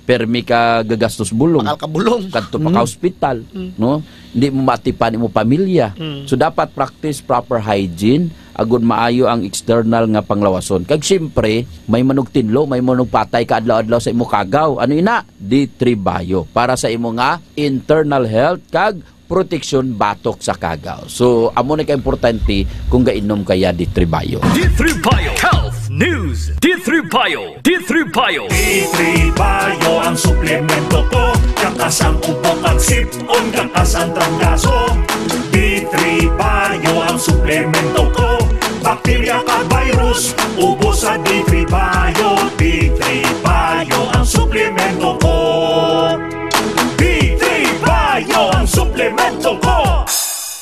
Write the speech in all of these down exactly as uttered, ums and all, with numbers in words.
permi ka gagastos bulong. Bakal ka bulong. Kadto pa ka Mm. hospital, Mm. no? Hindi mo maatipan imo pamilya. Mm. So, dapat practice proper hygiene, agud maayo ang external nga panglawason. Kag siyempre, may manugtinlo, may manugpatay ka adlaw-adlaw sa imo kagaw. Ano ina? D three Bio. Para sa imo nga internal health kag proteksyon batok sa kagaw. So, amo na ka importante kung gainom ka ya D three Bio. D three Bio Health News. D three Bio. D three Bio. D three Bio ang suplemento ko. Kakas ang ubo kag sip-on, kakas ang trangkaso. D three Bio ang suplemento ko. Bakterya kag virus, ubos sa D three Bio. D three Bio ang suplemento ko. D three Bio ang suplemento ko.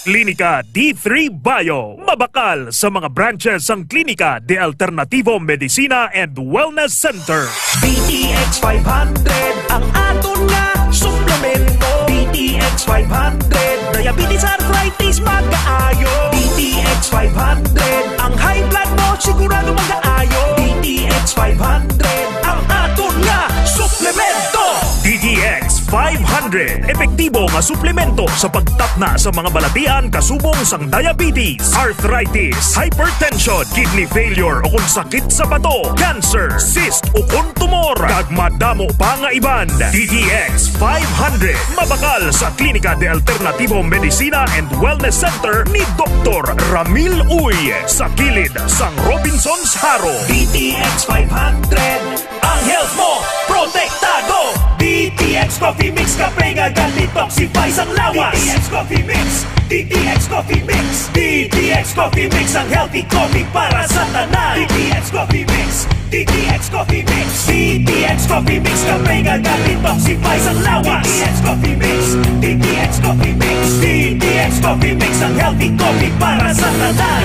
Klinika D three Bio. Mabakal sa mga branches sang Klinika de Alternativo Medicina and Wellness Center. D T X five hundred ang aton nga suplemento. D T X five hundred, diabetes, arthritis, magaayo. D T X five hundred, ang high blood mo sigurado magaayo. D T X five hundred, ang aton nga suplemento. D T X five hundred, epektibo nga suplemento sa pagtapna sa mga balatian kasubong sang diabetes, arthritis, hypertension, kidney failure, o kon sakit sa bato, cancer, cyst, o kon tumor, kag madamo pa nga iban. D T X five hundred, mabakal sa Klinika de Alternativo Medicina and Wellness Center ni Doktor Ramil Uy, sa kilid sang Robinsons Jaro. D T X five hundred, ang health mo protektado. D T X Coffee Mix, kape nga ga-detoxify sang lawas. D T X Coffee Mix, D T X Coffee Mix, D T X Coffee Mix, ang healthy coffee para sa tanan. D T X Coffee Mix, D T X Coffee Mix, D T X Coffee Mix, kape nga ga-detoxify sang lawas. D T X Coffee Mix, D T X Coffee Mix, D T X Coffee Mix, ang healthy coffee para sa tanan.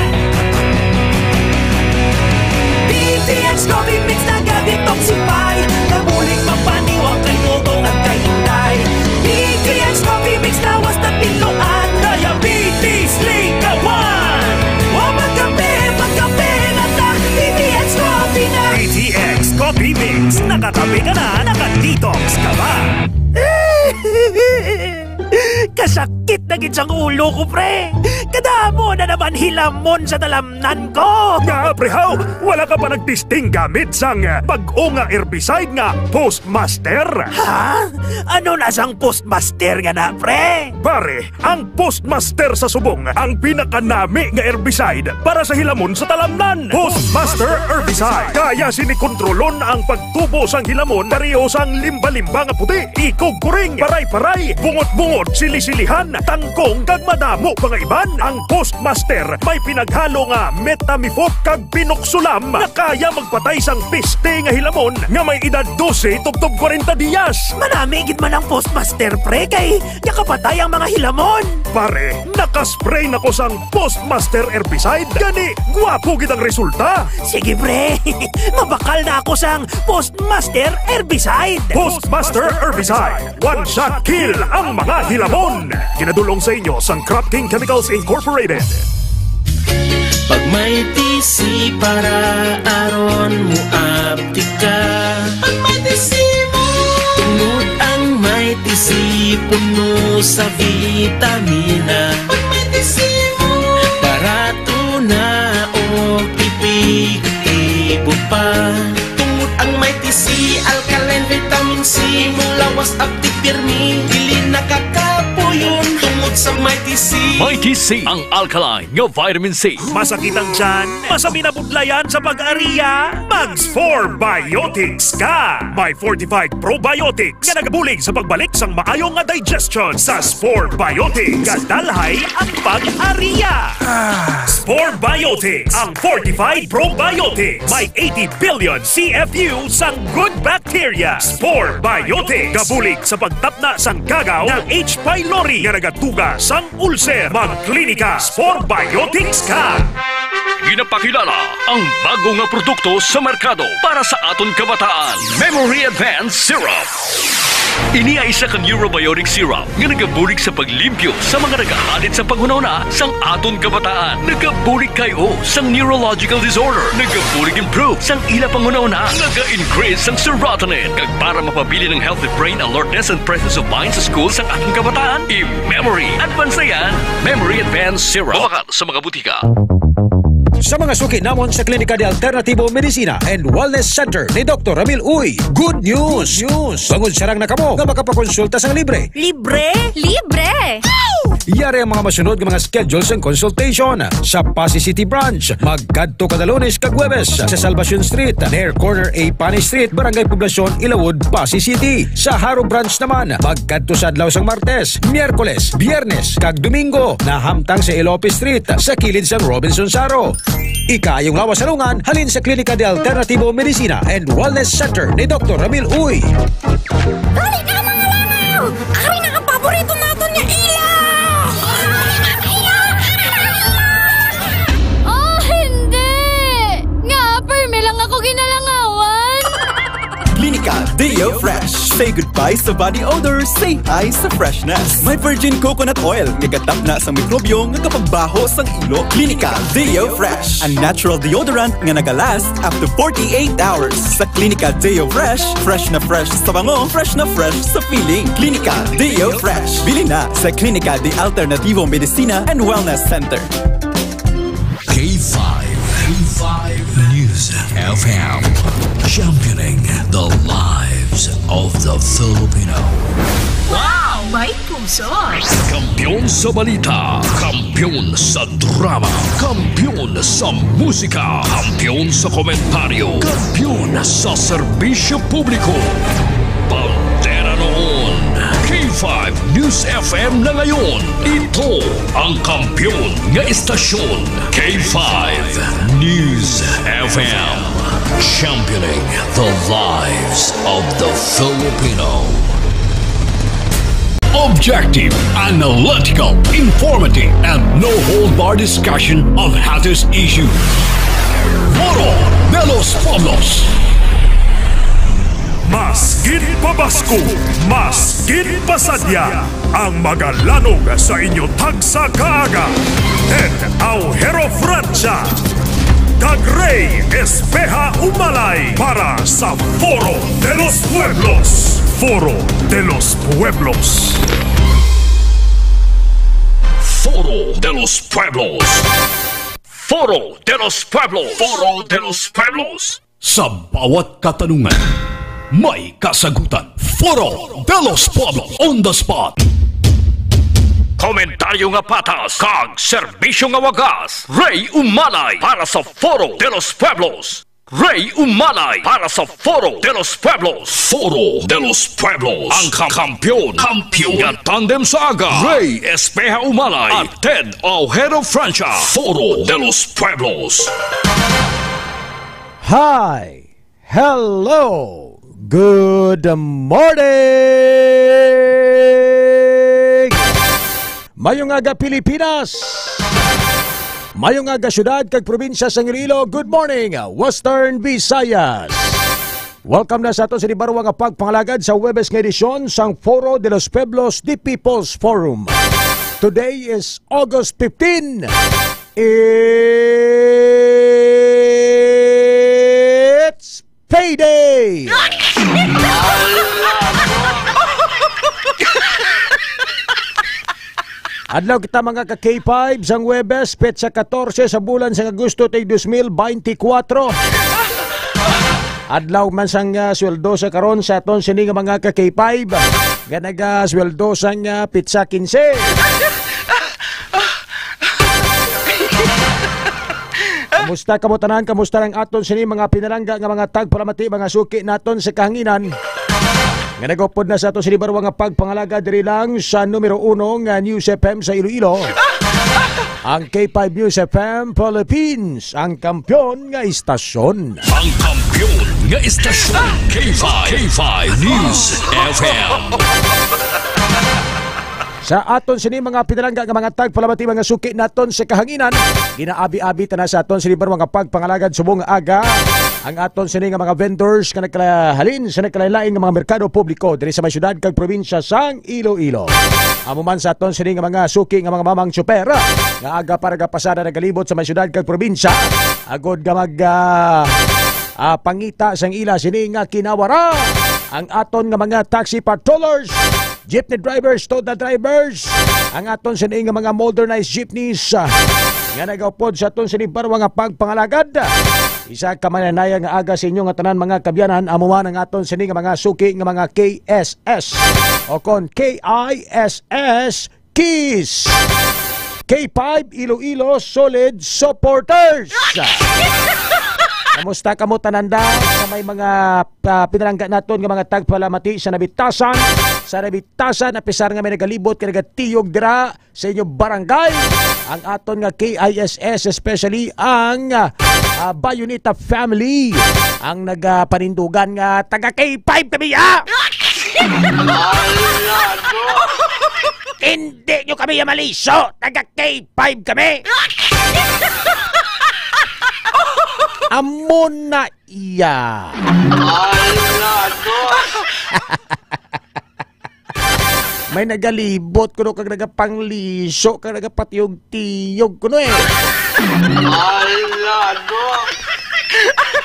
D T X Coffee Mix naga-detoxify, nabulig magpaniwang kay Dodong at kay Inday. D T X Coffee Mix lawas na tinluan, diabetes likawan. Wa magkape, magkape na ta, D T X Coffee na. D T X Coffee Mix, nakakape ka na, naka-detox ka ba? Kasakit na gid sang ulo ko, pre. Kadamo na naman hilamon sa talamnan ko. Nga, pre, haw, wala ka pa nagtesting gamit sang, eh, bag-o nga herbicide nga Postmaster? Ha? Ano na sang Postmaster nga na, pre? Pare, ang Postmaster sa subong ang pinakanami nga herbicide para sa hilamon sa talamnan. Postmaster Herbicide. Kaya sini kontrolon ang pagtubo sang hilamon, pareho sang limba-limba nga puti, ikog kuring, paray-paray, bungot-bungot, sili-silihan, tangkong, kag madamo pa nga iban. Ang Postmaster may pinaghalo nga metamifot kag pinoxolam nga kaya magpatay sang piste nga hilamon nga may edad dose tubtob kwarenta diyas. Manami gid man ang Postmaster, pre, kay nakapatay ang mga hilamon. Pare, nakaspray na ko sang Postmaster Herbicide. Gani, gwapo gid ang resulta. Sige, pre. Mabakal na ako sang Postmaster Herbicide. Postmaster Herbicide. One shot kill ang mga hilamon. Ginadulong sa inyo sang Crop King Chemicals Incorporated. Pag may T C para aron mo aptika. Pag may T C mo. Tungod ang may T C puno sa vitamina. Pag may T C mo. Barato na o epektibo pa. Tungod ang may T C, alkaline vitamin C, mulawas at pirmi, dili nakakapuyon. Tungod sa may T C. May T C, ang alkaline nga vitamin C. Masakit ang tiyan? Masami na budlayan sa pag-ariya? Mag Spore Biotics ka! May fortified probiotics nga nagabulig sa pagbalik sang maayo nga digestion. Sa Spore Biotics, kadalhay ang pag-ariya. Ah. Spore Biotics, ang fortified probiotics. May eighty billion C F U sang good bacteria. Spore Biotics, gabulig sa pagtapna sang kagaw nga H. pylori nga nagatuga sang ulcer. Magklinika Spore Biotics ka. Ginapakilala ang bago nga produkto sa merkado para sa aton kabataan. Memory Advance Syrup. Ini ay isa ka neurobiotic syrup nga nagabulig sa paglimpyo sa mga nagahalit sa panghunahuna sang aton kabataan. Nagabulig K O sang neurological disorder. Nagabulig improve sang ila panghunahuna. Naga-increase sang serotonin. Kag para mapabilin ang healthy brain alertness and presence of mind sa school sang aton kabataan, i-memory advance na yan. Memory Advance Syrup. Mabakal sa mga butika. Sa mga suki namon sa Klinika de Alternativo Medicina and Wellness Center ni Doktor Ramil Uy, good news! Good news! Bangod sarang na kamo nga makapakonsulta sang libre. Libre? Libre! Yari ang mga masunod nga mga schedule sang consultation. Sa Passi City Branch, magkadto kada Lunes kag Huwebes sa Salvacion Street, near corner A Pani Street, Barangay Poblacion, Ilawod, Passi City. Sa Jaro Branch naman, magkadto sa adlaw sang Martes, Miyerkules, Biyernes, kag Domingo, nahamtang sa Elope Street, sa kilid sang Robinson Jaro. Ikaayong lawas sa lungan, halin sa Klinika de Alternativo Medicina and Wellness Center ni Doktor Ramil Uy. Dali na, mga langaw! Ari na ang paborito naton nga ilaw! Oh, hindi! Nga permi lang ako ginalangawan? Klinika Deo Fresh. Say goodbye sa body odor, say hi sa freshness. May virgin coconut oil nga gatapna sa mikrobyo nga kapagbaho sang ilo. Klinika Deo Fresh, a natural deodorant nga nagalast up to forty-eight hours. Sa Klinika Deo Fresh, fresh na fresh sa bango, fresh na fresh sa feeling. Klinika Deo Fresh. Bili na sa Klinika de Alternativo Medicina and Wellness Center. K five, K five News F M, championing the lives of the Filipino. Wow! May puso! Kampiyon sa balita, kampiyon sa drama, kampiyon sa musika, kampiyon sa komentaryo, kampiyon sa serbisyo publiko. Bandera noon, K five News F M na ngayon. Ito ang kampiyon nga istasyon, K five News F M. Championing the lives of the Filipino. Objective, analytical, informative, and no-hold-bar discussion of hottest issues. Foro de los Pueblos. Mas gid pabasko, mas gid pasadya ang magalanog sa inyo tagsa ka aga. Ted Aujero Francia kag Rey Espeha Umalay para sa Foro de los Pueblos. Foro de los Pueblos. Foro de los Pueblos. Foro de los Pueblos. Foro de los Pueblos. Sa bawat katanungan, may kasagutan. Foro de los Pueblos, on the spot. Komentaryo nga patas kag serbisyo nga wagas. Rey Umalay para sa Foro de los Pueblos. Rey Umalay para sa Foro de los Pueblos. Foro de los Pueblos. Ang kam- kampiyon. Kampiyon. Nga tandem sa aga. Rey Espeha Umalay at Ted Aujero Francia. Foro de los Pueblos. Hi! Hello! Good morning! Mayong aga, Pilipinas! Mayong aga, syudad kag probinsya sang Iloilo. Good morning, Western Visayas! Welcome na sa aton sa nibarwa nga pagpangalagad sa Huwebes nga edisyon sang Foro de los Pueblos, the People's Forum. Today is August fifteen. It's payday! Adlaw kita, mga ka K five, sang Huwebes, petsa katorse sa bulan sang Agosto, tay dos mil beintikwatro. Adlaw man sang, ah, sweldo sa karon sa aton sini nga mga ka K five, nga nagasweldo sang, ah, petsa kinse. Kamusta kamo tanan? Kamusta ang aton sini mga pinalangga nga mga tagpalamati, mga suki naton sa kahanginan? Nga nagupod na sa aton sini barwa nga pagpangalaga diri lang sa numero uno nga News F M sa Iloilo. Ang K five News F M Philippines, ang kampiyon nga istasyon. Ang kampiyon nga istasyon, K five, K five News F M. Sa aton sini mga pinalangga nga mga tagpalamati, mga suki naton sa kahanginan, ginaabi-abi ta na sa aton sini barwa nga pagpangalagad subong nga aga. ang aton sini nga mga vendors nga nagkalahalin sa nagkalain-lain nga mga merkado publiko diri sa may syudad kag probinsya sang Iloilo. Amo man sa aton sini nga mga suki nga mga mamang tsuper nga aga pa nagapasada nagalibot sa may syudad kag probinsya agod nga mag, ah, ah, pangita sang ila sini nga kinawara. Ang aton nga mga taxi patrollers, jeepney drivers, toda drivers, ang aton sini nga mga modernized jeepneys, ah, nga nagaupod sa aton sini barwa nga pagpangalagad. Isa ka mananaya nga aga sa inyo nga tanan, mga kabyanan, amo man ang aton sini nga mga suki nga mga K S S o kon K I S S, Kiss. K five Iloilo Solid Supporters. Kamusta kamo tanan da sa may mga, ah, pinalangga naton nga mga tagpalamati sa Nabitasan, sa Nabitasan, apisar nga may nagalibot kay nagatiyog dira sa inyo barangay, ang aton nga K I S S, especially ang, ah, Bayoneta family, ang nagapanindugan nga taga K five kami, ah! Hindi nyo kami ya maliso, taga K five kami! Amo na iya. May nagalibot kuno kag nagapanglisyo kag nagapatiyog-tiyog kuno eh. Ala, no?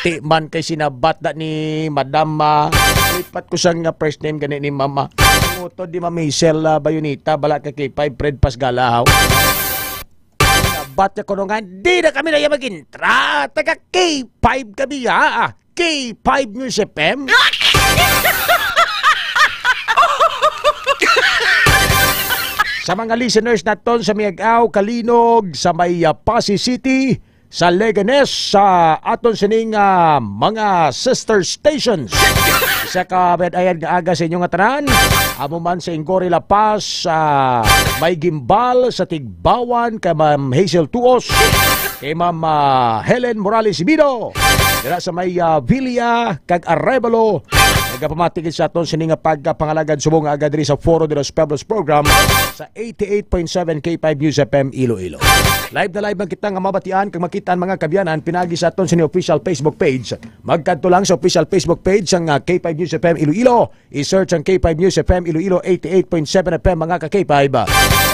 Ti man kay sinabat na ni Madam, ah, lipat ko sang, ah, first name gani ni Mama. Ang utod di Ma'am Hazel, ah, Bayoneta, bala ka kay five Fred Pasgala, haw. Sinabat niya kuno nga, di na kami na iya mag-intra. Taga K five kami, ha? Ah, K five News F M. Sa mga listeners naton sa Miag-ao, Calinog, sa may, ah, Passi City, sa Leganes, sa aton sining, ah, mga sister stations. Isa ka mayad-ayad nga aga sa inyo nga tanan. Amo man sa Ingory, La Paz, sa may Guimbal, sa Tigbauan, kay Ma'am Hazel Tuos, kay Ma'am, ah, Helen Morales Bido, dira sa may, ah, Villa kag Arevalo. Nagapamati gid sa aton sini nga pagkapangalagad subong nga aga diri sa Foro de los Pueblos program sa eighty-eight point seven K five News F M Iloilo. Live na live man kita nga mabatian kag makita ang mga kabyanan pinagi sa aton sini official Facebook page. Magkadto lang sa official Facebook page sang, ah, K five News F M Iloilo. I-search ang K five News F M Iloilo eighty-eight point seven F M, mga ka K five.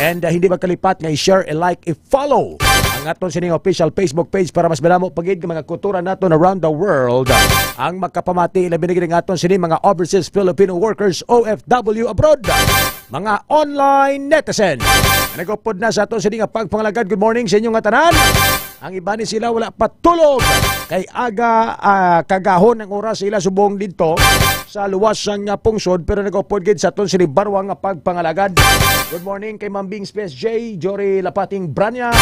And, ah, hindi magkalipat nga i-share, i-like, i-follow ang aton sining official Facebook page para mas madamo pa gid nga mga kultura naton around the world ang makapamati, labi na gid ang aton sini mga overseas Filipino workers, O F W abroad, mga online netizen. Nagupod na sa aton sini nga pagpangalagad. Good morning sa inyo nga tanan. Ang iban ni sila wala pa tulog kay aga, ah, kagahon ang oras sa ila subong didto sa luwas sang, ah, pungsod, pero nagaupod gid sa aton sini barwa nga pagpangalagad. Good morning kay Ma'am Bings P S J, Jory Lapating Branya,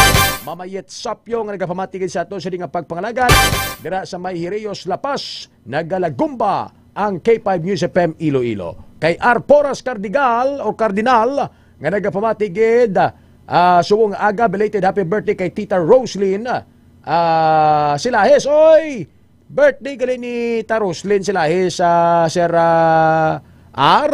Mama Yet Sapyo nga nagapamati gid sa aton sini nga pagpangalagad dira sa may Hirios, La Paz. Nagalagumba ang K five News F M Iloilo. Kay Arporas Cardigal o Cardinal nga nagapamati gid, ah, subong aga, belated happy birthday kay Tita Roslyn, ah, Silahes. Oy, birthday gali ni Tita Roslyn Silahes, ah, Sir, ah, R.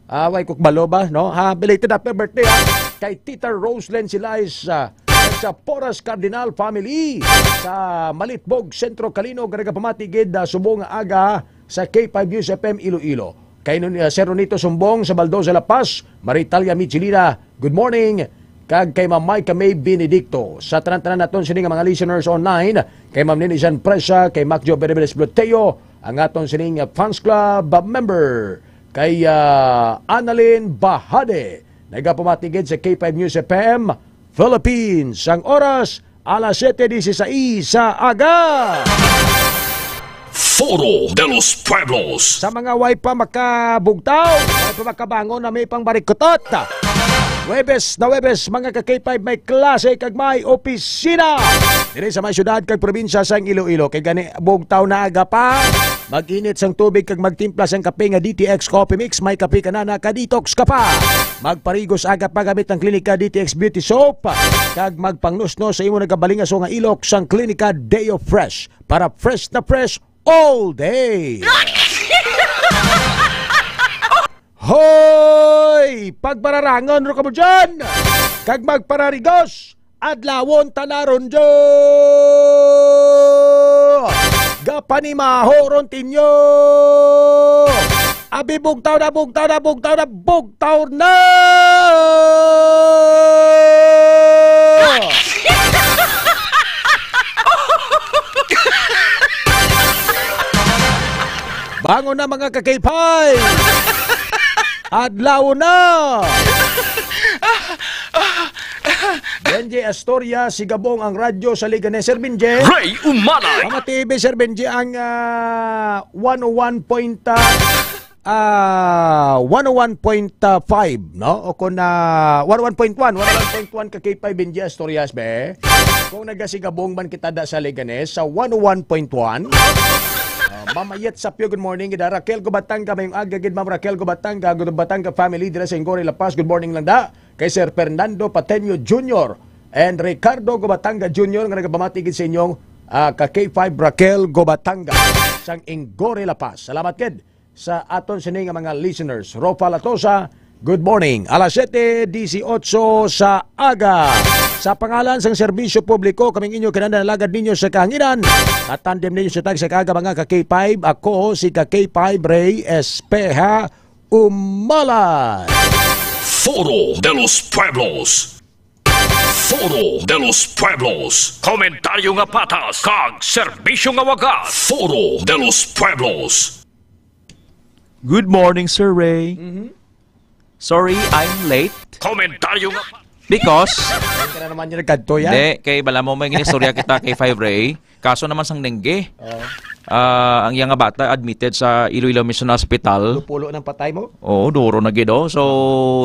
Ah, way ko kabalo ba, no? Ha, belated happy birthday, ha? Kay Tita Roslyn Silahes, ah, sa Porras Cardinal family sa Malitbog, Centro Calinog, nagapamati gid, ah, subong nga aga sa K five News F M Iloilo. Kay nun, ah, Sir Ronito Sumbong sa Baldosa, La Paz, Maritalia Michelina, good morning. Kag kay Ma'am Micah May Benedicto. Sa tanan-tanan naton sini nga mga listeners online, kay Ma'am Nini San Presa, kay Mac Joe Bereberes Bloteo, ang aton sining fans club member, kay, ah, Annalyn Bahade. Nagapamati gid sa K five News F M Philippines. Ang oras, alas siyete dieciséis sa aga. Foro de los Pueblos. Sa mga way pa makabugtaw, way pa makabangon, na may pang barikutot. Huwebes na Huwebes, mga ka K five, may klase kag may opisina diri sa may syudad kag probinsya sang Iloilo. Kay gani, bugtaw na aga pa, mag-init sang tubig kag magtimpla sang kape nga D T X Coffee Mix. May kape ka na, naka-detox ka pa. Magparigos aga pa gamit ang Klinika D T X Beauty Soap. Kag magpangnusnos sa imo nagabalingaso nga ilok sang Klinika Deo Fresh. Para fresh na fresh all day. Hoy! Pagpararangon ro kamo dyan! Kag magpararigos! Adlawon ta na ron dyan! Gapanimaho ron tinyo. Abi, bugtaw na, bugtaw na, bugtaw na, bugtaw na! Bangon na, mga kakipay! Adlaw na! Benji Astoria, Sigabong ang radyo sa Leganes. Sir Benji. Ray Umalay. Mga T V, Sir Benji, ang, ah, one oh one point, ah, ah, one oh one point five, no? O kung, ah, one oh one point one, one oh one point one ka K five, Benji Astorias, be. Kung nagasigabong man kita da sa Leganes, sa one oh one point one. Ah, Mama Yet Sapyo, good morning. Gid Raquel Gubatanga, mayong aga gid, Ma'am Raquel Gubatanga, Gubatanga family, dira sa Inggoray, La Paz. Good morning lang da kay Sir Fernando Patemio Junior and Ricardo Gubatanga Junior nga nagapamati gid sa inyong, ah, ka K five Raquel Gubatanga sang Inggoray, La Paz. Salamat gid sa aton sini nga mga listeners. Ropa Latosa, good morning. Alas siyete dieciocho sa aga. Sa pangalan sang serbisyo publiko, kaming inyo kinahanglan alagad ninyo sa kahanginan. At tandem ninyo sa tag sa kaaga, mga ka K five. Ako si ka K five Ray Espeha Umalay. Foro de los Pueblos. Foro de los Pueblos. Komentaryo nga patas kag serbisyo nga wagas. Foro de los Pueblos. Good morning, Sir Ray. Mhm. Sorry, I'm late. Komentaryo nga patas. Because Hindi ka na naman yung nagkadto yan. Hindi, kay bala mo may istorya kita kay Five Ray. Kaso naman sang dengue. Oo. Ah, ang iyang bata admitted sa Iloilo Mission Hospital. Lupulo ng patay mo? Oo, duro na gid, oh. So,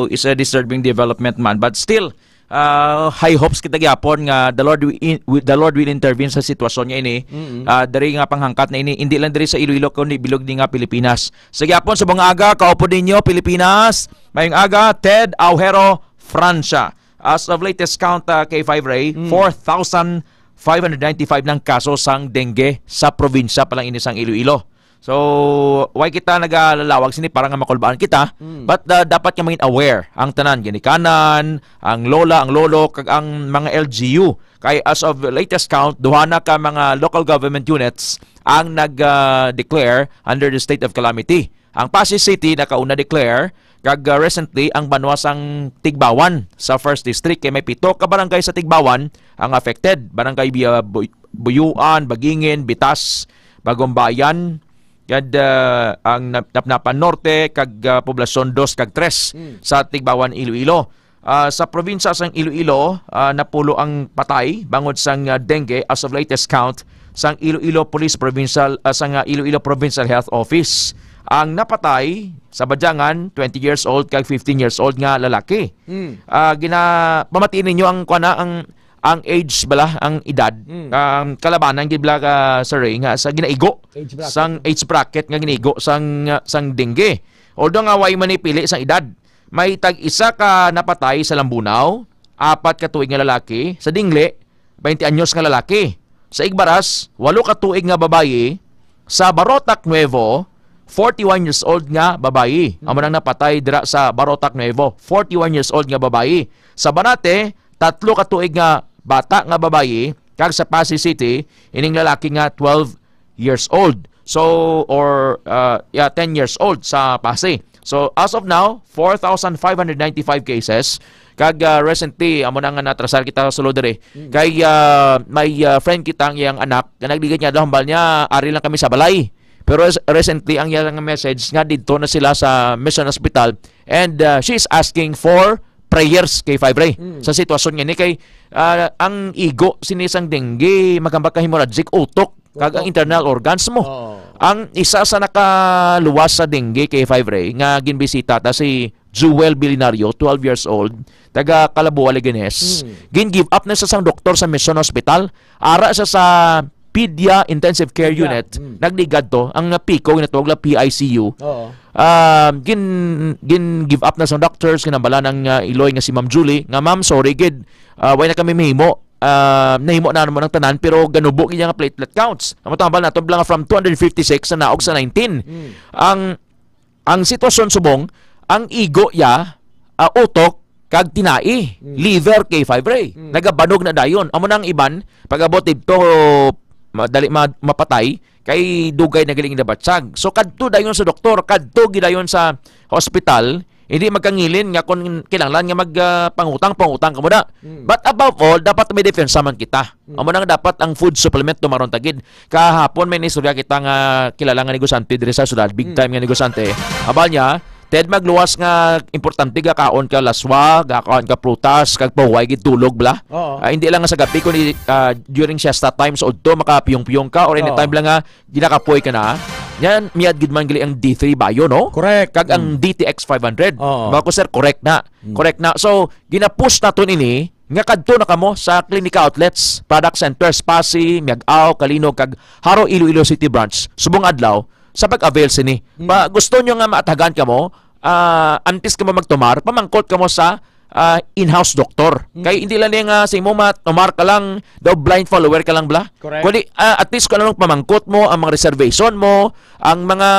it's a disturbing development man. But still, ah, high hopes kita gyapon nga the Lord wi-, in, wi-, the Lord will intervene sa sitwasyon nga ini. Mm-mm. Ah, diri nga panghangkat na ini, hindi lang diri sa Iloilo, kundi bilog ni nga Pilipinas. Sa gyapon sa mga aga, kaupod ninyo, Pilipinas. Mayong aga, Ted Aujero, Francia. As of latest count, ah, K five Ray, Mm. four thousand five hundred ninety-five nang kaso sang dengue sa probinsya pa lang ini sang Iloilo. So, why kita nagalalawag sini para nga makulbaan kita? Mm. But, ah, dapat nga mangin aware ang tanan, ginikanan, ang lola, ang lolo, kag ang mga L G U. Kay as of latest count, duha na ka mga local government units ang nag, ah, declare under the state of calamity. Ang Passi City nakauna declare, kag, ah, recently ang banwa sang Tigbauan sa First District, kay may pito ka barangay sa Tigbauan ang affected. Barangay Bia-, Bu-, Buyuan, Bagingin, Bitas, Bagumbayan, kag, ah, ang Nap-, Napnapan Norte, kag, ah, Poblacion Dos kag Tres Mm. sa Tigbauan, Iloilo. Ah, sa probinsya sang Iloilo, ah, napulo ang patay bangod sang, ah, dengue as of latest count sang Iloilo Police Provincial, ah, sang, ah, Iloilo Provincial Health Office. Ang napatay sa Badyangan, twenty years old kag fifteen years old nga lalaki. Mm. Ah, gina-, pamatiin ninyo ang, kuwan na, ang, ang age bala, ang edad, Mm. ang kalabanan gid bala ka, Sir Ray, nga sa ginaigo Age bracket. sang age bracket nga ginigo sang, ah, sang dengue. Although nga way man ipili sang edad, may tag-isa ka napatay sa Lambunao, apat ka tuig nga lalaki, sa Dingle, twenty anyos nga lalaki. Sa Igbaras, walo ka tuig nga babayi, sa Barotac Nuevo, forty-one years old nga babayi. Amo nang napatay dira sa Barotac Nuevo, forty-one years old nga babayi. Sa Banate, tatlo ka tuig nga bata nga babayi, kag sa Passi City, ining lalaki nga twelve years old. So, or, uh, yeah, ten years old sa Passi. So, as of now, four thousand five hundred ninety-five cases. Kag, uh, recently, amo na nga natrasar kita sa sulod diri. Mm. Kay, uh, may, uh, friend kita ang iyang anak, nga nagligad niya daw, hambal niya, "Ari lang kami sa balay." Pero res-, recently, ang iyang message nga didto na sila sa Mission Hospital, and, uh, she's asking for prayers kay Five Ray Mm. sa sitwasyon nga ni kay, uh, ang igo sini sang dengue, magambag ka hemorrhagic, utok, kag ang Utok. internal organs mo. Oo. Ang isa sa nakaluwas sa dengue kay Five Ray nga ginbisita ta si Jewel Bilinario, twelve years old, taga Calaboa, Leganes. Mm. Gin-give up na sa sang doktor sa Mission Hospital. Ara sa, sa Pedia Intensive Care Pedia. Unit, Mm. nagligad to, ang, uh, PICU, ginatawag la PICU. Oo. Um, gin, gin-give up na sa doctors, kinabala ng, uh, iloy nga si Ma'am Julie, nga, "Ma'am, sorry gid, uh, way na kami mahimo, uh, nahimo na naman ang tanan, pero ganubo gid nga platelet counts." Ang matambal nato, lang from two hundred fifty-six na naog sa nineteen. Mm. Ang, ang sitwasyon subong, ang igo ya, ah, utok, kag tinai, Mm. liver kay Five Ray. Mm. Nagabanog na dayon. Amo nang iban, pag-abot dito, madali ma-, mapatay, kay dugay na gali ang nabatyag. So, kadto dayon sa doktor, kadto gidayon sa hospital, hindi magkangilin nga kung kinahanglan nga mag, ah, pangutang, pangutang kamo na. Mm. But above all, dapat may depensa man kita. Mm. Amo na nga dapat ang food supplement tumaron ta gid. Kahapon may naistorya kita nga kilala nga negosante diri sa syudad, big Mm. time nga negosante. Abal niya, Ted, magluwas nga importante gakaon ka laswa, gakaon ka prutas, kag pahuway gid tulog bala. Oo. Ah, hindi lang nga sa gabi, kundi, ah, during siesta time sa udto, makapiyong-piyong ka, or Oo. anytime lang nga ginakapoy ka na. Yan, miyad gid man gali ang D three Bio, no? Correct. Kag ang Mm. D T X five hundred. Oo. Mako, sir, correct na. Mm. Correct na. So, ginapush naton ini nga kadto na kamo sa Klinika Outlets, Product Centers, Passi, Miag-ao, Calinog, kag Jaro Iloilo City Branch subong adlaw sa pag-avail sini. Mm. Pa, gusto nyo nga maatagan kamo, ah, antes kamo magtumar, pamangkot kamo sa, ah, in-house doktor. Mm. Kay hindi lang niya nga sa imo matumar ka lang, daw blind follower ka lang bala. Correct. Kundi, ah, at least kung anong pamangkot mo, ang mga reservation mo, ang mga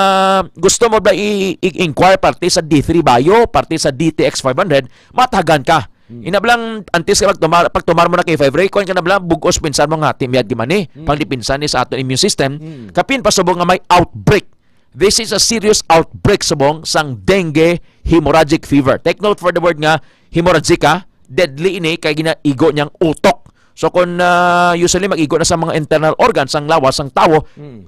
gusto mo ba i-, i-inquire parte sa D three Bio, parte sa D T X five hundred, matagan ka. Hmm. Ina bala, antes ka magtumar, pagtumar mo na kay five ray, kuwan ka na bala, bugos pinsan mo nga, timyad gid man ni, Hmm. pangdipinsa ni sa aton immune system. Hmm. Kapin pa subong nga may outbreak. This is a serious outbreak subong sang dengue hemorrhagic fever. Take note for the word nga hemorrhagic, ha? Deadly ini kay ginaigo niyang utok. So kung, ah, usually mag-igo na sa mga internal organs, ang lawas, ang tawo, Hmm.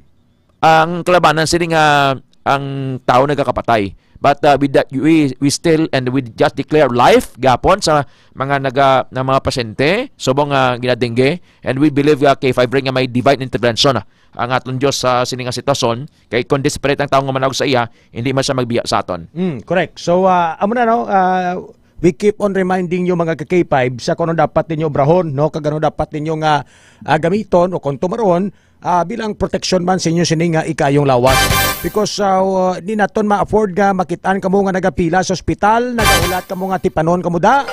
ang kalabanan sini nga ang tawo nagakapatay. But, uh, with that, we, we still and we just declare life gapon sa mga naga-, na mga pasyente subong nga ginadengue, and we believe, uh, kay five ray nga may divine intervention, ah, ang aton Dios sa sini nga sitwasyon, kay kung desperate ang tawo nga manawag sa iya, hindi man siya magbiya sa aton. Mm, correct. So, uh, amo na, no? Uh, we keep on reminding you, mga ka-K five, sa kung ano dapat ninyo obrahon, no? Kag ano dapat ninyo nga, ah, gamiton o kung tumaron, ah, bilang proteksyon man sa inyo sini nga ikayong lawas. Because, ah, di naton ma-afford nga makit-an kamo nga nagapila sa ospital, nagahulat kamo nga tipanon kamo da.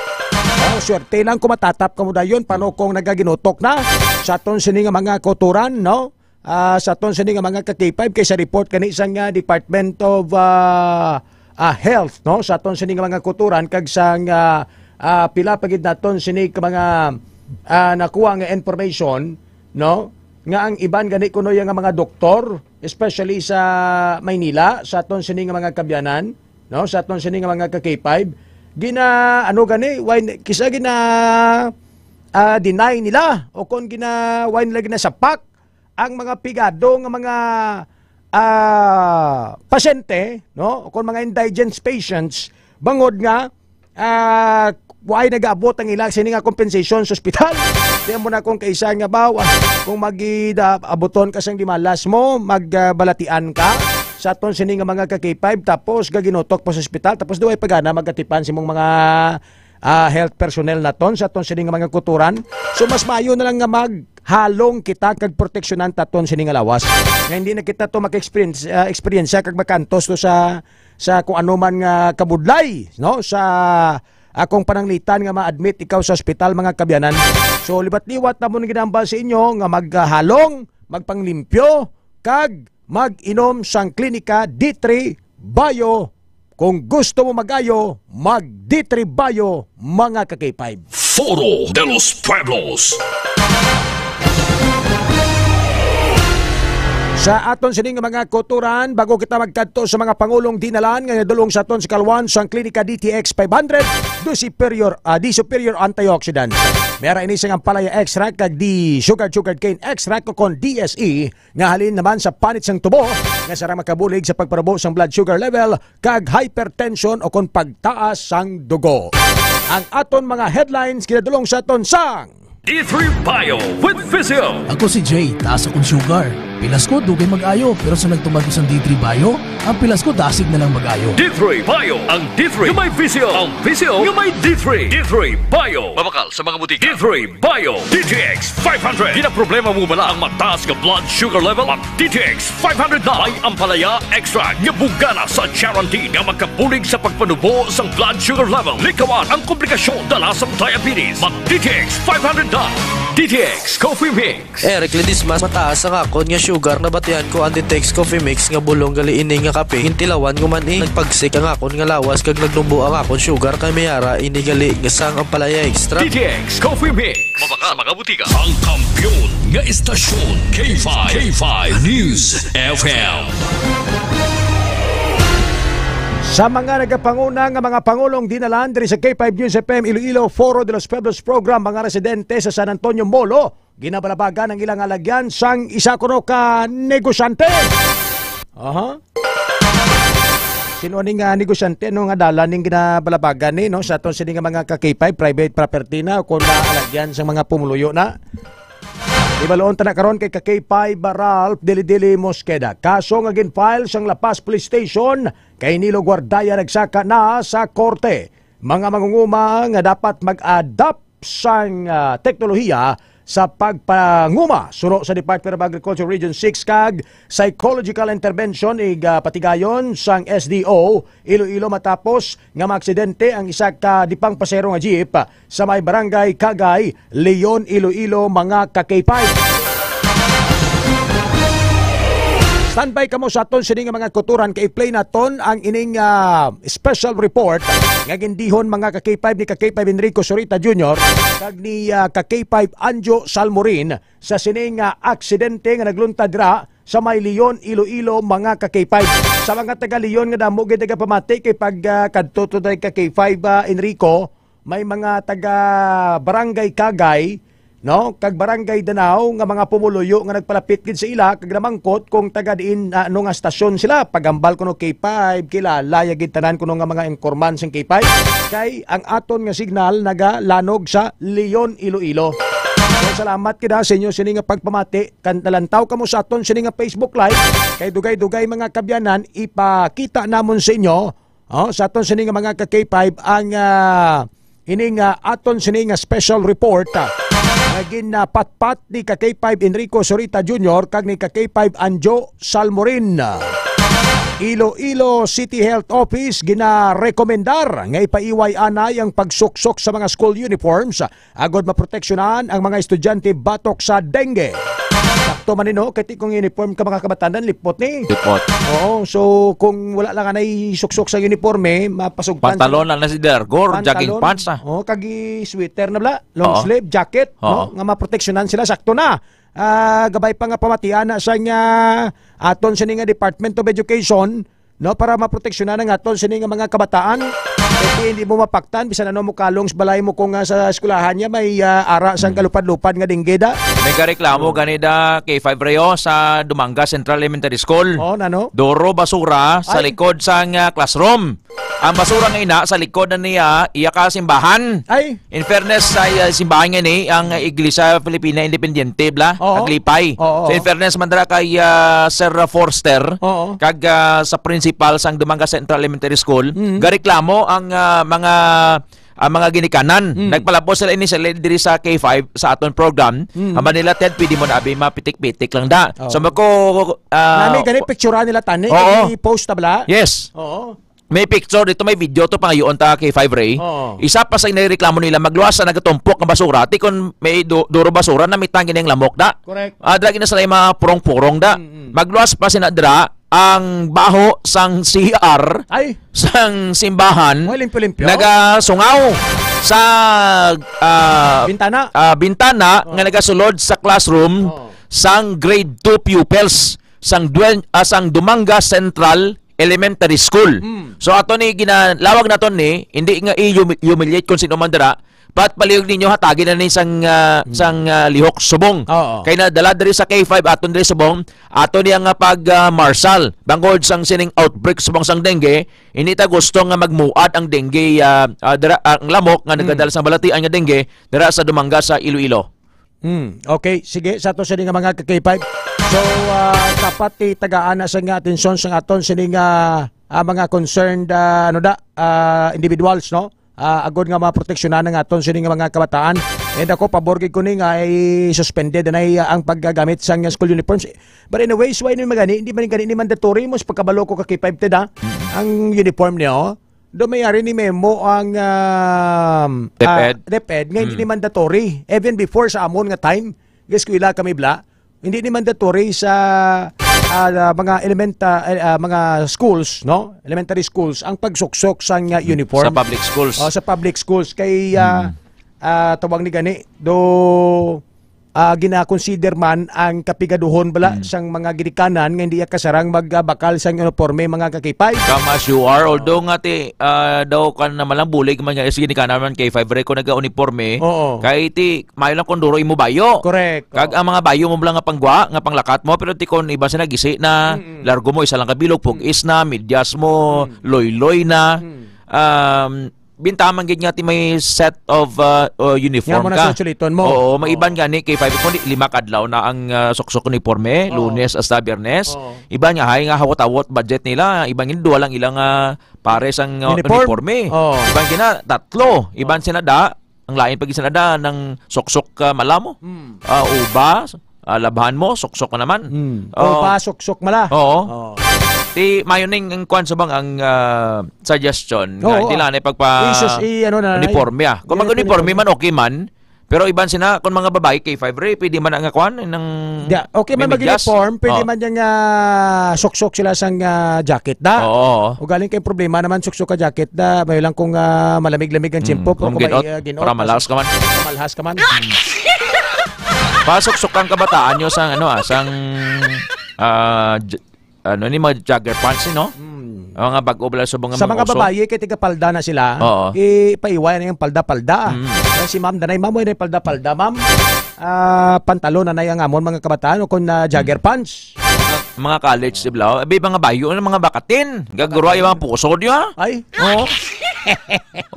Oh, swerte lang kung matatap kamo dayon, paano kung nagaginutok na sa aton sini nga mga kauturan, no? Ah, sa aton sini nga mga ka-K five, kay sa report kani sang, ah, Department of, ah, ah, Health, no, sa aton sini nga mga kauturan, kag sang, ah, ah, pila pa gid naton sini ka mga, ah, nakuha nga information, no, nga ang iban gani kuno ya nga mga doktor, especially sa Maynila, sa aton sini nga mga kaabyanan, no, sa aton sini nga mga ka-K five, gina-, ano gani, why, kisa gina-, ah, deny nila, o kon gina-, why nila ginasapak ang mga pigado nga mga, ah, pasyente, no, o kon mga indigent patients, bangod nga, ah, way nagaabot ang ila sini nga compensation sa ospital. Di mo na kung kaisa nga ba, ah, kung magida-, abuton ka sang dimalas mo, magbalatian ka sa aton sini nga mga ka-K five, tapos gaginutok pa sa ospital, tapos duway pagana magatipan sa imong mga, ah, health personnel naton sa aton sini nga mga kauturan. So, mas maayo na lang nga maghalong kita kag proteksyonan taton sini nga lawas. Nga hindi na kita to mag-experience, ah, experience kag makantos to sa, sa kung ano man nga kabudlay, no? Sa akong pananglitan nga ma-admit ikaw sa ospital, mga kaabyanan. So, liwat-liwat namon ginahambal sa inyo nga maghalong, magpanglimpyo, kag mag-inom sang Klinika D three Bio. Kung gusto mo mag-ayo, mag D three Bio, mga ka-K five. Foro de los Pueblos. Sa aton sining mga kauturan, bago kita magkadto sa mga pangulong dinalan nga nadulong sa aton sa kalwan sang Klinika D T X five hundred, D Superior, ah, D Superior Antioxidants. May ara ini sang ampalaya extract kag D sugar, sugar cane extract o kon D S E, nga halin naman sa panit sang tubo, nga sarang makabulig sa pagparubo sang blood sugar level kag hypertension o kon pagtaas sang dugo. Ang aton mga headlines ginadulong sa aton sang D three Bio with Physio. Ako si Jay, taas akong sugar. Pilas ko, dugay mag-ayo, pero sa nagtumar ko sang D three Bio, ang pilas ko dasig na lang mag-ayo. D three Bio, ang D three nga may Physio, ang Physio nga may D three. D three Bio. Mabakal sa mga butika. D three Bio, D T X five hundred. Ginaproblema mo bala ang mataas nga blood sugar level? Mag D T X five hundred na. May ampalaya extract nga bugana sa charantin nga makabulig sa pagpanubo sang blood sugar level. Likawan ang komplikasyon dala sang diabetes. Mag D T X five hundred na. D T X Coffee Mix. Eric Ledesma, mataas ang akon nga Sugar, nabatian ko ang Ditex Coffee Mix nga bulong gali ini nga kape. Gintilawan ko man, eh. Nagpagsik ang akon nga lawas kag nagnumbo ang akon sugar kay may ara ini gali nga sang ampalaya extra. D T X Coffee Mix. Mabakal mga butika. Ang kampiyon nga istasyon, K five, K five News F M. Sa mga nagapanguna nga mga pangulong dinalan diri sa K five News F M Iloilo Foro de los Pueblos Program, mga residente sa San Antonio Molo, ginabalabagan ang ilang alagyan sang isa kuno ka negosyante. Aha. Sino ni nga negosyante, no, nga dalan ning ginabalabagan ni, no, sa aton sini nga mga ka K five, private property na o kung alagyan sa mga pumuluyo na? Ibaloon ta na karon kay ka K five Ralph Dili-Dili Mosqueda. Kaso nga gin-file sang La Paz Police Station kay Nilo Guardaya nagsaka na sa korte. Mga mangunguma nga dapat mag-adapt sang, ah, teknolohiya sa pagpanguma. Suno sa Department of Agriculture Region six kag Psychological Intervention ig, ah, patigayon sang S D O Iloilo matapos nga maaksidente ang isa ka dipang pasero nga jeep sa may Barangay Kagay, Leon, Iloilo, mga ka K five. Standby kamo sa aton sini nga mga kutoran kay i-play naton ang ining, ah, special report nga gindihon mga ka K five ni ka K five Enrico Zurita Junior kag ni, ah, ka K five Anjo Salmorin sa sini nga aksidente nga nagluntad dira sa may Leon, Iloilo, mga ka K five. Sa mga taga Leon nga damo gid nagapamati kay pag, ah, kadto to day ka K five, ah, Enrico, may mga taga Barangay Kagay, no, kag Barangay Danao nga mga pumuluyo nga nagpalapit gid sa ila kag namangkot kung taga diin, ah, ano nga stasyon sila. Pagambal kuno K five, kilala ya gid tanan kuno nga mga informan sang K five. Kay ang aton nga signal nagalanog sa Leon, Iloilo. So, salamat gid, ha, sa inyo sini nga pagpamati. Kan nalantaw kamo sa aton sini nga Facebook Live, kay dugay-dugay mga kabyanan ipakita namon sa inyo, oh, sa aton sini nga mga ka K five ang, ah, ini nga aton sini nga special report, ah, nga ginapatpat ni ka K five Enrico Zurita Junior kag ni ka K five Anjo Salmorin. Iloilo City Health Office ginarekomendar nga ipaiway anay ang pagsuksok sa mga school uniforms agod maproteksyonan ang mga estudyante batok sa dengue. Sakto man ni, no, kay ti kung uniform ka, mga kabatanan, lipot ni. Lipot. Oo, so kung wala lang anay suksok sa uniforme, mapasugtan Pantalon sa lang na si Dergor, jogging Pantalon. pants, ah. Oo, kag i-sweater na bala, long Oo. sleeve, jacket, Oo. no, nga maproteksyonan sila, sakto na. Ah, gabay pa nga pamatian na sa nga aton sini nga Department of Education, no, para maproteksyonan ang aton sini nga mga kabataan. Kay hindi mo mapaktan bisan ano mo kalong sa balay mo kung, ah, sa eskwelahan niya may, ah, ara sang Mm. kalupad-lupad nga dengue da. May gareklamo Mm. gani da K five Reo sa Dumanga Central Elementary School. Oh, nano? Duro basura sa Ay. likod sang, ah, classroom. Ang basura nga ina sa likod na niya, iya ka simbahan. Ay. In fairness sa, ah, simbahan nga ni, ang, ah, Iglesia Filipina Independiente, bla, Oo. Aglipay. Oo. So, in fairness man dira kay, ah, Sir Forster, Oo. kag, ah, sa principal sang Dumanga Central Elementary School, Mm. gareklamo ang, ah, mga, ang mga ginikanan. Mm. Nagpalabos sila initially diri sa K five sa aton program. Mm. Ang Manila Ted, pwede mo na abi mapitik-pitik lang da. Oo. So, mako, ah, Nami gani picture nila tani, Oo. i-post ta bala? Yes. Oo. May picture dito, may video to, pangayoon ta kay Five Ray. Oo. Isa pa sa inareklamo nila, magluwas sa nagatumpok nga basura. Ti kon may du-, duro basura, namitang gini ang lamok da. Correct. Ah, dra gina sa mga purong-purong da. Mm, mm. Magluwas pa sina dra ang baho sang C R, Ay. sang simbahan, Oy, limpyo-limpyo. nagasungaw sa, ah, Bintana. ah, bintana Oo. nga nagasulod sa classroom Oo. sang grade two pupils sang Duen-, ah, sang Dumanga Central Elementary School. Mm. So, ato ni ginalawag naton ni, hindi nga i-humi-, humiliate kung sino man dira, but palihog ninyo hatagi na ni sang, ah, Mm. sang, ah, lihok subong. Oo. Kay nadala diri sa K five, aton diri subong, ato niya nga pag, ah, marshal. Bangod sang sining outbreak subong sang dengue, hindi ta gusto nga magmuad ang dengue, ah, ah, dira, ang lamok nga Mm. nagadala sa balatian nga dengue dira sa Dumanga sa Iloilo. Hmm, okay, sige, sa to sini nga mga ka K five. So, ah, dapat itagaan na sa nga atensyon sa aton sini nga, ah, mga concerned, ah, ano da, ah, individuals, no? Ah, agod nga maproteksyonan ang aton sini nga mga kabataan. And ako, pabor gid ko ni nga i-suspended na, ah, ang paggagamit sa nga school uniforms. But anyways, why ni magani? Hindi man gani ni mandatory mo sa pagkabalo ko ka K five, Ted, ah. Mm. Ang uniform niyo, do may ari ni memo ang, um, DepEd? ah, DepEd nga hindi Mm. ni mandatory. Even before sa amon nga time, eskwela kami bla. hindi ni mandatory sa, ah, mga elementa-, ah, mga schools, no? Elementary schools ang pagsuksok sang, ah, uniform. Sa public schools. Oh, sa public schools kay, ah, Hmm. ah, tawag ni gani, do, ah, gina-consider man ang kapigaduhon bala Hmm. sang mga ginikanan nga hindi kasarang magbakal sang uniforme, mga ka-K five. Come as you are, although nga ti, ah, daw ka na malang bulig man nga is ginikanan man K five re ko naga-uniforme. Oo. Kay ti, maayo lang kung duro imo bayo. Correct. Kag Oo. ang mga bayo mo lang nga panggwa, nga panglakat mo, pero ti kon iba sila gisi na, Mm-mm. largo mo, isa lang ka bilog, pug-is na, medyas mo, Mm. loyloy na. Mm. Um, bintaman gid nga ti may set of, uh, uh, uniform Nga mo na ka. sa suliton mo. Oo, maiban Oo. gani kay five, kundi lima ka adlaw na ang, uh, suksok uniforme, Oo. Lunes hasta Biyernes. Oo. Iban nga, hay nga hawot-hawot budget nila, iban gid duha lang ilang, uh, pares ang, uh, Uniform? uniforme. Oo. Iban gina tatlo, iban Oo. sina da, ang lain pa gid sina da nang suksok, uh, mala mo. Mm. Uh, uba, ah, labhan mo, suksok ka naman. Hmm. Oh. O ba, suksok mala? Oo. Oh. Ti, mayo ning ang kwan sa bang ang, ah, suggestion nga Oo, hindi ah. lang na ipagpa-, I-sus-, i-, ano na, uniforme, ah. Kung i-, mag-uniforme uniforme. man, okay man. Pero iban sina, kung mga babae, K five re, pwede man ang kwan, nang Di, okay may man medyas. mag-uniform, pwede Oh. man yung, ah, suksok sila sang, ah, jacket, da. Oo. O galing kay problema naman, suksok ka jacket, da. May lang kung, ah, malamig-lamig ang Hmm, tiyempo, kung pero kung gin-, may, ah, gin-, para malahas ka man. Malahas ka man. Pasok-sok ang kabataan nyo sang, ano, ah, sang, ah, j-, ano ni, mga jogger pants, no? Mm. Ang mga bag-o bala sa mga Sa mga mga uso. babayi, kay tigapalda na sila, Oo. ipaiway na yung palda-palda. Mm. Kaya si ma'am, danay, "Ma'am, wala na yung palda-palda, ma'am." Ah, pantalon na na yung amon, mga kabataan, o kung na jogger Mm. pants. Mga college, di ba? Abi, mga bayo, ano, mga bakatin. Gaguro ay mga puso, di ba? Ay. Oo.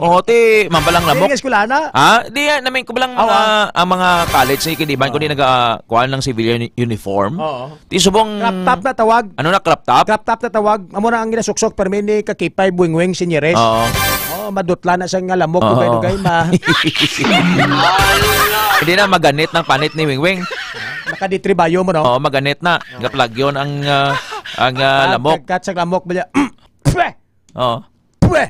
Oo, ti, mabalang Ay, lamok. nga eskwelahan na. Ha? Di, ah, namin ko balang Awa. mga, ang mga college, eh, kiniban ko di Ah. naga, ah, kuhaan ng civilian uni-, uniform. Oo. Ti subong Crop top na tawag. Ano na, crop top? Crop top na tawag. Amo na ang ginasuksok, pero may ni kakipay, buwing-wing, sinyeres. Oo. Oh, madutla na sa nga lamok, Oo. dugay-dugay, ma- Hindi na, maganit ng panit ni Wing-Wing. Naka-D three bayo mo, no? Oo, maganit na. Oo. Gaplagyon ang, ah, ang, ah, Ah, lamok. Pagkat sa lamok, bala, Pwe! Oh. Pwe!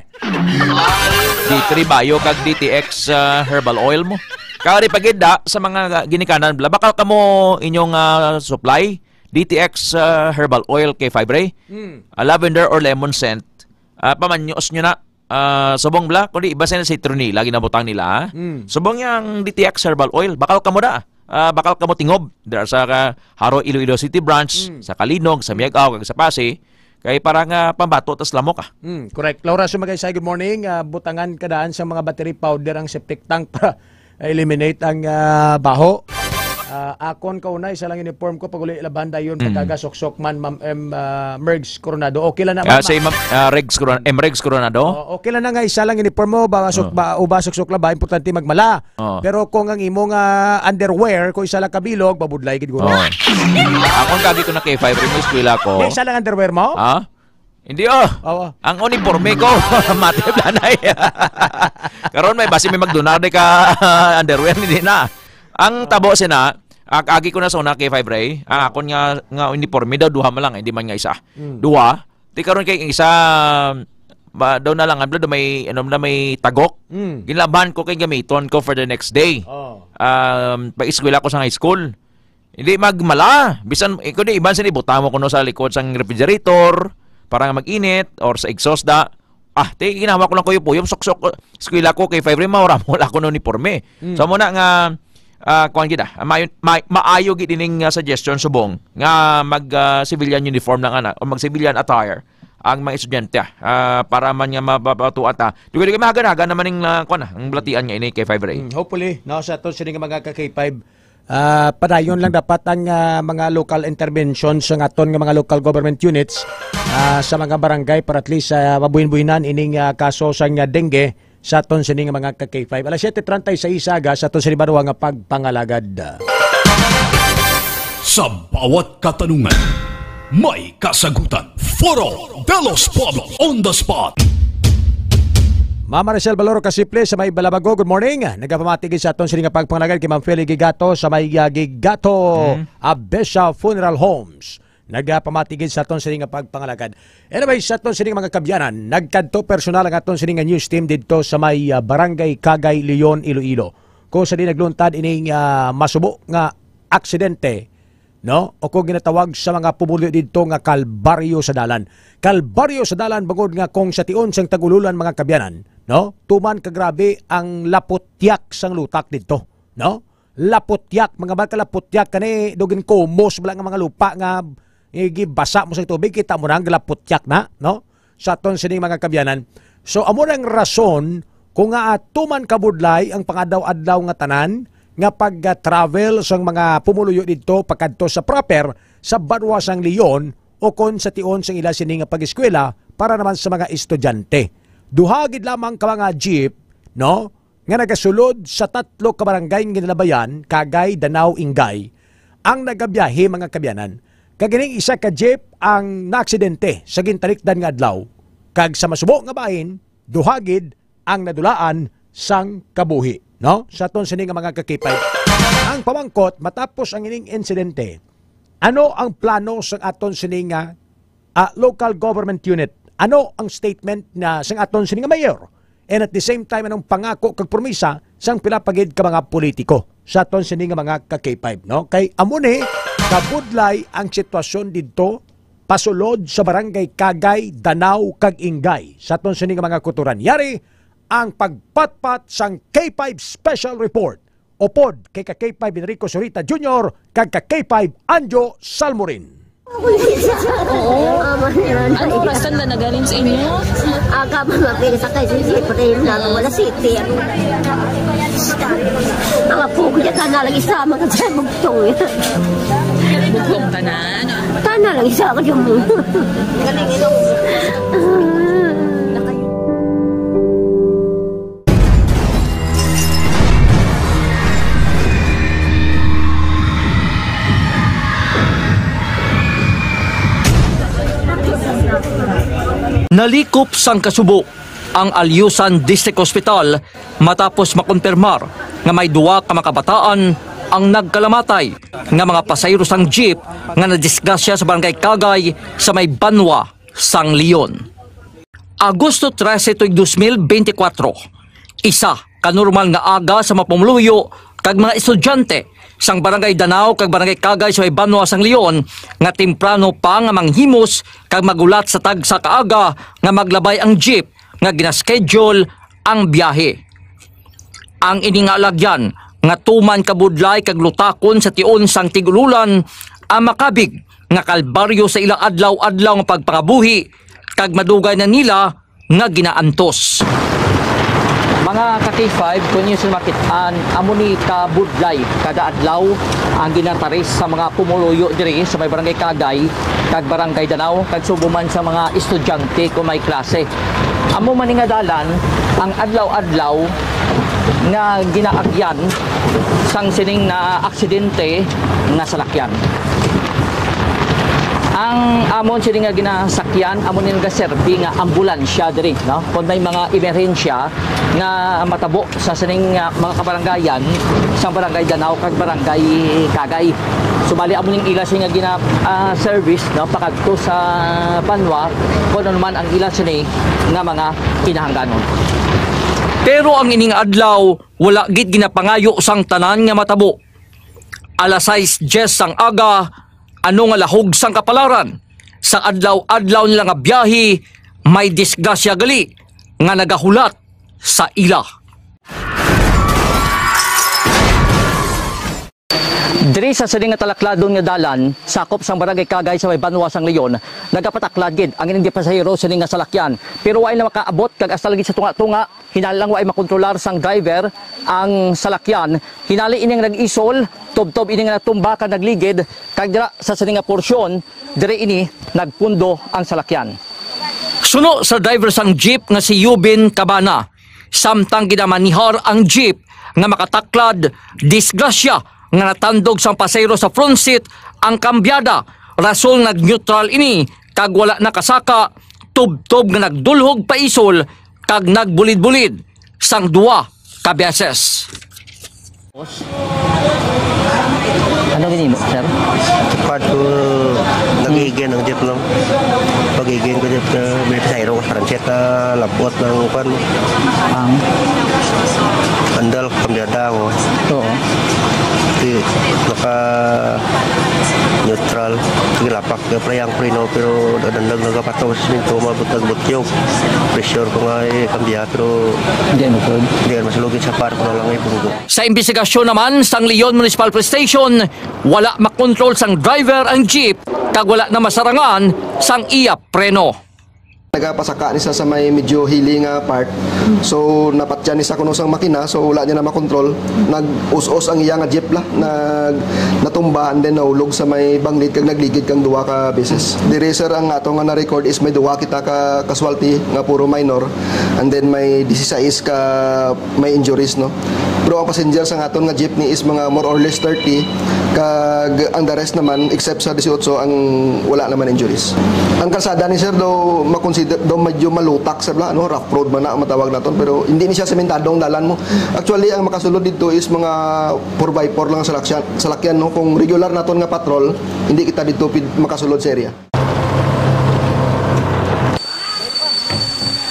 D three Bio kag D T X, ah, herbal oil mo. Kari pa gid da sa mga ginikanan bala. Bakal kamo inyong, ah, supply. D T X, ah, herbal oil kay Fibre. Mm. Ah, lavender or lemon scent. Ah, pamanyos nyo na. Ah, subong bala, kundi iba sa citronella, ginabutang nila, ah. Mm. Subong yang D T X herbal oil. Bakal kamo da. Ah, bakal kamo tingob. Dira sa ka-, Jaro Iloilo City Branch, Mm. sa Calinog, sa Miag-ao, kag sa Passi. Kay para nga pambato tas lamok, ah. Mm, correct. Laura Sumagaysay, good morning. Ah, butangan kadaan sa mga battery powder ang septic tank para eliminate ang, ah, baho. Ah, akon kauna, isa lang uniform ko, pag-uli laban dayon, Mm. pagkaga suksok man, Ma'am M, ah, Mergs Coronado. Okay lang na, Ah, Ma'am, si ah. Ma'am, ah, Regs Coron-, M Regs Coronado? Oh, okay lang na nga isa lang uniform mo, ba, sok-, Oh. ba, o ba suksok lang ba, importante magmala. Oh. Pero kung ang imo nga underwear, kung isa lang kabilog, babudlay gid guro. Oh. Akon kagi ko na kay five rin mo eskwela ko. May isa lang underwear mo? Ha? Hindi, oh. Oo. Ang uniforme ko, mati planay. Karon may basi may magdunar di ka underwear, hindi na. Ang tabo sina, ag-, agi ko na sa una kay five Ray, ang akon nga, nga uniforme daw, duha man lang, hindi man nga isa. Mm. Duha. Di karon kay isa, ba, daw na lang, abla, daw may, ano na, may tagok. Mm. Ginlaban ko kay gamiton ko for the next day. Oh. Um, pag-eskwela ko sa high school. Hindi magmala. Bisan, eh, kundi iban sila ibutang mo kuno sa likod sang refrigerator para nga mag-init or sa exhaust da. Ah, ti, ginawa ko lang kuyop-kuyop, suksok ko. Eskwela ko kay five rin, maura mo wala ko uniforme. Mm. So, muna nga, ah, kuwan gid, ah, maayo, ma-, maayo gid ining, ah, suggestion subong nga mag, ah, civilian uniform lang ana o mag civilian attire ang mga estudyante, ah, para man nga mapapatuan ta. Dugay-dugay mahaganagan naman ning, ah, kuwan, ah, ang balatian nga ini kay five rin. Mm, hopefully, no, sa aton sini nga mga ka K five, ah, padayon lang dapat ang, ah, mga local interventions sa aton nga mga local government units, ah, sa mga barangay para at least, ah, mabuhin-buhinan ining, ah, kaso sang, ah, dengue sa aton sini nga mga ka K five. Alas siete treinta y seis aga sa aton sini banwa nga pagpangalagad. Sa bawat katanungan, may kasagutan. Foro de los Pueblos on the spot. Ma'am Maricel Baloro Kasiple sa may Balabago, good morning. Nagapamati gid sa aton sini nga pagpangalagad kay Ma'am Feli Gigato sa may, ah, Gigato Mm. Abesa Funeral Homes. Nagapamati gid sa aton sini nga pagpangalagad. Anyway, sa aton sini nga mga kabyanan, nagkadto personal ang aton sini nga news team didto sa may, ah, Barangay Kagay, Leon, Iloilo. Kung sa di nagluntad ining, ah, masubo nga aksidente, no? O kung ginatawag sa mga pumuluyo didto nga kalbaryo sa dalan. Kalbaryo sa dalan, bangod nga kung sa tion sang tag-ululan, mga kaabyanan, no? Tuman ka grabe ang laputyak sang lutak didto, no? Laputyak, mga bal ka laputyak, kani dugin kumos bala nga mga lupa nga, eh, gibasa mo sa tubig, kita mo na ang laputyak na, no? Sa aton sining mga kaabyanan. So, amo na ang rason kung nga tuman kabudlay ang pangadlaw-adlaw nga tanan nga pag-travel sang mga pumuluyo didto pakadto sa proper sa banwa sang Leon o kon sa tion sang ila sini nga pag-eskwela para naman sa mga estudyante. Duha gid lamang ka mga jeep, no, nga nagasulod sa tatlo ka barangay nga ginalabayan, Cagay, Danao, Ingay, ang nagabiyahe, mga kaabyanan. Kag ining isa ka jeep ang naaksidente sa gintalikdan nga adlaw. Kag sa masubo nga bahin, duha gid ang nadulaan sang kabuhi, no? Sa aton sini nga mga ka-K five. Ang pamangkot, matapos ang ining insidente, ano ang plano sang aton sini nga, ah, local government unit? Ano ang statement na sang aton sini nga mayor? And at the same time, anong pangako kag promisa sang pila pa gid ka mga politiko sa aton sini nga mga ka-K five, no? Kay amo ni kabudlay ang sitwasyon didto pasulod sa Barangay Cagay, Danao, kag Ingay sa aton sini nga mga kutoran. Yari ang pagpatpat sang K five Special Report. Upod kay ka K five Enrico Zurita Junior kag ka K five Anjo Salmorin. Oo. Ano oras na nagaling sa inyo? Aga, mga pwede sa kayo, siyempre, na wala city. Mga pugo niya, tana lang isa, mga sa bugtong. Bugtong tanan. Tana lang isa, ako yung Nalikop sang kasubo ang Alyusan District Hospital matapos makonfirmar nga may duwa ka mga kabataan ang nagkalamatay nga mga pasahero sang jeep nga nadisgrasya sa Barangay Cagay sa may banwa sang Leon. Agosto trese tuig dos mil beintikwatro, isa ka normal nga aga sa mga pumuluyo kag mga estudyante sang Barangay Danao kag Barangay Cagay sa may banwa sang Leon nga temprano pa nga manghimos kag maghulat sa tagsa ka aga nga maglabay ang jeep nga ginaschedule ang biyahe. Ang ini nga alagyan nga tuman kabudlay kag lutakon sa tion sang tig-ululan ang makabig nga kalbaryo sa ila adlaw-adlaw nga pagpangabuhi kag madugay na nila nga ginaantos. Mga ka-K five, kung inyo sila makit-an, amo ni kabudlay kada adlaw ang ginataris sa mga pumuluyo diri sa may Barangay Cagay kag Barangay Danao, kag subong man sa mga estudyante kung may klase. Amo man ni nga dalan ang adlaw-adlaw nga ginaagyan sang sining na aksidente nga salakyan. Ang amon sini nga ginasakyan, amo ni nagaserbi nga ambulansya diri, no? Kung may mga emerhensya nga matabo sa sining, ah, mga kabarangayan, sa Barangay Danao kag Barangay Cagay. Subali amo ning ila sini nga gina, ah, service, no, pakadto sa banwa, kung ano man ang ila sini nga mga kinahanglanon. Pero ang ining adlaw, wala gid ginapangayo sang tanan nga matabo. Alas sais dyes sang aga, ano nga lahog sang kapalaran, sa adlaw-adlaw nila nga biyahe, may disgrasya gali nga nagahulat sa ila. Diri sa sini nga talakladon nga dalan, sakop sang Barangay Cagay sa may banwa sang Leon, nagapataklad gid ang ining pasahero sini nga salakyan, pero way na makaabot kag hasta lagi sa tunga-tunga, hinala lang way makontrolar sang driver ang salakyan. Hinali ini nga nag-isol, tubtob ini nga natumba kag nagligid, kag dira sa sini nga porsyon, diri ini nagpundo ang salakyan. Suno sa driver sang jeep nga si Yubin Cabana, samtang ginamanihar ang jeep nga makataklad, disgrasya nga natandog sang pasahero sa front seat ang kambyada, rason nag-neutral ini kag wala nakasaka, tubtob nga nagdulhog paisol kag nagbulid-bulid sang duwa ka beses. Ano ginimo, sir? Part ko, nag-igin ang jeep lang. Pag-igin ko jeep na may pasahero, transita, labot ng kwan. Ang? Andal, kambyada ako. Oo. Di, naka neutral. Sige, lapak. Kaya pala yung preno, pero nadandag, nagapataw sa simento, mabutag-butyog. Pressure ko nga, eh, kambya, pero Hindi, ano po? Hindi, mas lugit sa par ko na lang, eh, bunggo. Sa imbestigasyon naman sang Leon Municipal Police Station, wala makontrol sang driver ang jeep, kag wala na masarangan sang iya preno. Nagapasaka ni sa, sa may medyo hilly nga part. So, napatyan ni sa kuno sang makina, so wala niya na makontrol. Nag-us-us ang iya nga jeep la, nag natumba and then nahulog sa may banglit kag nagligid kang duha ka beses. Diri, sir, ang ato nga na-record is may duha kita ka casualty nga puro minor, and then may disisais ka may injuries, no? Pero ang passenger sa aton nga jeepney is mga more or less thirty, kag ang the rest naman, except sa dieciocho, ang wala naman injuries. Ang kalsada ni sir daw makonsider daw medyo malutak, sir, la, no? Rough road man na ang matawag naton, pero hindi ni siya sementado ang dalan mo. Actually, ang makasulod dito is mga four by four lang ang salakyan, salakyan, no? Kung regular naton nga patrol, hindi kita dito pid-, makasulod sa area.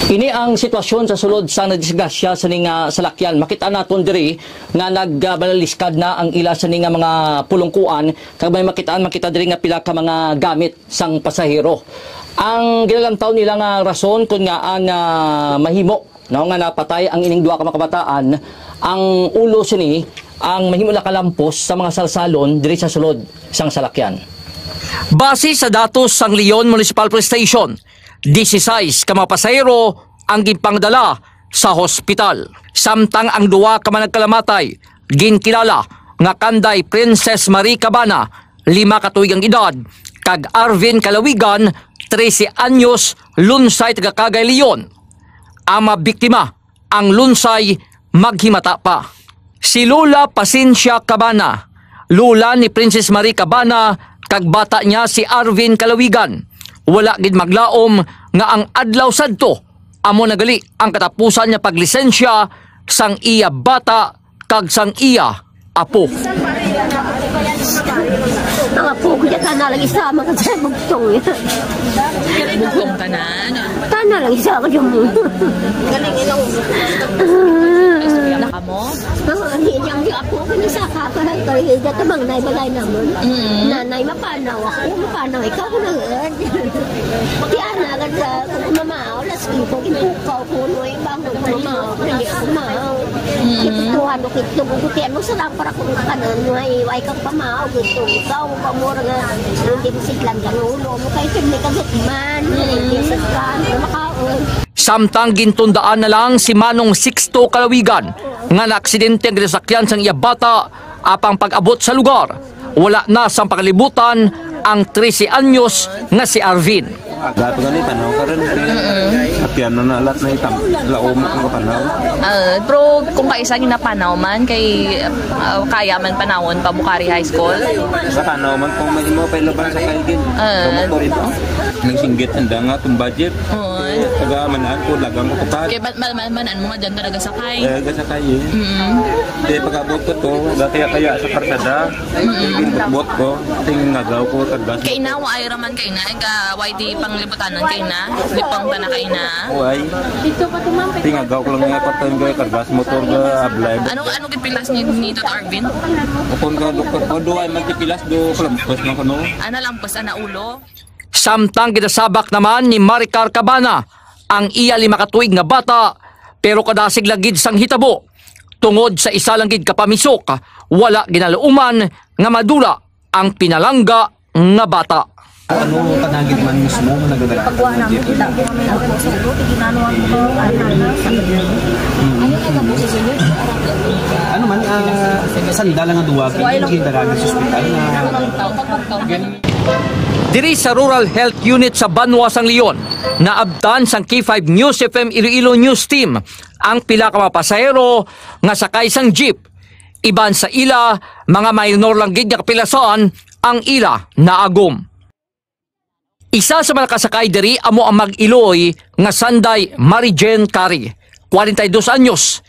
Ini ang sitwasyon sa sulod sa nadisgrasya sa ning, ah, salakyan. Makita naton diri nga nagbalaliskad na ang ila sa ning, ah, mga pulungkuan, kag may makitaan, makita diri nga pila ka mga gamit sang pasahero. Ang ginalantaw nila nga rason kun ngaa nga mahimo, no, nga napatay ang ining duha ka mga kabataan, ang ulo sini ang mahimo nakalampos sa mga salsalon diri sa sulod sang salakyan. Base sa datos sang Leon Municipal Police Station, disisais ka mga pasahero ang ginpangdala sa hospital, samtang ang duha ka managkalamatay ginkilala nga kanday Princess Marie Cabana, lima ka tuig ang edad, kag Arvin Calawigan, trese anyos, lunsay taga Cagay, Leon. Ang mga biktima, ang lunsay maghimata pa. Si Lola Pasencia Cabana, lola ni Princess Marie Cabana, kag bata niya si Arvin Calawigan, wala gid maglaom nga ang adlaw sadto amo na gali ang katapusan niya paglisensya sang iya bata kag sang iya apo. Ang apo ko dyan, tana lang isa, mga sa bugtong. Bugtong ka na, ano? Tana lang isa, kadyo mo. Naka mo? Oo, hindi, yung, yung apo ko, isa ka, parang kaya, tamang na, ibagay naman. Mm. Nanay, mapanaw ako, mapanaw, ikaw ko na, eh. Ti ana gad sa kung mamaw, las ko ginpukaw ko no, eh, bang ko mamaw, hindi ako mamaw. Mm. Kituhan ko kito, guguti ano sa lang para kung kanan, way, way kang pamaw, gusto ikaw, pamura nga, hindi mo siglan ka, no, ulo mo, kay hindi ka gutman, hindi sa kan, makaon. Samtang gintundaan na lang si Manong Sixto Calawigan nga naaksidente ang ginasakyan sang iya bata, apang pag-abot sa lugar, wala na sang pangalibutan ang trese anyos nga si Arvin. Gato gani, tanaw ka rin. Apiano na alat na itam. Laom ang kapanaw. Ah, pero kung kaisa ginapanaw man, kay, ah, kaya man panawon pa Bucari High School. Sa panaw man kung may mo pa ilaban sa kaigin. Ah. Sa motor ito. Nagsinggit handa nga itong budget. Oo. Taga manaan ko, lagang ko pa. Kay man, man, man, man, mo nga dyan talaga sakay. Eh, gasakay eh. Mm. Di pag-abot ko to, kaya-kaya sa karsada. Ginbutbot ko, tingin nga daw ko, tagdas. Kay na, wa ay raman kay na, ga, wa di panglibutanan kay na, di pang tana kay na. Uy. Tingagaw ko lang nga, patay nga, tagdas, motor nga, ablay. Ano, ano gipilas ni, ni Tito Arvin? Upon ka, doktor, o, duwa, man gipilas, do, kalampos lang kano. Ana lampos, ana ulo. Samtang ginasabak naman ni Maricar Cabana ang iya lima ka tuig nga bata, pero kadasig lagid sang hitabo, tungod sa isa lang gid ka pamisok, wala ginaluuman nga madula ang pinalangga nga bata. Ano tanagid man mismo nga nagdala? Pagkuha namin kita. Ano man, ah, sandal nga duwa, gindaragis sa ospital na Diri sa Rural Health Unit sa Banwa sang Leon, naabtan sang K five News F M Iloilo News Team ang pila ka mga pasahero nga sakay sang jeep. Iban sa ila, mga minor lang gid nga kapilasan ang ila naagom. Isa sa mga nakasakay diri amo ang mag-iloy nga sanday Mary Jane Cari, kwarenta y dos anyos,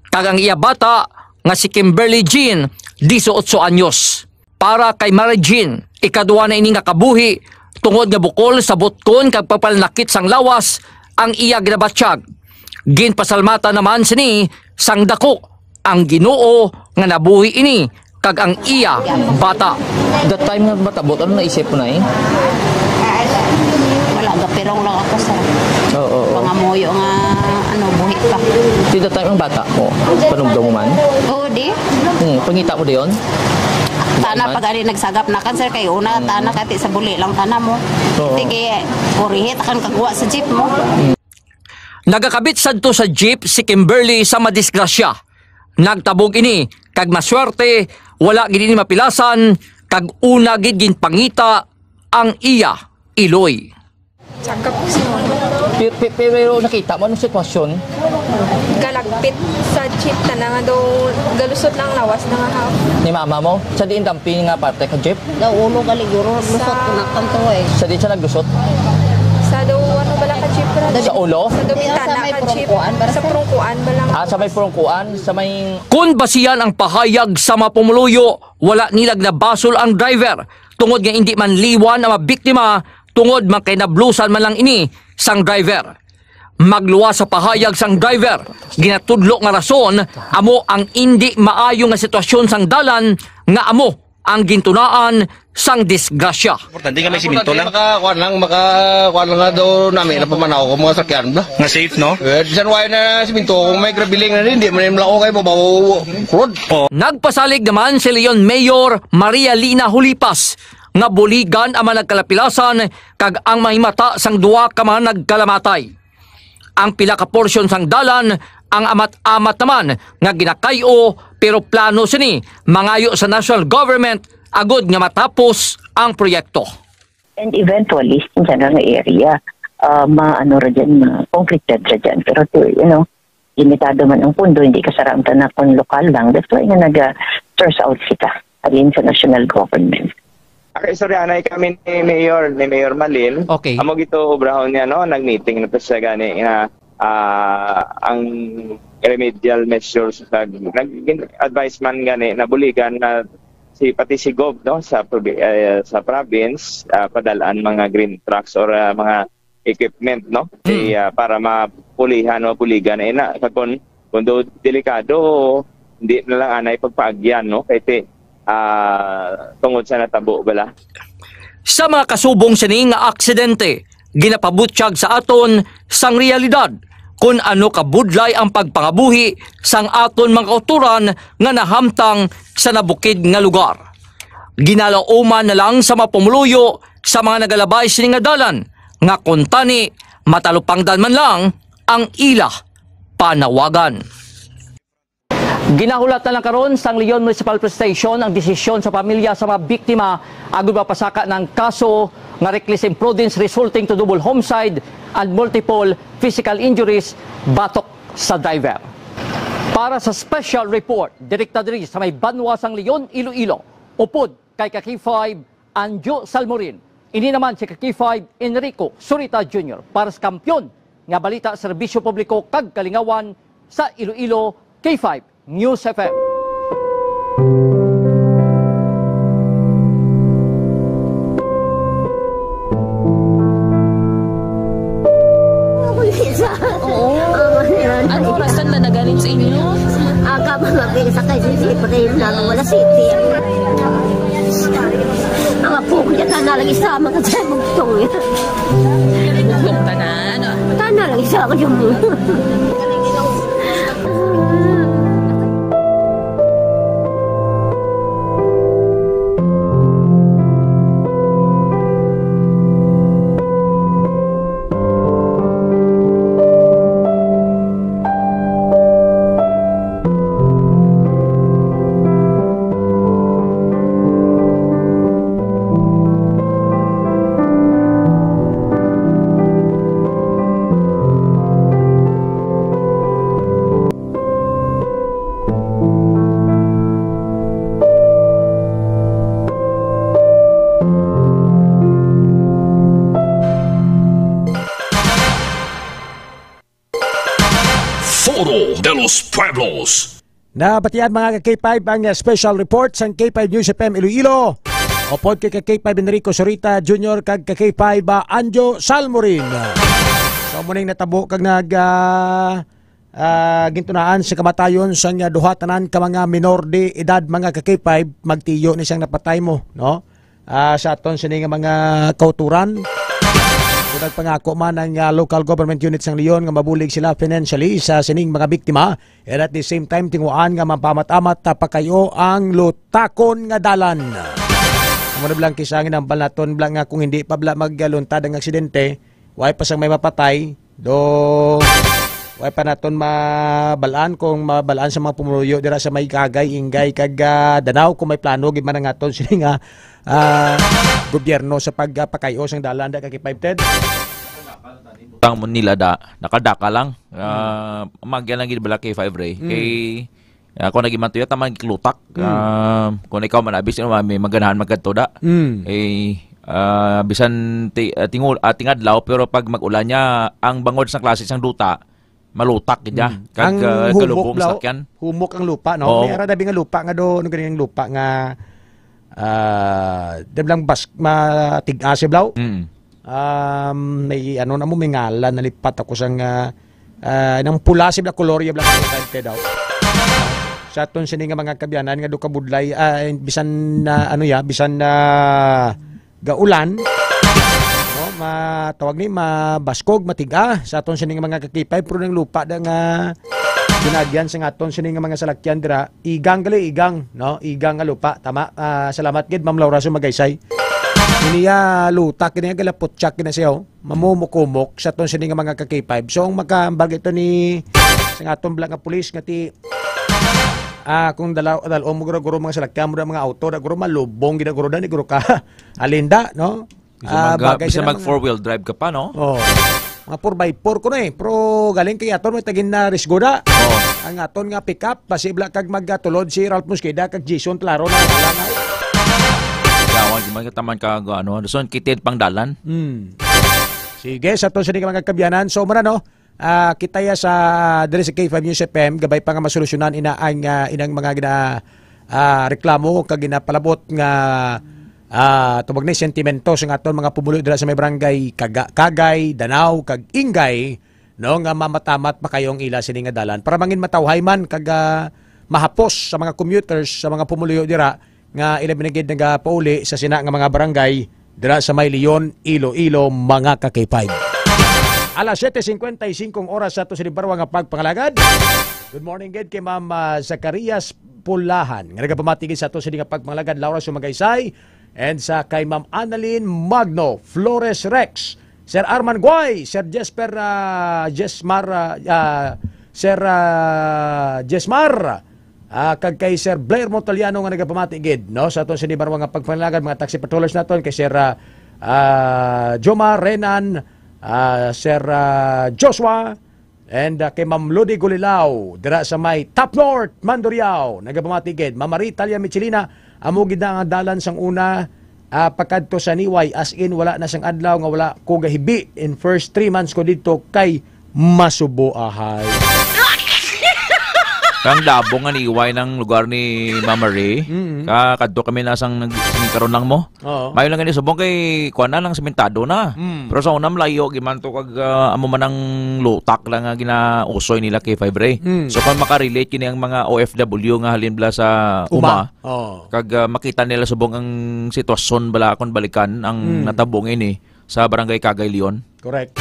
kag ang iya bata nga si Kimberly Jean, dieciocho anyos. Para kay Mary Jean, ikaduha na ini nga kabuhi tungod nga bukol sa butkon kag pagpalanakit sang lawas ang iya ginabatyag. Ginpasalmatan naman sini sang dako ang Ginoo nga nabuhi ini kag ang iya bata. That time nga matabot, ano naisip mo na eh? Wala, gapirong lang ako sa Oo, oo. Pangamuyo nga, ano, buhi pa. Di that time ang bata mo, panugdaw mo man? Oo, di. Hmm, pangita mo diyon? Tana pag ari nagsagap na kan, sir, kay una, tana kati sa buli lang tana mo. Oo. Sige, purihit akan kagwa sa jeep mo. Nagakabit sadto sa jeep si Kimberly sa madisgrasya. Nagtabog ini kag maswerte, wala gid ini mapilasan kag una gid ginpangita ang iya iloy. Sakap ko si Mama. Pero, pero nakita mo anong sitwasyon? Galagpit sa jeep na nga daw galusot lang lawas na nga half. Ni mama mo? Sa diin dampi nga parte ka jeep? Daw ulo gali guro, lusot ko na kanto eh. Sa di siya naglusot? Sa daw ano bala ka jeep ra? Sa ulo? Sa daw bintana ka jeep. Sa prungkuan bala nga. Ah, sa may prungkuan, sa may Kun basihan ang pahayag sa mga pumuluyo, wala nila ginabasol ang driver tungod nga indi man liwan ang mga biktima tungod man kay nablusan man lang ini sang driver. Magluwas sa pahayag sang driver, ginatudlo nga rason amo ang indi maayo nga sitwasyon sang dalan nga amo ang gintunaan sang disgrasya. Importante nga may simento lang. Maka, kuwan lang, maka, kuwan lang nga daw namin na pamanaw ko mga sakyan ba? Nga safe, no? Eh, bisan wala na simento, kung may grabiling na rin, di man yung malako kayo, mababaw, road. Nagpasalig naman si Leon Mayor Maria Lina Hulipas nga buligan ang mga nagkalapilasan kag ang mahimata sang duha ka mga nagkalamatay. Ang pila ka porsyon sang dalan ang amat-amat naman nga ginakay-o, pero plano sini mangayo sa national government agod nga matapos ang proyekto. And eventually, in general nga area, ah, ma-, ano ra dyan, ma-concreted ra dyan. Pero to, you know, limitado man ang pundo, hindi kasara ang tanan kung lokal lang. That's why nga nag-source out kita, alin sa national government. Ang istoryahanay kami ni Mayor, ni Mayor Malin. Okay. Amo gito obrahon niya, no? Nag-meeting na to siya gani nga, ah, ang remedial measures, nag-, nag-advise man gani na buligan na si, pati si Gov, no, sa probi-, eh, sa province, ah, padalaan mga green trucks or, ah, mga equipment, no? Kay, Mm. ah, para mapulihan o buligan na ina. Kag kung, kung do delikado, hindi na lang anay pagpaagyan, no? Kay ti, ah, tungod sa natabo bala. Sa mga kasubong sini nga aksidente, ginapabutyag sa aton sang realidad kun ano kabudlay ang pagpangabuhi sang aton mga kautoran nga nahamtang sa nabukid nga lugar. Ginalauman na lang sa mga pumuluyo sa mga nagalabay sini nga dalan nga kuntani matalupangdan man lang ang ila panawagan. Ginahulat na lang karon sang Leon Municipal Police Station ang desisyon sa pamilya sa mga biktima agud mapasaka ng kaso nga reckless imprudence resulting to double homicide and multiple physical injuries batok sa driver. Para sa special report, direkta diri sa may banwa sang Leon, Iloilo, upod kay ka K five Anjo Salmorin. Ini naman si ka K five Enrico Surita Junior para sa Kampiyon nga Balita, Serbisyo Publiko kag Kalingawan sa Iloilo, K five News F M. Oo. Ano oras na nagaling sa inyo? Aga, mga pila sa kay Sisi, pati yung nalo, wala Sisi. Ang apo ko dyan, tana lang isa, mga sa bugtong. Bugtong tanan, ah. Tana lang isa, ako yung Foro de los Pueblos. Nabatian, mga ka K five, ang, uh, special report sang K five News F M Iloilo. Upod kay ka K five Enrico Sorita Junior kag ka K five, uh, Anjo Salmorin. So, muning natabo kag nag, uh, ah, gintunaan sa kamatayon sang duha tanan ka mga minor de edad, mga ka-K five, magtiyo ni siyang napatay mo, no? Ah, sa aton sini nga mga kauturan. Kung nagpangako man ang, ah, local government unit sang Leon nga mabulig sila financially sa sining mga biktima, and at the same time, tinguhaan nga mapamat-amat ta pakayo ang lutakon nga dalan. Amo na bala ang kisa nga nambal naton bala nga kung hindi pa bala magluntad ang aksidente, way pa sang may mapatay, do, way pa naton mabalaan kung mabalaan sa mga pumuluyo dira sa may Kagay, Ingay, kag, ah, Danao kung may plano gid man ang aton sini nga, ah, gobyerno sa pagpakayo sang dalan da ka-K five, Ted. Tang mo nila da, nakadaka lang. Ah, magyan lang gid bala K five Ray. Kay ako naging mantuya tamang iklutak. Ah, kung ikaw man abis, ano, may maganahan magkadto da. Mm. Eh, ah, bisan ti, ah, tingul, ah, tingadlaw, pero pag mag-ulan niya, ang bangod sa klase sang duta, malutak gid ya. Mm. Kag, Ang ah, humok, kalubong blaw, sakyan. Humok ang lupa, no? Oo. May ara dabi nga lupa nga do, ano gani ang lupa nga, ah, dem lang bas, matig-a si blaw. Mm. Um, may ano na mo, may ngalan, nalipat ako sang, ah, ah, nang pula si black color, ya black color daw. Sa aton sini nga mga kabyanan nga do kabudlay, ah, bisan na, ano ya, bisan na gaulan, no, matawag ni mabaskog, matiga sa aton sini nga mga ka-K five, pero nang lupa da nga ginagyan sa aton sini nga mga salakyan dira, igang gali, igang, no, igang nga lupa, tama. Ah, salamat gid, Ma'am Laura, sa Magaysay. Iniya lutak, iniya galaputsak, iniya siya, oh. Mamumukumok sa aton sini nga mga ka-K five. So, ang makahambal ito ni sa aton bala nga pulis nga ti, ah, kung dalaw, dalom mo guro, guro mga salakyan mo, mga auto, da guro malubong gid guro da ni guro ka. Alinda, no? Bisan mag, bisan mag four-wheel drive ka pa, no? Oh. Mga four by four ko na eh. Pero galing kay aton may tagin na risgo da. Oh. Ang aton nga pick-up, basi bala kag magtulod si Ralph Mosqueda kag Jason Claro na wala na. Yawan, di man ka taman ka, ano, so, kitid pang dalan. Hmm. Sige, sa to sa mga kabyanan. So, mara, no? Ah, kita ya sa diri sa K five News F M, gabay pa nga masolusyonan ina ang, ah, inang mga gina, ah, reklamo kag ginapalabot nga, ah, tubag ni sentimento sa aton mga pumulo dira sa may barangay Kaga-, Kagay, Danao, kag Ingay, no, nga mamatamat pa kayo ang ila sini nga dalan para mangin matawhay man kag, ah, mahapos sa mga commuters, sa mga pumuluyo dira nga ila binagid nagapauli sa sina nga mga barangay dira sa may Leon, Iloilo, mga ka-K five. Alas siyete cincuenta y cinco ang oras sa ato sa Libarwa nga pagpangalagad. Good morning gid kay Ma'am, ah, Zacarias Pulahan nga nagapamati gid sa ato sa nga pagpangalagad, Laura Sumagaysay, and sa kay Ma'am Annalyn Magno Flores Rex, Sir Arman Guay, Sir Jesper, ah, Jesmar, ah, ah, Sir, ah, Jesmar, ah, kag kay Sir Blair Montaliano nga nagapamati gid, no, sa aton sini barwa nga pagpanalagad, mga taxi patrollers naton, kay Sir, ah, ah, Jomar Renan, ah, Sir, ah, Joshua, and, ah, kay Ma'am Lodi Gulilao dira sa may Top North, Mandurriao, nagapamati gid. Ma'am Marie Talia Michelina, amo gid na ang dalan sang una, ah, pakadto sa Niway, as in, wala na sang adlaw nga wala ko gahibi in first three months ko dito kay masubo ahay. Kang Dabong nga Niway ng lugar ni Mama Ray. Mm. Ka kadto kami na sang nag-, sing karon lang mo. Oo. Mayo lang gani subong kay kuan na lang, sementado na. Mm. Pero sa una, malayo giman to kag, ah, amo man ang lutak lang nga ginausoy nila kay Five Ray. Mm. So kung makarelate kini ang mga O F W nga halin bala sa uma, Uma. Oo. kag, ah, makita nila subong ang sitwasyon bala akong balikan ang Mm. natabo ini sa Barangay Kagay, Leon. Correct.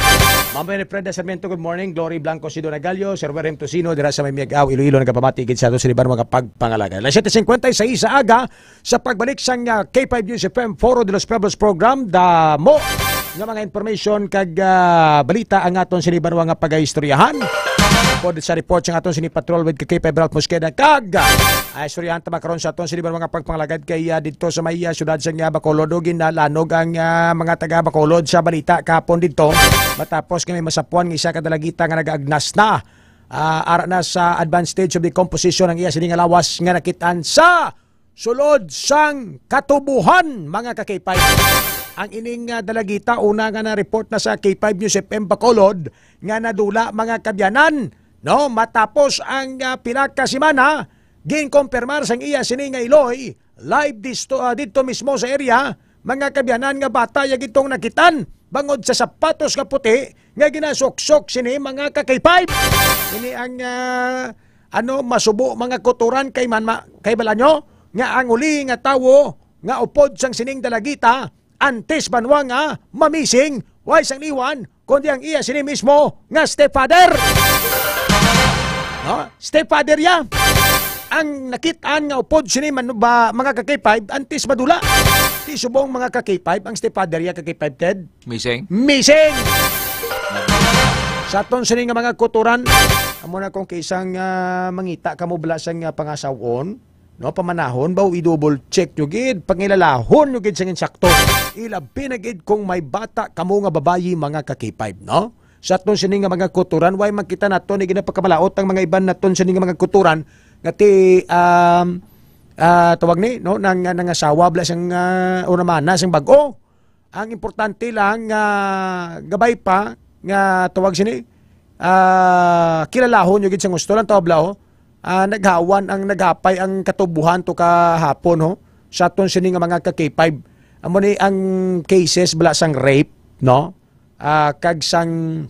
Ma'am Winifreda Sarmiento, good morning. Glory Blanco, Sido Nagalio, Sir William Tocino, dira sa may Miag-ao, Iloilo, nagapamati gid sa ato sa liban mga pagpangalaga. Alas siyete cincuenta y seis sa aga, sa pagbalik sang, ah, K five News F M Foro de los Pueblos Program, damo nga mga information kag, ah, balita ang aton sini barwa nga pagaistoryahan. Pod sa report sa aton sini patrol with K five Ralph Mosqueda kag, ah, istoryahan ta ba karon sa aton sini barwa nga pagpangalagad kay, ah, dito sa may, ah, syudad sa, ah, Bacolod, o ginalanog ang, ah, mga taga Bacolod sa balita kahapon dito matapos nga may masapuan nga isa ka dalagita nga nagaagnas na, ah, ara na sa advanced stage of decomposition ang iya sini nga lawas nga nakitaan sa sulod sang Katubuhan, mga ka-K five. Ang ining, ah, dalagita, una nga na-report na sa K five News F M Bacolod nga nadula, mga kabyanan, no? Matapos ang, ah, pila ka semana, ginkompirmar sang iya sini nga iloy, live disto, ah, dito mismo sa area, mga kabyanan, nga bata ya gitong nakitan bangod sa sapatos nga puti nga ginasuksok sini, mga ka-K five. Ini ang, ah, ano, masubo, mga kutoran, kay man ma-, kay bala nyo nga ang uli nga tawo nga upod sang sining dalagita, antes banwa nga mamising, way sang liwan, kundi ang iya sini mismo nga stepfather. No? Stepfather ya. Ang nakitaan nga upod sini man ba, mga ka-K five, antes madula. Di subong, mga ka-K five, ang stepfather ya, ka-K five, Ted. Missing? Missing! Sa aton sini nga mga kutoran, amo na kung kaisang, ah, mangita kamo bala sang, ah, pangasawon, no, pamanahon ba o i-double check nyo gid, pangilalahon nyo gid sang insakto. Ilabi na gid kung may bata kamo nga babayi, mga ka-K five, no? Sa aton sini nga mga kutoran, way man kita nato ni ginapakabalaot ang mga iban naton sini nga mga kutoran nga ti, um, ah, tawag ni, no, nang, nangasawa bala sang, ah, unamana sang bag-o. Ang importante lang nga gabay pa nga tawag sini, ah, kilalahon nyo gid sang husto lang, tawag bala, oh. Ah, naghawan ang naghapay ang katubuhan to kahapon, ho, sa aton sini nga mga ka-K five. Amo ni ang cases bala sang rape, no? Ah, kag sang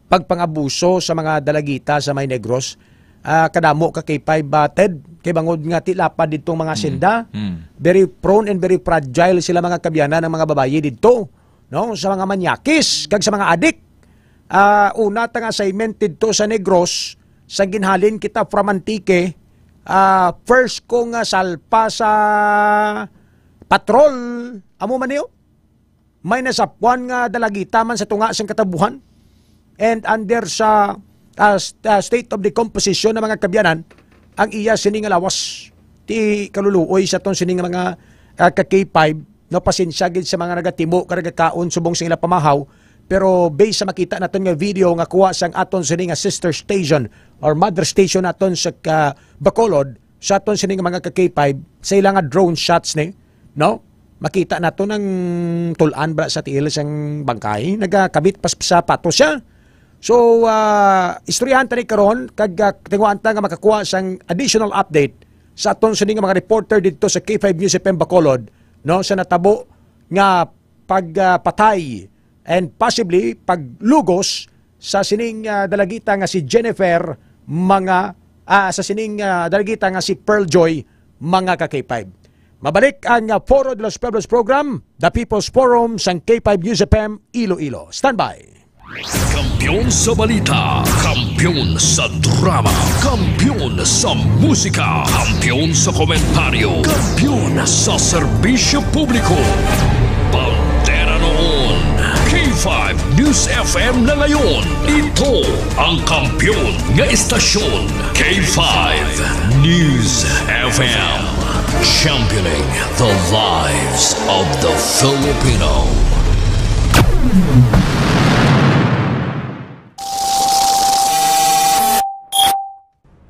pagpangabuso sa mga dalagita sa may Negros, ah, kadamo ka-K five, ah, Ted, kay bangod nga tilapad didtong mga Mm. senda, Mm. very prone and very fragile sila, mga kabyanan, ang mga babayi didto, no, sa mga manyakis kag sa mga adik. Ah, una ta nga assignment didto sa Negros, sa ginhalin kita from Antique, ah, first ko nga salpa sa patrol, amo man niyo? May nasapwan nga dalagita man sa tunga sang katabuhan. And under sa, ah, st-, ah, state of decomposition na mga kabyanan, ang iya sini nga lawas. Ti kaluluoy sa aton sini nga mga, ah, ka-K five, no, pasensya gid sa mga nagatimo kag nagakaon subong sa ila pamahaw, pero based sa makita naton nga video nga kuha sang aton sini nga sister station or mother station naton sa ka-, Bacolod, sa aton sini nga mga ka-K five, sa ila nga drone shots ni, no? Makita nato nang tul-an bala sa tiil sang bangkay, nagakabit pa sa sapatos siya. So, ah, istoryahan ta ni karon, kag, ah, tinguhaan ta nga makakuha sang additional update sa aton sini nga mga reporter didto sa K five News F M Bacolod, no, sa natabo nga pag, ah, patay and possibly paglugos sa sining, ah, dalagita nga si Jennifer, mga, ah, sa sining, ah, dalagita nga si Pearl Joy, mga ka-K five. Mabalik ang, ah, Foro de los Pueblos program, The People's Forum, sang K five News F M Iloilo. Standby. Kampiyon sa balita, kampiyon sa drama, kampiyon sa musika, kampiyon sa komentaryo, kampiyon sa serbisyo publiko. Bandera noon, K five News F M na ngayon. Ito ang kampiyon nga estasyon, K five News F M. Championing the lives of the Filipino.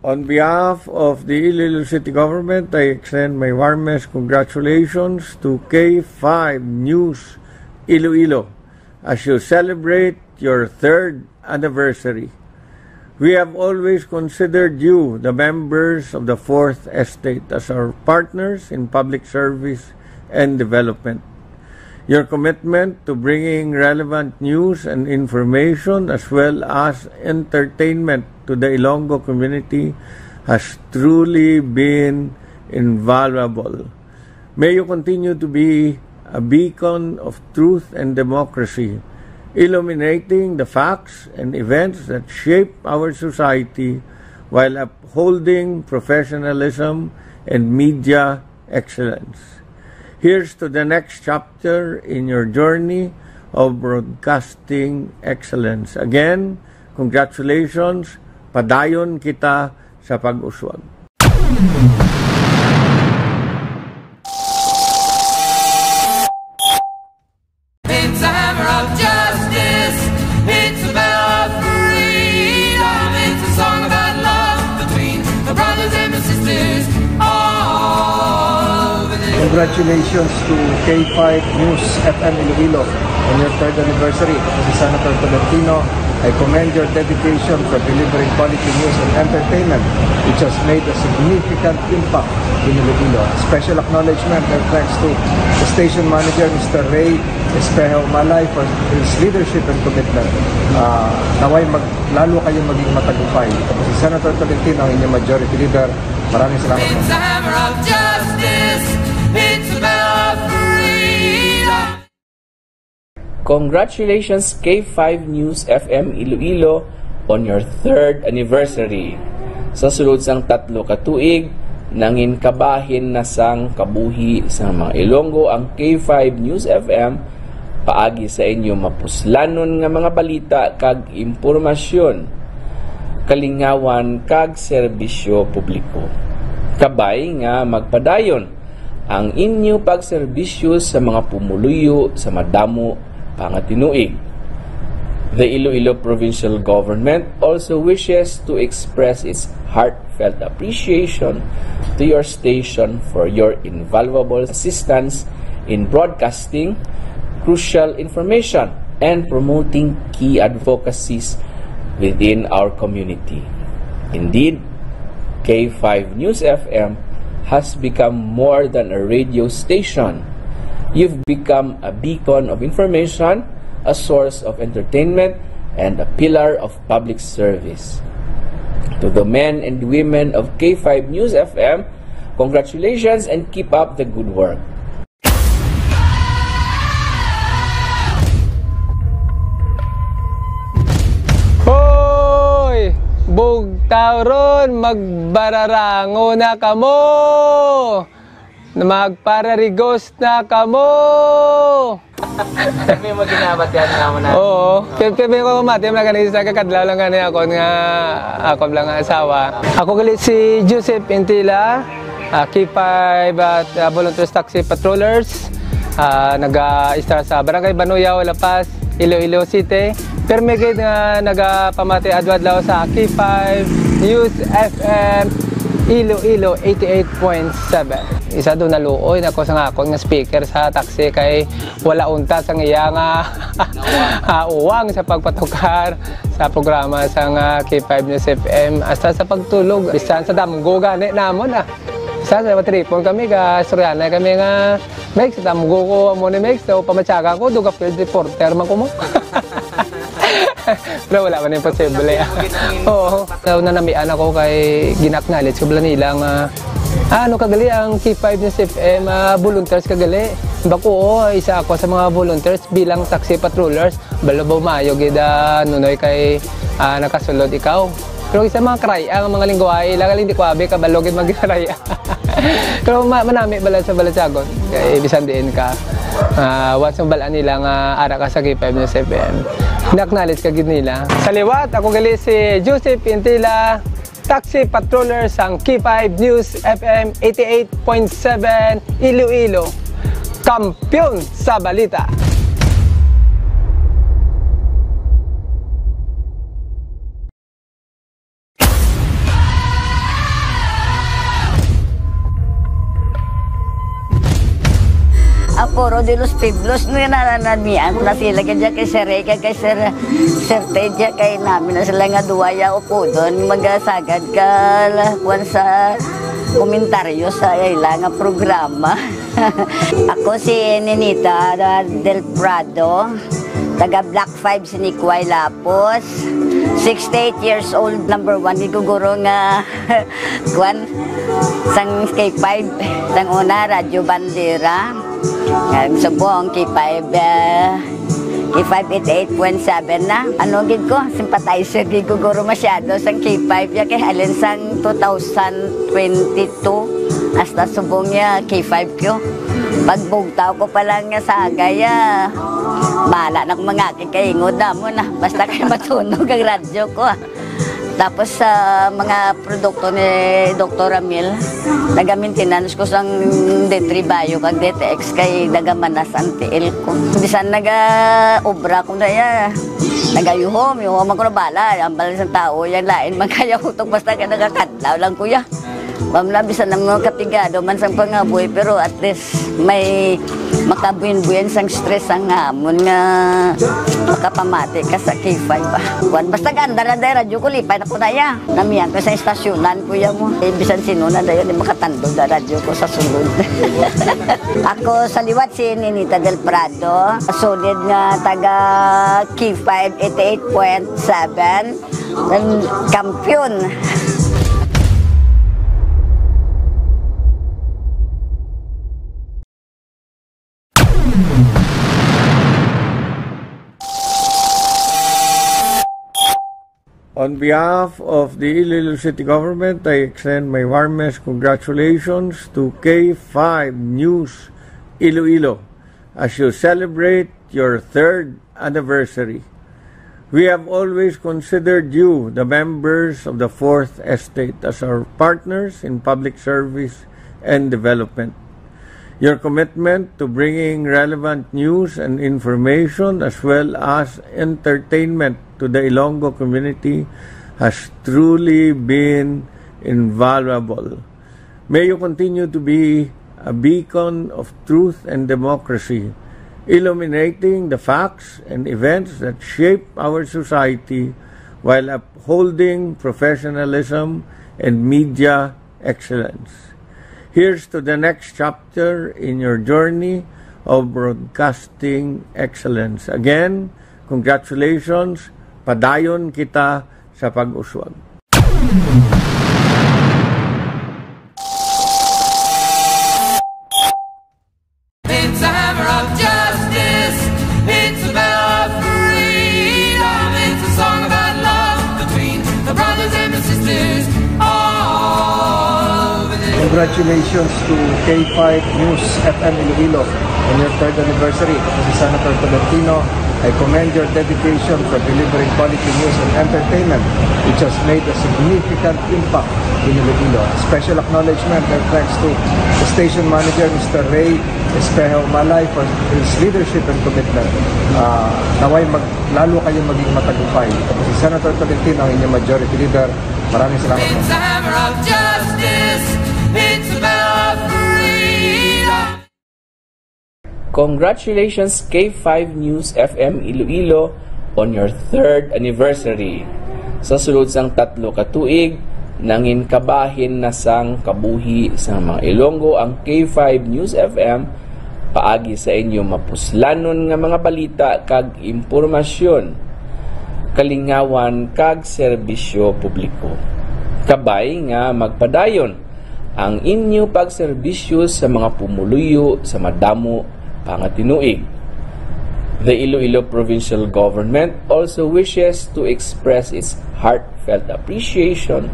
On behalf of the Iloilo City Government, I extend my warmest congratulations to K five News Iloilo as you celebrate your third anniversary. We have always considered you, the members of the Fourth Estate, as our partners in public service and development. Your commitment to bringing relevant news and information as well as entertainment to the Ilonggo community has truly been invaluable. May you continue to be a beacon of truth and democracy, illuminating the facts and events that shape our society while upholding professionalism and media excellence. Here's to the next chapter in your journey of broadcasting excellence. Again, congratulations. Padayon kita sa pag-uswag. It's a hammer of justice. It's a bell of freedom. It's a song about love between the brothers and the sisters all over the Congratulations to K five News F M Iloilo on your third anniversary. Ako si Senator Tolentino. I commend your dedication for delivering quality news and entertainment, which has made a significant impact in Iloilo. Special acknowledgement and thanks to the station manager, Mister Ray Espejo Malay, for his leadership and commitment. Ah, naway mag-, lalo kayong maging matagumpay. Ako si Senator Tolentino, ang inyong majority leader. Maraming salamat. It's a hammer of justice. It's a bell of freedom. Congratulations, K five News F M Iloilo, on your third anniversary. Sa sulod sang tatlo ka tuig, nangin kabahin na sang kabuhi sang mga Ilonggo ang K five News F M paagi sa inyo mapuslanon nga mga balita kag impormasyon, kalingawan kag serbisyo publiko. Kabay nga magpadayon ang inyo pagserbisyo sa mga pumuluyo sa madamo pa nga tinuig. The Iloilo Provincial Government also wishes to express its heartfelt appreciation to your station for your invaluable assistance in broadcasting crucial information and promoting key advocacies within our community. Indeed, K five News F M has become more than a radio station. You've become a beacon of information, a source of entertainment, and a pillar of public service. To the men and women of K five News F M, congratulations and keep up the good work. Hoy! Bugtaw ron, magbararango na kamo! Magpararigos na kamo! May maginabat yan nga mo na. Oo. Kaya, kaya may ko mati, mga ganun, isa kakadlaw lang gani ako nga, ako lang nga asawa. Ako gali si Joseph Intila, ah, K five at, ah, Volunteers Taxi Patrollers. Ah, naga-istar sa Barangay Banuyaw, La Paz, Iloilo City. Permi gid nga nagapamati adlaw-adlaw sa K five News F M Iloilo eighty-eight point seven. Isa do naluoy na ko sa nga akon nga speaker sa taxi kay wala unta sang iya nga, ah, uwang sa pagpatukar sa programa sang, ah, K five News F M. Hasta sa pagtulog, bisan sa damgo gani namon, ah. Sa, sa matripon kami, ka istoryahanay kami nga, "Mex, damgo ko amo ni Mex, so pamatyagan ko, duga field reporter man ko mo." Pero wala man imposible. Oo. So, nanamian ako kay gina-acknowledge ko bala nila nga, "Ah, ano ka gali ang K five News F M, ah, volunteers ka gali?" Bako, oo, isa ako sa mga volunteers bilang taxi patrollers. Balo ba maayo gid, ah, Nunoy, kay, ah, nakasulod ikaw? Pero isa mga karaya ang mga lingwahe, lagal hindi ko abi kabalo gid magkaraya. Pero ma-, manami bala sa balatyagon. Kay bisan diin ka, ah, once mabalaan nila nga ara ka sa K five News F M, na-acknowledge ka gid nila. Sa liwat, ako gali si Joseph Intila, taxi patroller sang K five News F M eighty-eight point seven Iloilo. Kampiyon sa balita. Ang Foro de los Pueblos, no, nananamian na sila, kaya kay Sir Rey, kay Sir, Sir Ted, kay namin na sila nga duwa ya upodon, magasagad ka, kuwan sa komentaryo sa ila nga programa. Ako si Ninita Del Prado, taga Block five, Sinikway, Lapos. Sixty-eight years old, number one, giguguro nga, kwan, sang K five, sang una, Radyo Bandera. Ang subong, K five, eh, K five eighty-eight point seven na. Ano gid ko, sympathizer gid ko guro masyado sang K five ya, kay halin sang two thousand twenty-two hasta subong ya K five ko. Pagbugtaw ko pa lang nga sagay, ah, bala na kung mga kikaingod na mo na. Basta kay matunog ang radyo ko, ah. Tapos sa mga produkto ni Doktor Ramil, naga-maintenance ko sang D three Bio kag D T X kay nagamanas ang tiil ko. Bisan naga-obra ko na ya, nagayuhom, yuhom ako na bala. Ang bala sa tao, yan lain man kaya utok basta ka nagakadlaw lang, kuya. Ma'am, labi sa namo kapigado man sang pangabuhi, pero at least may makabuhin-buhin sang stress ang hamon nga makapamati ka sa K five, ah. Kuwan, basta ganda na dahil radyo ko, lipay na ko na ya. Namiyan ko sa estasyonan, kuya mo. Eh, bisan sino na dayon, di makatandog na radyo ko sa sulod. Ako sa liwat si Ninita Del Prado, solid nga taga K five eighty-eight point seven, ang kampiyon. On behalf of the Iloilo City Government, I extend my warmest congratulations to K five News Iloilo as you celebrate your third anniversary. We have always considered you, the members of the Fourth Estate, as our partners in public service and development. Your commitment to bringing relevant news and information as well as entertainment to the Ilonggo community has truly been invaluable. May you continue to be a beacon of truth and democracy, illuminating the facts and events that shape our society while upholding professionalism and media excellence. Here's to the next chapter in your journey of broadcasting excellence. Again, congratulations. Padayon kita sa pag-uswag. It's a hammer of justice. It's a bell of freedom. It's a song about love between the brothers and the sisters all over this. Congratulations to K five News F M Iloilo on your third anniversary. Ako si Senator Tolentino. I commend your dedication for delivering quality news and entertainment, which has made a significant impact in Iloilo. Special acknowledgement and thanks to the station manager, Mister Ray Espejo Malay, for his leadership and commitment. Ah, naway mag-, lalo kayong maging matagumpay. Ako si Senator Tolentino, ang inyong majority leader. Maraming salamat po. It's a hammer of justice. It's a bell of freedom. Congratulations, K five News F M Iloilo, on your third anniversary. Sa sulod sang tatlo ka tuig, nangin kabahin na sang kabuhi sang mga Ilonggo ang K five News F M paagi sa inyo mapuslanon nga mga balita kag impormasyon, kalingawan kag serbisyo publiko. Kabay nga magpadayon ang inyo pagserbisyo sa mga pumuluyo sa madamo pa nga tinuig. The Iloilo Provincial Government also wishes to express its heartfelt appreciation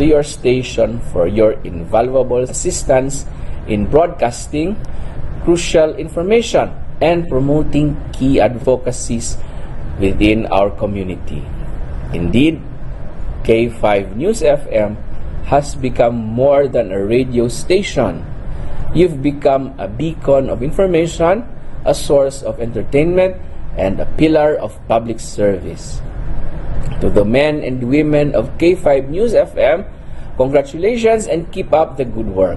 to your station for your invaluable assistance in broadcasting crucial information and promoting key advocacies within our community. Indeed, K five News F M has become more than a radio station. You've become a beacon of information, a source of entertainment, and a pillar of public service. To the men and women of K five News F M, congratulations and keep up the good work.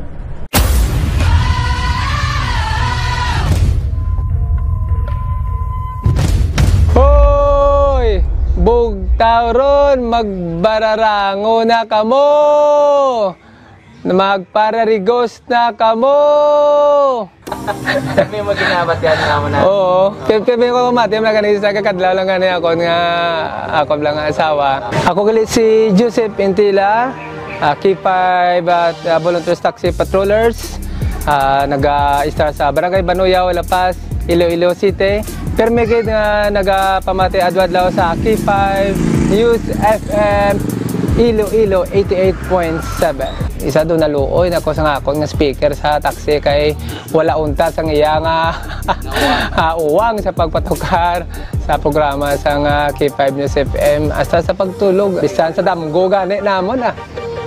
Hoy! Bugtaw ron, magbararango na kamo! Magpararigos na kamo! May maginabat yan naman na. Oo. Kaya, kaya may ko mati, may ganito sa kakadlaw lang gani ako nga, ako lang nga asawa. Ako gali si Joseph Intila, ah, K five at, ah, Volunteers Taxi Patrollers. Ah, naga-istar sa Barangay Banuyaw, La Paz, Iloilo City. Permi gid nga nagapamati adlaw-adlaw sa K five News F M Iloilo eighty-eight point seven. Isa do naluoy na ko sa akon nga speaker sa taxi kay wala unta sang iya nga, ah, uwang sa pagpatukar sa programa sang, ah, K five News F M, hasta sa pagtulog, bisan sa damgo gani namon, ah.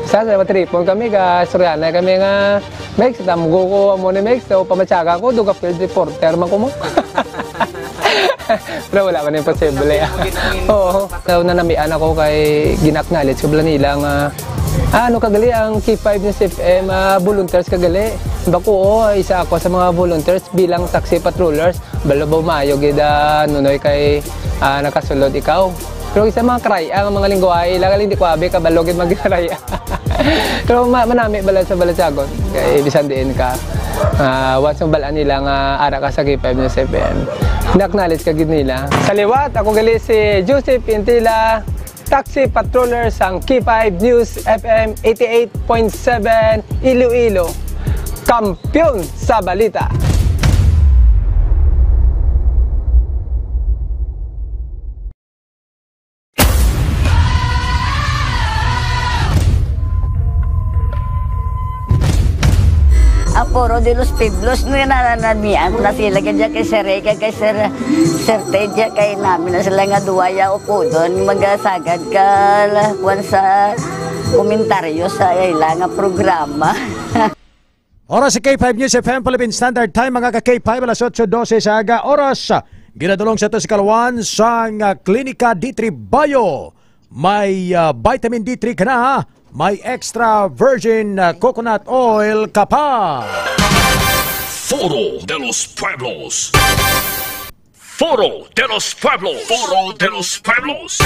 Bisan sa matripon kami, ga istoryahanay kami nga, "Mex, damgo ko amo ni Mex, so pamatyaga ko, duga field reporter man ko mo." Pero wala man imposible, ah. Oo. So, nanamian ako kay gin-acknowledge ko bala nila nga Ah, ano kagali ang K five News F M, ah, volunteers kagali? Bako, oo, isa ako sa mga volunteers bilang taxi patrollers. Balo ba maayo gid, ah, Nunoy, kay, ah, nakasulod ikaw. Pero isa mga karay, ang mga lingwahe, ila gali hindi ko abi, kabalo gid magkaray. Pero ma-, manami bala sa balatyagon. Kay bisan diin ka, ah, once mabalaan nila nga ara ka sa K five News F M, na-acknowledge ka gid nila. Sa liwat, ako gali si Joseph Intila, taxi patroller sang K five News F M eighty-eight point seven Iloilo, kampiyon sa balita. Ang Foro de los Pueblos, nananamian na sila kay kay Sir Rey, kay Sir, Sir Ted, kay namin na sila nga duwa ya upodon, magasagad ka, kuwan sa komentaryo sa ila nga programa. Oras sa K five News F M, Philippine Standard Time, mga ka-K five, alas otso dose sa aga. Oras, ginadulong sa to si Kalwan sang, ah, Klinika D three Bio. May, ah, vitamin D three ka na, may extra virgin, ah, coconut oil ka pa. Foro de los Pueblos. Foro de los Pueblos. Foro de los Pueblos.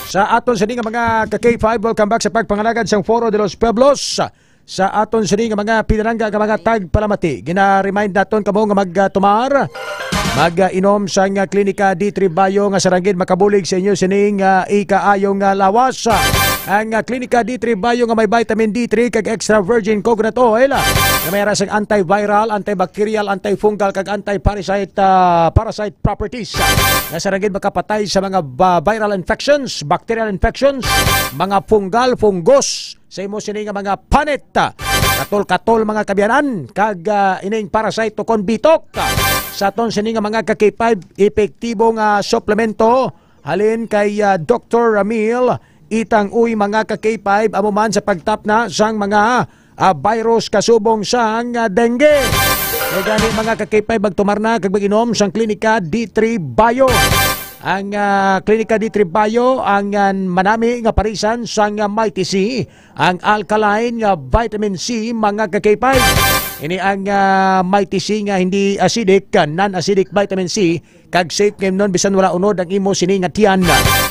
Sa aton sini nga mga ka-K five, welcome back sa pagpangalagad sang Foro de los Pueblos. Sa aton sini nga mga pinalangga nga mga tagpalamati, gina-remind naton kamo nga magtumar, mag-inom sang Klinika D three Bio nga sa ranggid makabulig sa inyo sining, ah, ikaayo nga lawas. Ang, ah, Klinika D three Bio nga may vitamin D three kag extra virgin coconut oil, ah, nga may ara sang antiviral, antibacterial, antifungal kag antiparasite, ah, parasite properties, ah, nga sa ranggid makapatay sa mga ba-, viral infections, bacterial infections, mga fungal, fungus, sa imo sini nga mga panit, ah, katol-katol, mga kabiyanan, kag, ah, ining parasite ukon bitok, ah, sa aton sini nga mga ka-K five, epektibo nga suplemento halin kay, ah, Doktor Ramil Itang Uy, mga ka-K five, amo man sa pagtapna sang mga, ah, virus kasubong sang, ah, dengue. Kay gani, mga ka-K five, magtumar na kag mag-inom sang Klinika D three Bio. Ang, ah, Klinika D three Bio ang, ah, manami nga parisan sang, ah, Mighty C, ang alkaline nga vitamin C, mga ka-K five. Ini ang, ah, Mighty C nga hindi acidic, ah, non-acidic vitamin C, kag safe nga imnon bisan wala unod ang imo sini nga tiyan.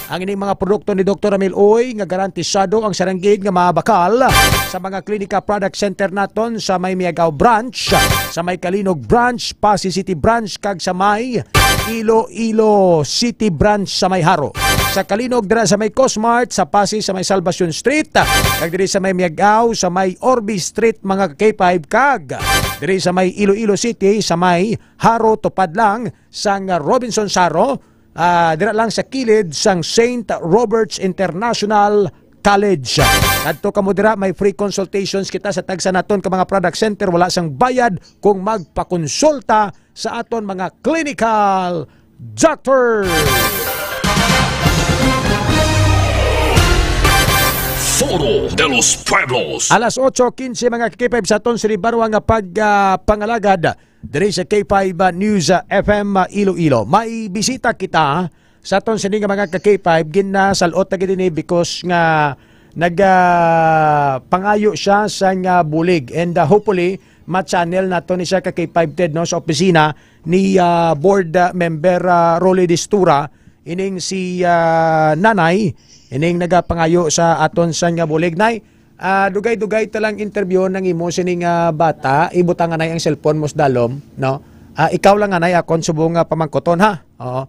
Ang ining mga produkto ni Doktor Ramil Uy nga garantisado ang saranggid nga mabakal sa mga Klinika Product Center naton sa may Miagao Branch, sa may Calinog Branch, Passi City Branch, kag sa may Iloilo City Branch sa may Jaro. Sa Calinog, dira sa may Cosmart, sa Passi sa may Salvacion Street, kag diri sa may Miagao, sa may Orbi Street, mga ka-K five, kag diri sa may Iloilo City, sa may Jaro, tupad lang sang Robinson Jaro, ah, dira lang sa kilid sang Saint Robert's International College. Kadto kamo dira, may free consultations kita sa tagsa naton ka mga product center, wala sang bayad kung magpakonsulta sa aton mga clinical doctor. Foro de los Pueblos. Alas otso quince, mga ka-K five, sa aton sini barwa nga pag, ah, pangalagad diri sa K five, ah, News, ah, F M, ah, Iloilo. May bisita kita sa aton sini nga mga ka-K five, ginasal-ot na gid ini because nga nag, ah, pangayo siya sa nga bulig, and, ah, hopefully ma-channel nato ni siya, ka-K five Ted, no, sa opisina ni, ah, board, ah, member, ah, Rolly Distura, ining si, ah, Nanay, ining nagapangayo sa aton sa nga bulig. Nay, ah, dugay-dugay ta lang interview nang imo sini nga bata, ibutang anay ang cellphone mo sa dalom, no? Ah, ikaw lang anay akon subong nga pamangkoton, ha. Oo.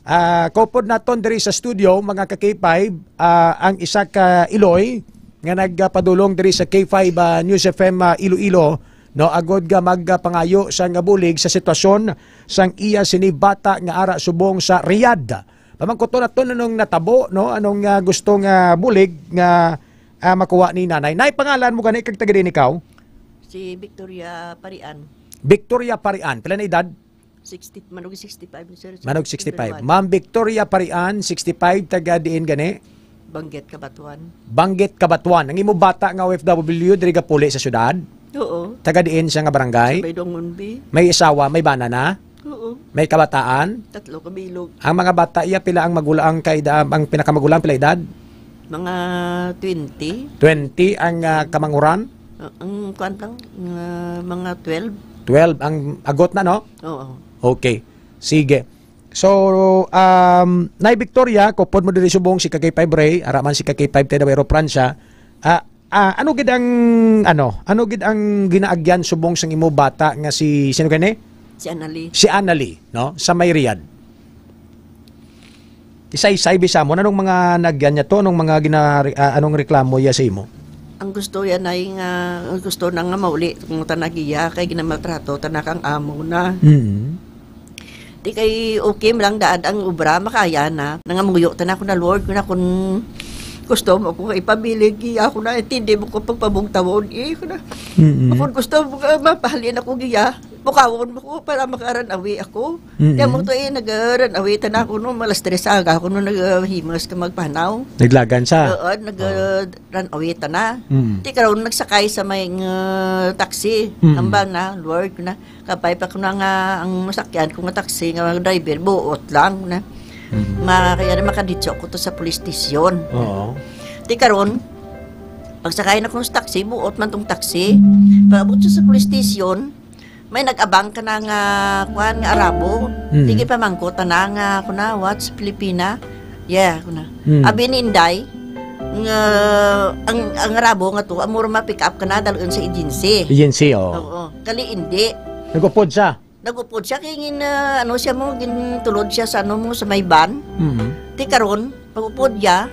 Ah, kaupod naton diri sa studio, mga ka-K five, ah, ang isa ka Iloy nga nagpadulong diri sa K five, ah, News F M, ah, Iloilo, no, agod nga magpangayo sa nga bulig sa sitwasyon sang iya sini bata nga ara subong sa Riyadh. Pamangkuton naton anong natabo, no, anong, ah, gusto nga bulig nga, ah, makuha ni nanay. Nay, pangalan mo gani kag taga diin ikaw? Si Victoria Parian. Victoria Parian. Pila na edad? Sixty, manog sixty-five, sir. Manog sixty-five. Ma'am Victoria Parian, sixty-five, taga diin gani? Banggit, Kabatuan. Banggit, Kabatuan. Ang imo bata nga O F W diri gapuli sa syudad? Oo. Taga diin siya nga barangay? Sa Baydongon B. May asawa, may bana na? Oo. May kabataan? Tatlo ka bilog. Ang mga bata iya, pila ang magulang, ang kaida, ang pinakamagulang, pila edad? Mga twenty. Twenty ang, ah, kamanguran? Uh, ang kwan lang, uh, mga twelve. Twelve ang agot na, no? Oo. Okay. Sige. So, um, Nay Victoria, kupod mo diri subong si ka K five Ray, ara man si ka K five taga Davao Oro, Pransya. Ah, ah, ano gid ang, ano, ano gid ang ginaagyan subong sang imo bata nga si, sino gani? Si Annalie. Si Annalie, no? Sa may Riyadh. Isaysay bisa mo, anong mga nagyan niya to? Anong mga gina-, ah, anong reklamo niya sa imo? Ang gusto yan ay nga, ang gusto na nga mauli kung tanagiya kay ginamaltrato tana kang amo na. Mm. Di kay okay man lang daad ang obra, makaya na. Nangamuyo tana ko na, Lord, ko na kung gusto mo ko ipabilig, iya ko na, intindi mo ko pagpabugtawon, eh, ko na. Mm. Kung gusto mo ka, mapahalin ako giya, mukawon mo ko para makaran away ako. Mm. Kaya mo to eh, nag-run away tana ko no, malas tres aga ako no, naghimas ka magpanaw. Naglagan sa? Oo, nag-, Oo. Run away tana. Mm. Ti karon nagsakay sa may nga taxi. Mm. Ambal na, Lord, na. Kapay pa ko na nga ang masakyan ko nga taxi nga driver, buot lang na. Mm. Ma-, kaya na makaditso ko to sa police station. Oo. Ti karon, pagsakay na ko sa taxi, buot man tong taxi. Paabot siya sa police station, may nag-abang ka na nga, kuwan, nga Arabo. Mm. Sige, pamangkot na nga, ako na, "What's Filipina?" Yeah, ako na. Mm. Abi ni Inday, nga, ang, ang Arabo nga to, amo ra ma-pick up ka na, dalun sa agency. Agency, oh. Oo. Kali, hindi. Nag-upod siya? Nag-upod siya, kay gin, ah, ano siya mo, gintulod siya sa, ano mo, sa may van. Mm. Ti karon, pag-upod niya,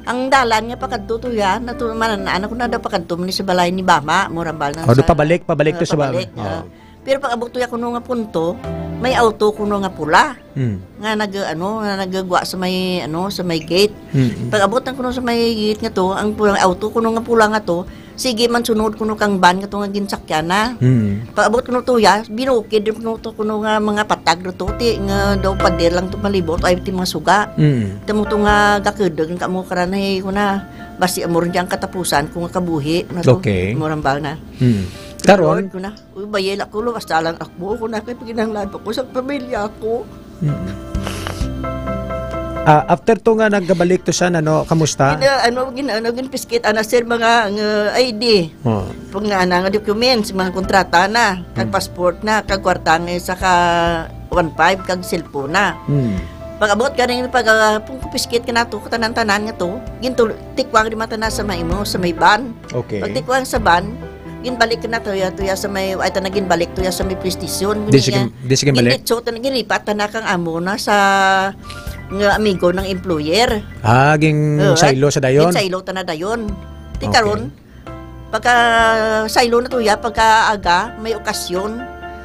ang dalan nga pakadto to yan, nato man, ano ko na daw pakadto man ni sa balay ni Bama, murang bal na Oh, do sa pabalik, pabalik Ah, to sa ba-, pabalik, ah. Oh. Pero pag abot to ya kuno nga punto, may auto kuno nga pula. Hmm. Nga nag, ano, nga nagagwa sa may, ano, sa may gate. Hmm. Pag abot na kuno sa may gate nga to, ang pulang auto kuno nga pula nga to, sige man sunod kuno kang van nga to nga ginsakyan na. Hmm. Pag abot kuno to ya, binukid kuno to kuno nga mga patag na to, ti nga daw pader lang to malibot, ay ti mga suga. Hmm. Tamo to nga gakudog ang kamo karanay ko na. Basi amo rin ang katapusan ko nga kabuhi na to. Okay. Murang bal na. Hmm. Karon? Lord, ko na. Uy, bayel ako, lo, basta lang ako. Ako na kay paginahanglan pa ko sa pamilya ko. Mm. Ah, after to nga nagabalik to siya, ano, kamusta? Gina-, ano, gin-, ano, ginpiskit, ana, sir, mga, nga I D. Oh. Pag nga, ana, nga documents, mga kontrata na, kag Mm. passport na, kag kwarta nga isa ka one five, kag cellphone na. Mm. Pag abot ka rin, pag, ah, pag piskit ka na to, katanan-tanan nga to, gintul-, tikwang rin mata na sa may mo, sa may van. Okay. Pag tikwang sa van, ginbalik ka na tuya, tuya sa may, ay, ta na ginbalik tuya sa may police station. Di sige, Ganyan. Di sige balik? Ginlitso, ta na, ginlipat, ta na kang amo na sa, nga amigo ng employer. Ah, ging Oo, saylo sa dayon? Ginsaylo ta na dayon. Ti Okay. karon, pagka saylo na tuya, pagka aga, may okasyon.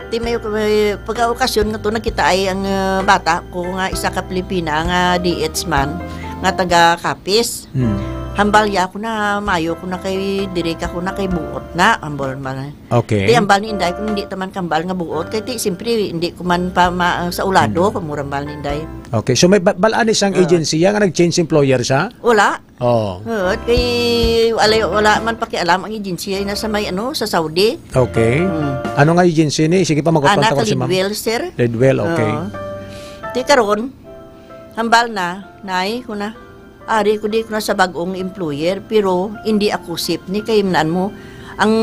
Ti may, may pagka okasyon nga to, nagkita ay ang, ah, bata ko nga isa ka Pilipina nga D H man, nga taga Capiz. Hmm. Hambal ya ko na, mayo ko na kay, diri ka ko na kay buot na, hambal man. Okay. Ti hambal ni Inday, kung hindi taman kambal nga buot, kay ti, siyempre, hindi ko man pa ma-, sa ulado, Hmm. kung murang bal ni Inday. Okay, so may ba-, balaan ni siyang Ah. agency, ya nga nag-change employer siya? Wala. Oo. Oo, kay wala, wala man pakialam ang agency ay nasa may ano, sa Saudi. Okay. Mm. Ano nga agency ni? Sige pa, mag-contact Ana ko si ma'am. Lidwell, sir. Lidwell, okay. Oo. Ti karon, hambal na, nay, ko na. Ari ko di ko na sa bag-ong employer, pero hindi ako safe ni kay man-an mo. Ang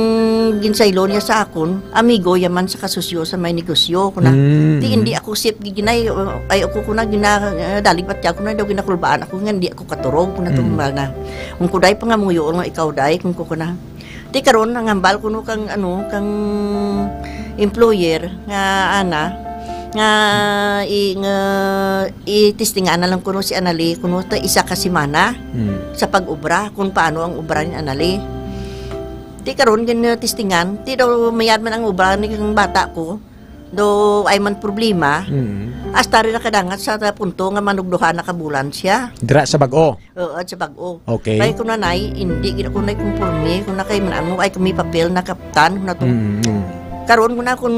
ginsaylo niya sa akon, amigo ya man sa kasusyo sa may negosyo, kuna. Mm. Ti, hindi ako sip giginay, ay, ako, kuna, gina-, eh, dali pa tiya, kuna, daw ginakulbaan ako nga hindi ako katurog, kuna, Mm. tumbal na. Kung kuday pa nga muyo, nga ikaw, day, kung ko, kuna. Ti, karon, ang hambal, kuno, kang, ano, kang employer, nga, ana, nga, i-, nga, itistingan na lang, kuno, si Anali, kuno, ta isa ka semana Mm. sa pag-obra, kung paano ang obra ni Anali. Ti karon gin, uh, testingan, ti daw mayad man ang obra ni kang bata ko, daw ay man problema. Mm. Hasta rin nakadangat sa punto nga manugduha na ka bulan siya. Dira sa bag-o? Oo, sa bag-o. Okay. Kay ko nanay, hindi gid ako nay kumporme, kung na kay man ano, ay kami papel na kaptan, na to. Mm, mm. Karon ko na kung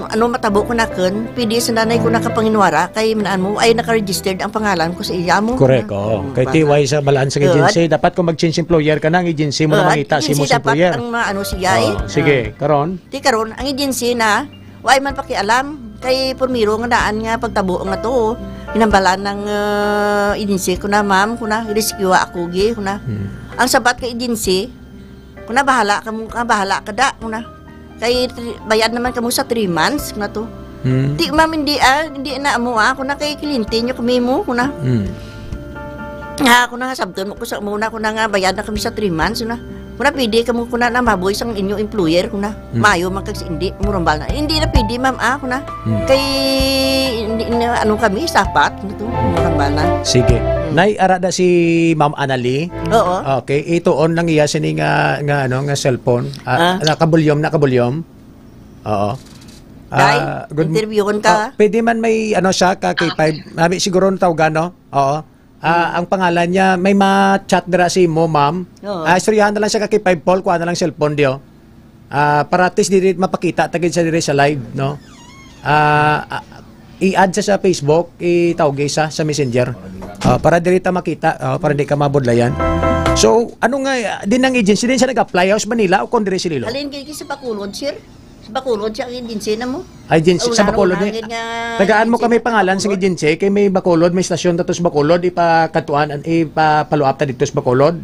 ano matabo ko na kun, pwede sa nanay ko nakapanginwara, kay man ano, ay naka-registered ang pangalan ko sa iya mo. Correct, oo. Mm, Kay baka. T Y sa balaan sa Oo, agency, dapat kung mag-change employer ka na, ang agency mo na Oo, mangita sa agency imo sa dapat employer. ang maano siya, eh. Oo, sige, Ah. karon? Ti karon, ang agency na, wa man pakialam. Kay primero nga daan nga pagtabo nga to, Hinambalan ng, ah, agency ko na, "Ma'am," ko na, "rescue ako, gi," ko na. Hmm. Ang sabat ka agency, ko na, "Bahala ka mo, ka, bahala ka da," ko na. "Kay tri-, bayad naman kamo sa three months," ko na to. Hmm. "Di, ma'am, hindi, ah, hindi na amo, ah," ko na, "kay kliyente nyo kami mo," ko na. Hmm. Nga, ko na nga, sabton mo ko sa muna, ko na nga, "Bayad na kami sa three months," ko na. Ko na, "Pwede kamo," ko na, "na mabuhi sang inyo employer," ko na. Hmm. "Mayo man kag hindi, murambal na." "Hindi na pwede, ma'am, ah," ko na. Hmm. "Kay, hindi na, ano kami, sapat na to, murambal na." Sige. Hmm. Nay, ara da si Ma'am Annalie. Oo. Okay, ituon lang iya sini nga, nga, ano, nga cellphone. Ah, Ah. nakabulyom, nakabulyom. Oo. Day, Ah, good m-, interviewon ka. Ah, pwede man may, ano, siya, ka K five. Abi, siguro ang tawgan, no? Oo. Ah, Mm. ang pangalan niya, may ma-chat dira si mo, ma'am. Oo. Ah, istoryahan na lang siya ka K five, Paul, kuha na lang cellphone diyo. Ah, para at least diri mapakita ta gid siya diri sa live, no? Ah, ah, i-add siya sa Facebook, itawag sa, sa Messenger. Ah, para diri ta makita, ah, para di ka mabudlayan. So, ano nga, ah, din ang agency din siya nag-apply, o sa Manila o kon diri sa Iloilo? Halin kay sa Bacolod, sir. Sa Bacolod siya ang agency na mo. Agency Oh, sa nanong Bacolod ni. nangin nga Tagaan mo agency kami na pangalan sa Bacolod? agency kay may Bacolod, may stasyon tato sa Bacolod, ipakatuan, ipapalo-up ta dito sa Bacolod.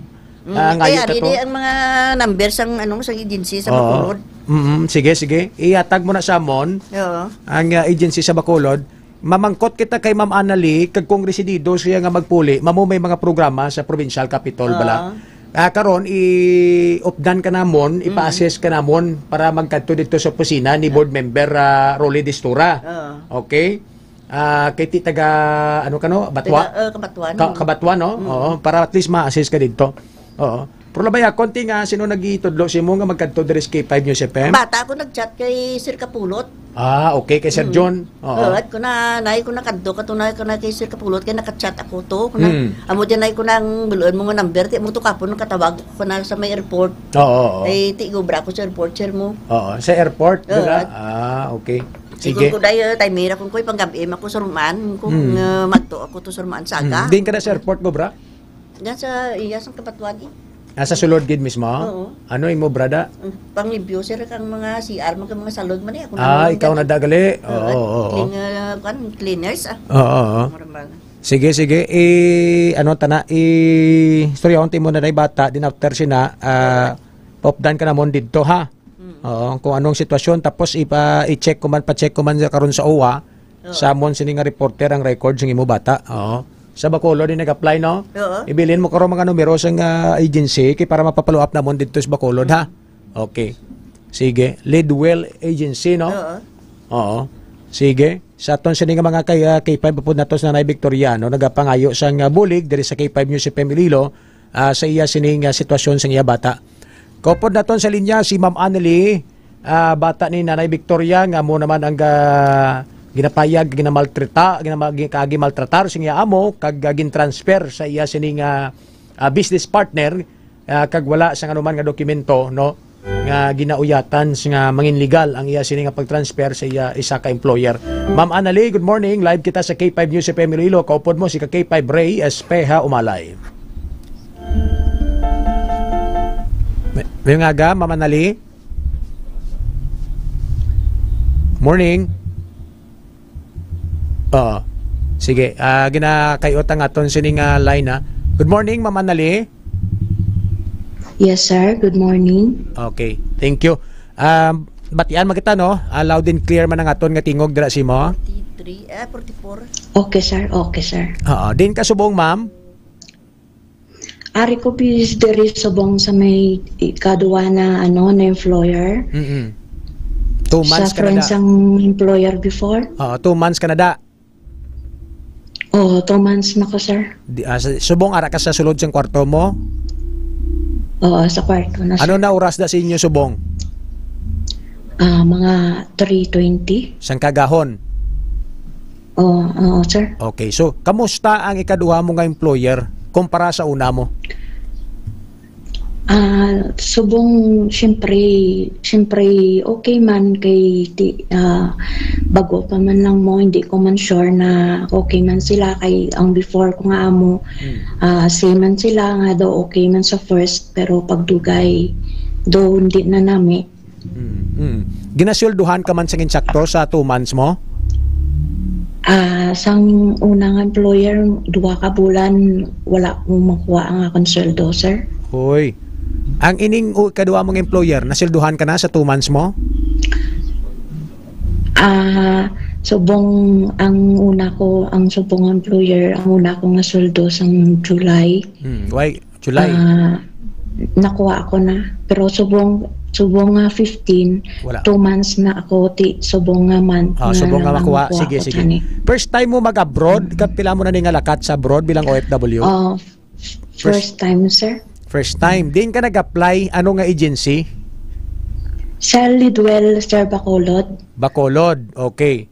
Mm, Ah, kaya ngayon dili to. ang mga number sang, ano, sang agency sa Oo. Bacolod. Mm, sige, sige. Ihatag mo na sa amon Oo. ang, ah, agency sa Bacolod. Mamangkot kita kay Ma'am Annalie, kag kung residido siya nga magpuli, mamo may mga programa sa provincial capitol bala. Oo. Ah, karon, i-updan ka namon, Mm. ipa-assist ka namon para magkadto dito sa opisina ni Ah. Board Member, ah, Rolly Distura. Oo. Okay? Ah, kay ti taga, ano ka, no? Batwa? Taga, ah, Kabatuan. Ka-, Kabatuan, no? Mm. Oo, para at least ma-assist ka dito. Oo. Pero labay ako, ti nga, sino nagitudlo sa imo nga magkadto diri sa K five News F M? Bata ako nag-chat kay Sir Kapulot. Ah, okay, kay Sir Mm. John. Oo. Oo, at ko na, nay, ko na kadto, kato na, ko na kay Sir Kapulot, kay naka-chat ako to. Ko na, Mm. amo dyan, nay, ko na ang buloan mo nga number, ti mo to kapon, nakatawag ko na sa may airport. Oo, oo. Ay, ti gubra ko sa airport, sir mo. Oo, sa airport, Oo. dira? Ah, okay. Sige. Sige. Ko dahil, tay, mira kung ko'y panggab-im ako sa Roman, kung, Mm. uh, magto ako to sa Roman, saga. Mm. Din ka na sa airport, gubra? Nga sa iya sang Kabatuan, eh. Ah, sa sulod gid mismo? Oo. Ano imo, brada? Mm, panglimpyo, sir, kang mga C R, mga, mga salog man, eh. Ako na Ah, lang ikaw dyan, na eh. dagali? Oo, Oo, oo, oo. clean, ah, kwan, cleaners, ah. Oo, oo. Murang ba nga. Sige, sige. I, ano, tana, i, istorya unti mo na na bata, din after sina, ah, Oo. paupdan ka namon didto, ha? Mm. Oo, kung anong sitwasyon, tapos ipa, i-check ko man, pa-check ko man karon sa O W A, Oo. sa amon sini nga reporter ang record sang imo bata. Oo. Sa Bacolod din nag-apply, no? Oo. Ibilin mo karon mga numero sang, ah, agency kay para mapa-follow up namon didto sa Bacolod, ha? Mm. Okay. Sige. Leadwell Agency, no? Oo. Oo. Sige. Sa aton sini nga mga kay, ah, K five pod nato sa Nanay Victoria, no? Nagapangayo sang, ah, bulig diri sa K five News F M Iloilo, ah, sa iya sining, ah, sitwasyon sang iya bata. Kaupod naton sa linya si Ma'am Annalie, ah, bata ni Nanay Victoria, nga amo naman ang, ah, ginapayag, ginamaltreta, ginama-, gi-, kaagi maltratar sa iya amo, kag, ah, gin-transfer sa iya sining, ah, ah, business partner, ah, kag wala sang anuman nga dokumento, no, nga ginauyatan sa nga mangin legal ang iya sini nga pag-transfer sa iya isa ka employer. Ma'am Annalie, good morning. Live kita sa K five News F M Iloilo. Kaupod mo si ka K five Ray Espeha Umalay. May, may nga aga, Ma'am Annalie? Morning. Oo. Sige, ah, ginakayot ang aton sining, ah, line, ha. Good morning, Ma'am Annalie. Yes, sir. Good morning. Okay, thank you. Um, batian man kita, no? Ah, loud and clear man ang aton nga tingog dira sa imo. Forty-three, ah, forty-four. Okay, sir. Okay, sir. Oo. Din ka subong, ma'am? Ari ko bis diri subong sa may ikaduha na, ano, na employer. Mm-mm. Two months Sa ka na friend da. sang employer before. Oo, two months ka na da. Oo, two months na ko, sir. Di, ah, sa, subong ara ka sa sulod sang kwarto mo? Oo, sa kwarto na, Ano sir. na oras da sa inyo subong? Ah, mga three twenty. Sang kagahon? Oo, oo, sir. Okay, so kamusta ang ikaduha mo nga employer kumpara sa una mo? Ah, subong, siyempre, siyempre, okay man kay ti-, ah, bago pa man lang mo, hindi ko man sure na okay man sila kay ang before ko nga amo, Hmm. ah, same man sila nga daw okay man sa first, pero pagdugay, daw hindi na nami. Mm, mm. Ginasweldohan ka man sang insakto sa two months mo? Ah, sang unang employer, duha ka bulan, wala ko makuha ang akong sweldo, sir. Hoy. Ang ining u-, ikaduha mong employer, nasilduhan ka na sa two months mo? Ah, subong ang una ko, ang subong employer, ang una ko nga sweldo sang July. Hmm, why? July. Ah, nakuha ako na. Pero subong, subong nga fifteen, Wala. two months na ako, ti, subong nga month Ah, na subong nga lang ang makuha. Sige, sige. Tani. First time mo mag-abroad? Kapila mo na ni nga lakat sa abroad bilang O F W? Oh, First first time, sir. First time. Din ka nag-apply? Ano nga agency? Sa Lidwell, Sir Bacolod. Bacolod. Okay.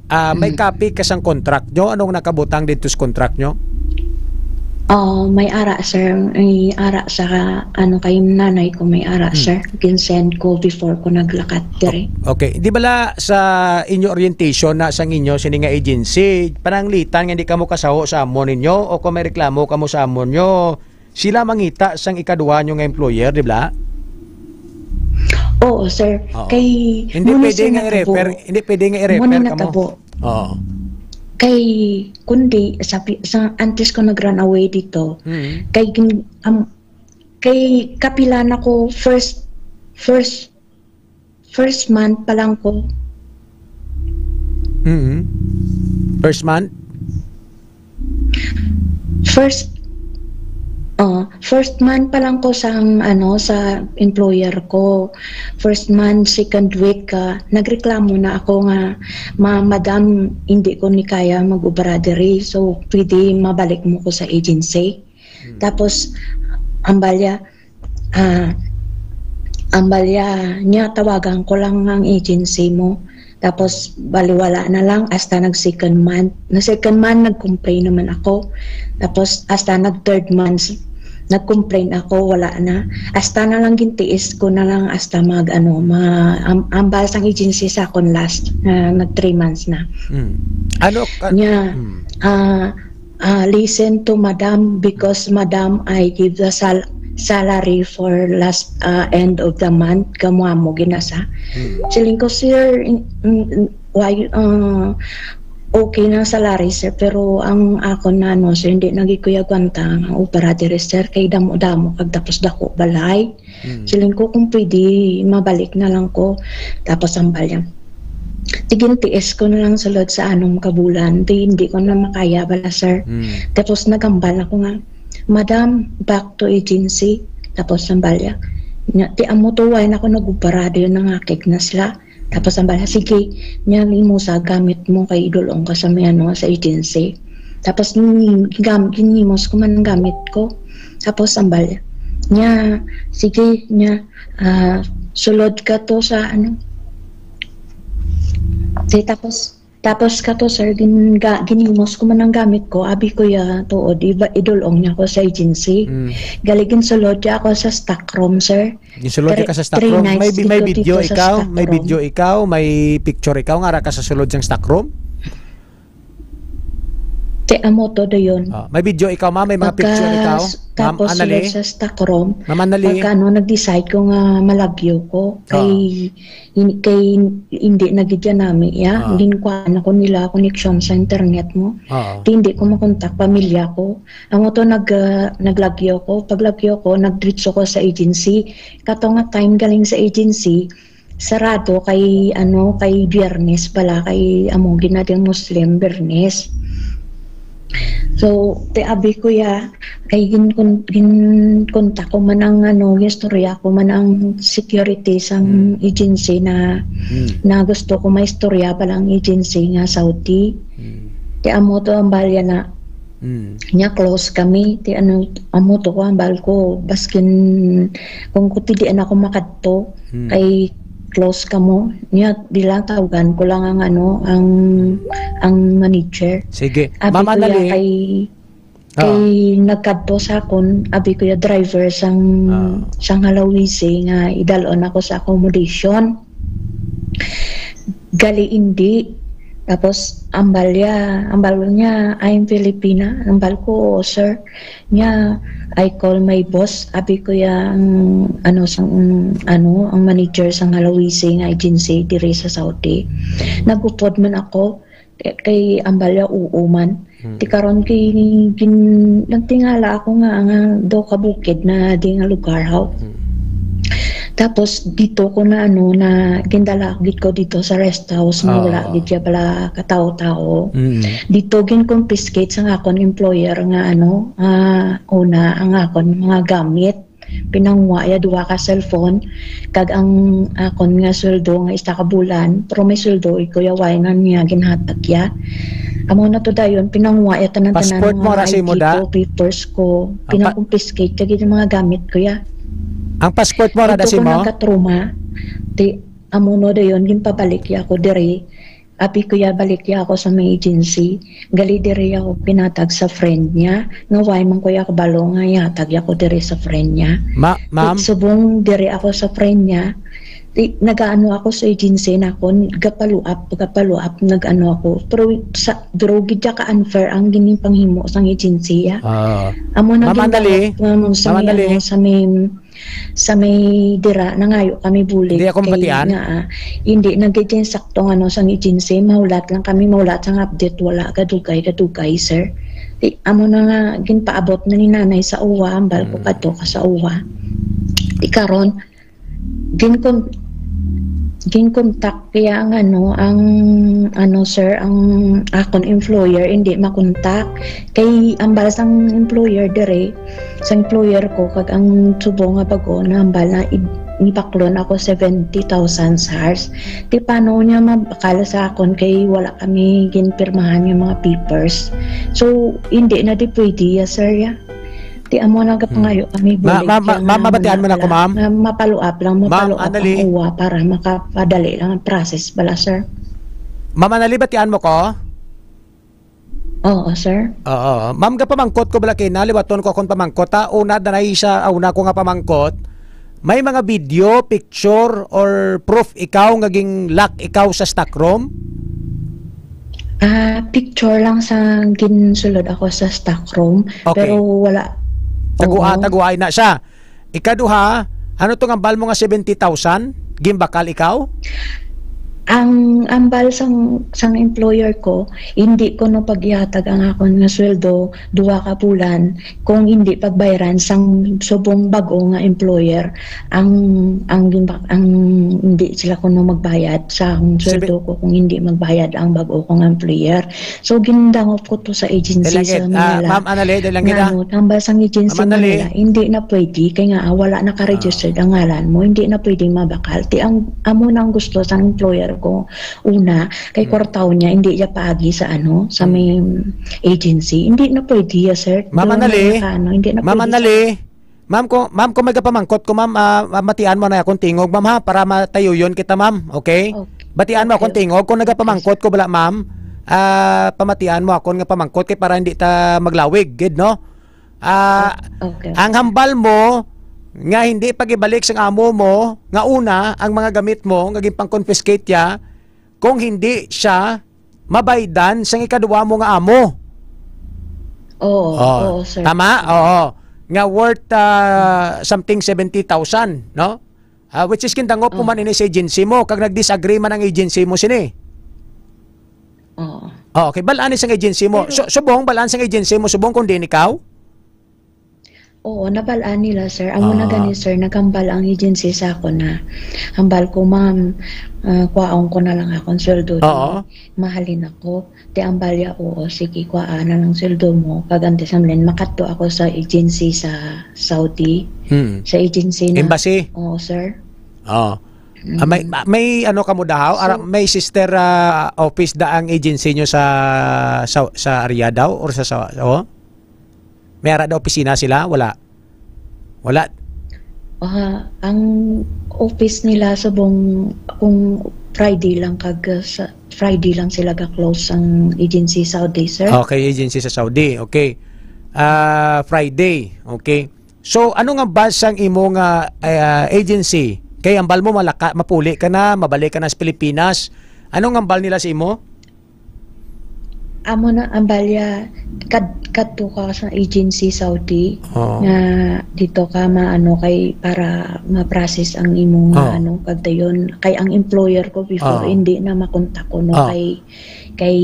Ah, may Mm. copy ka sang contract nyo? Anong nakabutang dito sa contract nyo? Oh, may ara, sir. May ara sa, ano, kay nanay ko, may ara, Hmm. sir. Ginsend ko before ko naglakat diri. Okay. Di bala sa inyo orientation na sang inyo sini nga agency, pananglitan nga hindi kamo kasaho sa amo ninyo o kung may reklamo kamo sa amo nyo, sila mangita sang ikaduha nyo nga employer, di bala? Oo, sir. Oo. Kay Hindi muna pwede siya nga natabo. i-refer, hindi pwede nga i-refer Muna kamo. natabo. Oo. Kay, kundi, sa pi-, sa, antes ko nag-run away dito, Mm. kay gin-, am-, kay kapila na ko first, first, first month pa lang ko. Mm. First month? First, oh, first month pa lang ko sa, ano, sa employer ko. First month, second week, ah, nagreklamo na ako nga, "Ma-, madam, hindi ko ni kaya mag-obra diri. So, pwede mabalik mo ko sa agency?" Hmm. Tapos, ang balya, ah, ang balya niya, tawagan ko lang ang agency mo. Tapos, baliwala na lang, hasta nag-second month. Na second month, nag-complain naman ako. Tapos, hasta nag-third month, nag-complain ako, wala na. Hasta na lang gintiis ko na lang, hasta mag, ano, ma-, am-, ambal sang agency sa akon last, na nag-three months na. Mm. Ano ka-, Nya, mm. ah, ah, listen to madam, because madam, I give the sal-, salary for last, ah, end of the month, kamo amo ginasa. Hmm. Siling ko, "Sir, in, in, in, why, ah, okay na salary, sir, pero ang akon na, ano, sir, hindi na gid ko yagwanta ang obra diri, sir, kay damo-damo kag tapos dako balay." Mm. Siling ko, "Kung pwede, mabalik na lang ko." Tapos ang balya, tigintiis ko na lang sulod sa anom ka bulan. Di, hindi ko na makaya bala, sir. Mm. Tapos nagambal ako nga, "Madam, back to agency." Tapos ang balya, nya, ti amo to, why na ako nag-uparado yun, nangakig na sila. Tapos ang balya, "Sige, nya, imo sa gamit mo kay idulong ka sa may, ano, sa agency." Tapos, mm, gam-, ginimos ko man ang gamit ko. Tapos, ang balya, nya, sige, nya, ah, sulod ka to sa, ano, di, tapos, tapos ka to, sir, gin-, ga-, ginimos ko man ang gamit ko. Abi ko, ya, tuod, iba, idulong niya ko sa agency. Mm. Gali, ginsulod niya ako sa stock room, sir. Ginsulod Tre-, ka sa stock three room? May nights bi-, may dito, video dito sa ikaw? stock May room. video ikaw? May picture ikaw nga ara ka sa sulod sang stock room? Te, amo to dayon. Ah, may video ikaw, ma'am? May mga Pagka picture ikaw? s-, Ma'am tapos Annalie? sulod sa stock room, Ma'am Annalie? pagka ano, nag-decide ko nga malagyo ko, kay, Ah. hin-, kay hindi na gid yan nami, ya. Ah. Ginkuhaan ako nila koneksyon sa internet mo. Ah. Di hindi ko makontak pamilya ko. Amo to nag-, ah, naglagyo ko. Paglagyo ko, nagdiretso ko sa agency. Kato nga time galing sa agency, sarado kay, ano, kay Biyernes pala, kay amo gid na ding Muslim, Biyernes. So, ti abi ko ya, kay gin-, kun-, ginkontak ko man ang, ano, gistorya ko man ang security sang Hmm. agency na, Hmm. na gusto ko maistorya pa lang agency nga Saudi. Hmm. Ti amo to ang balya na Mm. Nya close kami, ti ano, amo to ko, ang bal ko, baskin kung kuti di na ako makadto, Mm. kay close kamo. Nya, di lang, tawagan ko lang ang ano, ang, ang manager. Sige. Abi Ma'am ko ya Annalie. kay, Ah. kay nagkadto sa akon, abi ko ya driver sang, Ah. sang Halawisi nga idalon ako sa accommodation. Gali indi. Tapos, ambal ya, ambal niya, "I'm Filipina." Ambal ko, "Oo, sir." Niya, I call my boss. Abi ko ya ang, ano, sang, ano, ang manager sang Halawisi nga agency diri sa Saudi. Nagupod man ako. kay ambal ya, oo man. Hmm. Ti karon kay gin-, nagtingala ako nga, nga daw kabukid na di nga lugar, haw. Hmm. Tapos dito ko na, ano, na gindala gid ko dito sa rest house nga wala Ah. gid siya pala katawo-tawo. Mm. Dito gin-confiscate sa akon employer nga, ano, ah, una ang akon mga gamit. Pinanguha ya duha ka cellphone, kag ang akon nga sweldo nga isa ka bulan, pero may sweldo, ikaw ya, wala na niya ginhatag ya. Amo na to dayon, pinanguha ya tanan-tanan Passport mo, mga ra sa imo, I D da? ko, papers ko, Ang pa- pinakumpiskate kag yung mga gamit ko ya. Ang passport mo, ra da Dito sa ko imo? nagkatruma. Ti, amo no dayon, ginpabalik ya ako diri. Abi ko ya, balik ya ako sa may agency. Gali diri ako pinatag sa friend niya. Nga why man ko ya kabalo nga ihatag ya ko diri sa friend niya. Ma-, ma'am? Subong diri ako sa friend niya. Di, nagaano ako sa agency na ako, gapaluap, gapaluap, nag-ano ako. Pero sa, pero gid ka unfair ang gining panghimo sang agency, ah. Ah. Amo na Ma'am Anali, gindangop nga mo sa Ma'am may, Anali. ano, sa may, sa may dira, nangayo kami bulig Hindi ako kay mabatian? nga, ah, hindi na gid yan saktong ano sang agency, mahulat lang kami, mahulat sang update, wala kadugay, kadugay, sir. Di, amo na nga, ginpaabot na ni nanay sa uwa, ambal ko Hmm. kadto ka sa uwa. Di karon, ginkon-, ginkontak kaya ang ano, ang ano, sir, ang akon employer, hindi makontak. Kay ambal sang employer dire, sa employer ko, kag ang subong nga bago na ambal na i-, ibaklon ako seventy thousand sars. Di paano niya mabakal sa akon kay wala kami ginpirmahan nga mga papers. So, hindi na di pwede, ya, sir, ya. Ti amo na gapangayo kami, Ma-, bulig ma-, ma-, siya ma-, nga mabatian mo na ko, ma'am? nga mapaluap lang, Ma'am mapaluap Anali. ang uwa para makapadali lang ang process bala, sir. Ma'am Anali, batian mo ko? Oo, sir. Oo. Ma'am, gapamangkot ko bala kina, liwaton ko akong pamangkot, ha? Una, danay sa, ah, una ko nga pamangkot, may mga video, picture, or proof ikaw nga ging-lock ikaw sa stock room? Ah, picture lang sa ginsulod ako sa stock room, Okay. pero wala. Tagua, Oo. taguay na siya. Ikaduha, ano tong ambal mo nga seventy thousand? Gimbakal ikaw? Ang ambal sang, sang employer ko, hindi ko no paghatag ang akon nga sweldo duha ka bulan kung hindi pagbayaran sang subong bag-o nga employer ang, ang ginba-, ang hindi sila kuno magbayad sa akong Sabi sweldo ko kung hindi magbayad ang bag-o kong employer. So, gindangop ko to sa agency Dali lang sa gid. Ah, Manila. Ma'am Anali, dali lang gid, Nga ah. ano, tambal sang agency Ma'am Anali. Manila, hindi na pwede, kay nga, ah, wala naka-registered Ah. ang ngalan mo, hindi na pwede mabakal. Ti ang, amo na ang gusto sang employer ko. Una, kay Hmm. kwartaon niya, hindi niya paagi sa ano, sa Hmm. may agency. Hindi na pwede, ya, sir. Ma'am Doon na Anali, naka-, ano, hindi na Ma'am pwede sa Anali, ma'am ko, ma'am, kung may kapamangkot ko, ma'am, ah, ah, matian mo na akong tingog, ma'am, ha, para matayuyon kita, ma'am. Okay? Okay. Batian mo akong Okay. tingog. Kung nagapamangkot ko bala, ma'am, ah, pamatian mo akon nga pamangkot kay para hindi ta maglawig, gid, no? Ah, Okay. ang hambal mo nga hindi pagibalik sang amo mo nga una ang mga gamit mo nga ginpang-confiscate ya kung hindi siya mabaydan sang ikaduwa mo nga amo. Oo, Oh, oo, sir. tama? Oo. Nga worth, ah, something seventy thousand, no? Ah, which is gindangop mo Oo. man ini sa agency mo, kag nag-disagree man ang agency mo sini. Oo. Oh, okay, bal-an ni sang agency mo. Pero So, subong, bal-an sang agency mo, subong kung din ikaw? Oo, nabal-an nila, sir. Amo na Ah. gani, sir, naghambal ang agency sa ako na, hambal ko, "Ma'am, ah, kwaon ko na lang akong sweldo, Oo. di mahalin ako." Ti ambal ya, "Oo, sige, kwaa na lang sweldo mo." Pag antes naman, makadto ako sa agency sa Saudi. Hmm. Sa agency na Embassy? Oo, sir. Oh. Mm. Ah, may, ah, may ano ka mo daw? Ara, So may sister, ah, office da ang agency nyo sa, sa, sa area daw? Or sa, sa, oh? May ara da opisina sila? Wala. Wala. Ah, ang office nila subong kung Friday lang kag, ah, sa Friday lang sila ga-close ang agency Saudi, sir. Okay, agency sa Saudi. Okay. Ah, Friday. Okay. So, ano nga ba sang imo nga, ah, agency? Kay ambal mo malaka, mapuli ka na, mabalik ka na sa Pilipinas. Ano nga ambal nila sa imo? Amo na, ambal ya, kad-, kadto ka sa agency Saudi Oo. nga dito ka maano kay para ma-process ang imong Oo. ano, kag dayon. Kay ang employer ko before, Oo. hindi na makontak ko, no, Oo. kay Kay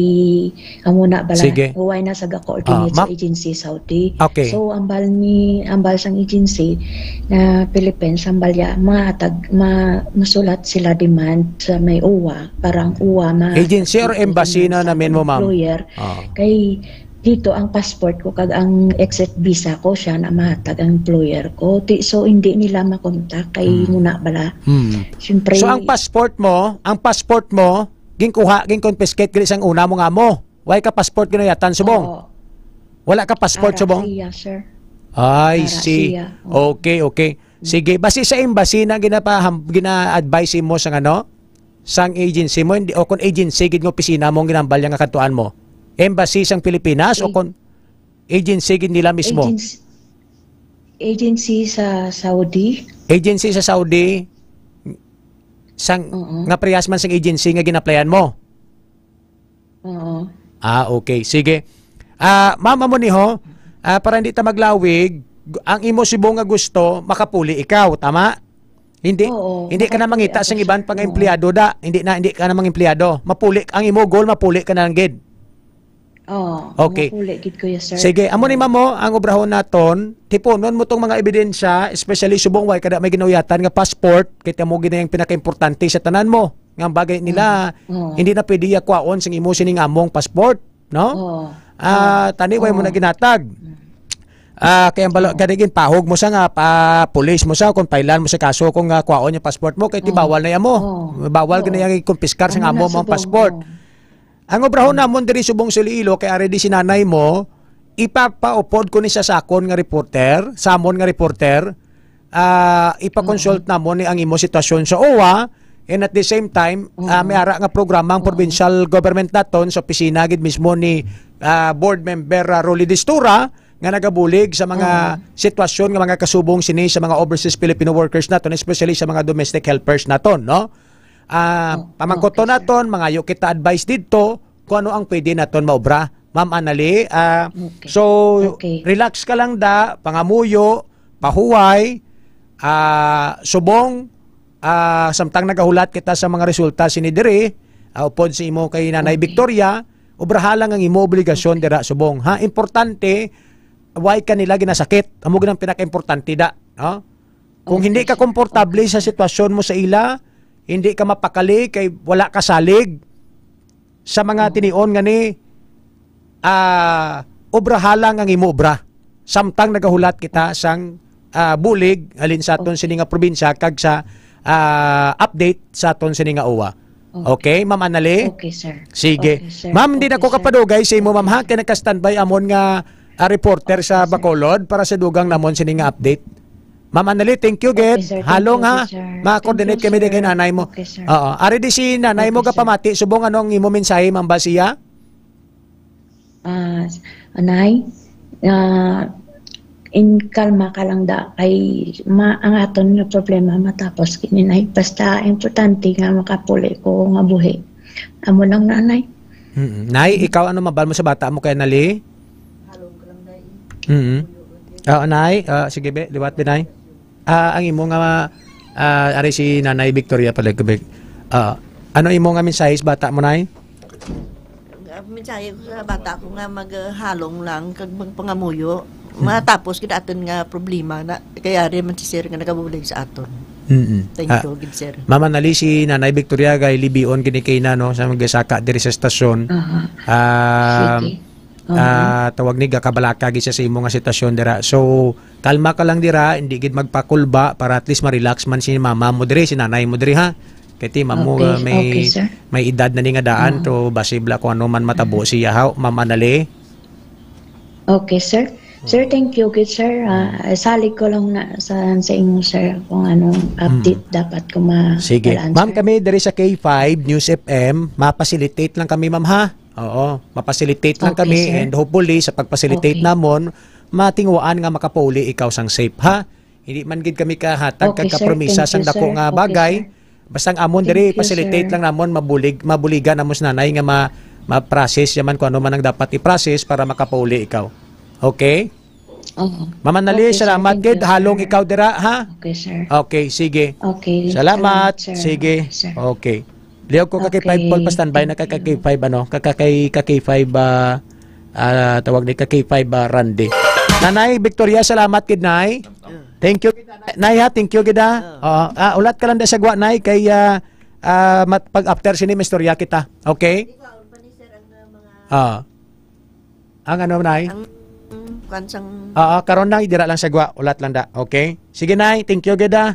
amo na bala, Sige. Huway na sa ga-coordinate Ah, ma- sa agency sa Saudi. Okay. So, ambal ni, ambal sang agency na Philippines, ambal ya, mahatag, ma-, masulat sila demand sa may uwa, para ang uwa ma- Agency or embassy na sa namin mo, ma'am? Employer. Ah. Kay dito ang passport ko kag ang exit visa ko, siya na mahatag ang employer ko. Ti-, so, hindi nila makontak kay Hmm. muna bala. Hmm. Siyempre, So, ang passport mo, ang passport mo, ginkuha, gin-confiscate gali sang una mo nga mo. Why ka passport ginuyatan, subong? Oo. Wala ka passport, Ara subong? Siya, sir. I Ara see. Siya. Oo. Okay, okay. Mm. Sige, basi sa embassy na ginapaham-, gina-advise mo sang ano? Sang agency mo, hindi, o kung agency gid nga opisina mo ang ginambal niya nga kadtuan mo? Embassy sang Pilipinas o Ag- kung agency gid nila mismo? Agency, agency sa Saudi. Agency sa Saudi, sang, Oo. Nga parehas man sang agency nga ginaplayan mo? Oo. Ah, okay. Sige. Ah, ma'am, amo ni ho, ah, para hindi ta maglawig, gu-, ang imo subong nga gusto, makapuli ikaw, tama? Hindi, Oo, hindi ka na makapuli mangita ako, sing iban sir. Pang Oo. Empleyado da. Hindi na, hindi ka na mang empleyado. Mapuli, ang imo goal, mapuli ka na lang gid. Oo, Okay. Mapuli gid ko, yes, sir. Sige, amo ni, Oo. Ma'am, oh, ang obrahon naton, tipunon mo tong mga ebidensya, especially subong way kada may ginauyatan nga passport, kay amo gid ang pinakaimportante sa tanan mo. Nga ang bagay nila, Mm. Oo. Hindi na pwede yakwaon sing imo sining among passport, no? Oo. Ah, Oo. Tani, way mo Oo. Na ginatag. Mm. Ah, kaya ang balo-, Oo. Gani ginpahog mo sa nga, pa, police mo sa, kung pailan mo sa kaso, kung, ah, kwaon yung passport mo, kay ti Oo. Bawal na yan mo. Oo. Bawal Oo. Gani yung kumpiskar sa Ano nga na mo, mga subong, passport. Oo. Ang obrahon Mm. Namon diri subong sa Iloilo, kay ari di si nanay mo, ipapaupod ko ni sa sakon nga reporter, samon nga reporter, ah, ipa-consult Oo. Namon ni ang imo sitwasyon sa owa, and at the same time, ah, Oo. May ara nga programa ang Oo. Provincial government naton sa opisina gid mismo ni, ah, board member, ah, Rolly Distura, nga nagabulig sa mga Oo. Sitwasyon nga mga kasubong sini sa mga overseas Filipino workers naton, especially sa mga domestic helpers naton, no? Ah, Oh, pamangkoton okay, sir. Naton, mangayo kita advice didto kung ano ang pwede naton maobra. Ma'am Anali, ah, Okay. So, Okay. Relax ka lang da, pangamuyo, pahuway, ah, subong, ah, samtang nagahulat kita sa mga resulta sini diri, ah, upod sa imo kay Nanay Okay. Victoria, obraha lang ang imo obligasyon Okay. Dira subong. Ha, importante, why ka nila ginasakit? Amo gid ang pinakaimportante da, no? Kung Okay, hindi ka sir. Komportable Okay, sa sir. Sitwasyon mo sa ila, hindi ka mapakali kay wala ka salig sa mga Oo. Tinion nga ni, ah, obraha lang ang imo obra. Samtang nagahulat kita sang, ah, bulig halin sa aton Okay. Sini nga probinsya kag sa, ah, update sa aton sini nga uwa. Okay. Okay, Ma'am Anali? Okay, sir. Sige. Okay, sir. Ma'am, hindi na Okay, ko sir. Kapadugay sa imo, ma'am, ha? Okay. Kay naka-standby amon nga, ah, reporter Okay, sa sir. Bacolod para sa dugang namon sini nga update. Ma'am Anali, thank you, Okay, gid. Sir. Thank Halong, you, ha? Sir. Ma-coordinate Thank you, kami di kay sir. Nanay mo. Okay, sir. Oo. Ari di si nanay Okay, mo sir. Gapamati. Subong, ano ang imo mensahe, Ma'am Basia? Ah, anay, ah, in kalma ka lang da kay ma-, ang aton nga problema matapos kini, nay. Basta importante nga makapuli ko nga buhi. Amo lang na, nay. Mm. Nay, ikaw ano mabal mo sa bata mo kay Nali? Mm. Ah, nay, ah, sige be, liwat be, nay. Ah, ang imo nga, ah, ari si Nanay Victoria pala, be. Ah, ano imo nga mensahe sa bata mo, nay? Ang mensahe ko sa bata ko nga maghalong lang kag magpangamuyo. Mm. Matapos gid aton nga problema na kay ari man si sir nga nagabulig sa aton. Mm-mm. Thank Ah, you gid, sir. Mama Nali, si Nanay Victoria kay libion gid ni kay na, no, sa magasaka diri sa estasyon. Aha. Ah, Sige. Aha. Ah, tawag ni gakabalaka gid siya sa imo nga sitwasyon dira. So, kalma ka lang dira, hindi gid magpakulba para at least ma-relax man si mama mo diri, si nanay mo diri, ha. Kay ti mamo, Okay, ah, may, okay, sir. May edad na ni nga daan, Ah. to basibla kung ano man matabo siya, ha, Ma'am Anali. Okay, sir. Sir, Mm. Thank you gid, sir. Ah, Mm. Salig ko lang na sa, sa imo, sir, kung anong update Mm. dapat ko ma-, Sige. Ma'am, sir. Kami diri sa K five News F M, ma-facilitate lang kami, ma'am, ha? Oo, ma-facilitate lang Okay, kami, sir. And hopefully sa pag-facilitate Okay. Namon, matinguhaan nga makapauli ikaw sang safe, ha? Hindi man gid kami kahatag Okay, kag sir. Kapromisa Thank sang you, dako sir. Nga Okay, bagay. Sir. Basta ang amon diri, thank you, facilitate sir. Lang namon, mabulig, mabuligan namon si nanay nga ma-, ma-process yaman kung ano man ang dapat i-process para makapauli ikaw. Okay? Oo. Mama Nali, okay, sir. Salamat gid. Thank you, sir. Halong ikaw dira, ha? Okay, sir. Okay, sige. Okay. Salamat. Salamat, sir. Sige. Okay, sir. Okay. Lihog ko ka K five, okay, Paul, pa-standby na ka, ka K five, ano, ka, ka, kay, ka K five, ah, ah, tawag ni ka K five, ah, Randy. Nanay Victoria, salamat gid, Nay. Thank you, Nay, ha, thank you gid, ha. Oo. Ah, ulat ka lang da sa gwa, Nay, kay, ah, ah, mat-, pag after sini, may istorya kita. Okay? Ah. Ang ano, Nay? Ang, ang kwan sang Oo, karon, Nay, dira lang sa gwa, ulat lang da. Okay? Sige, Nay, thank you gid, ah.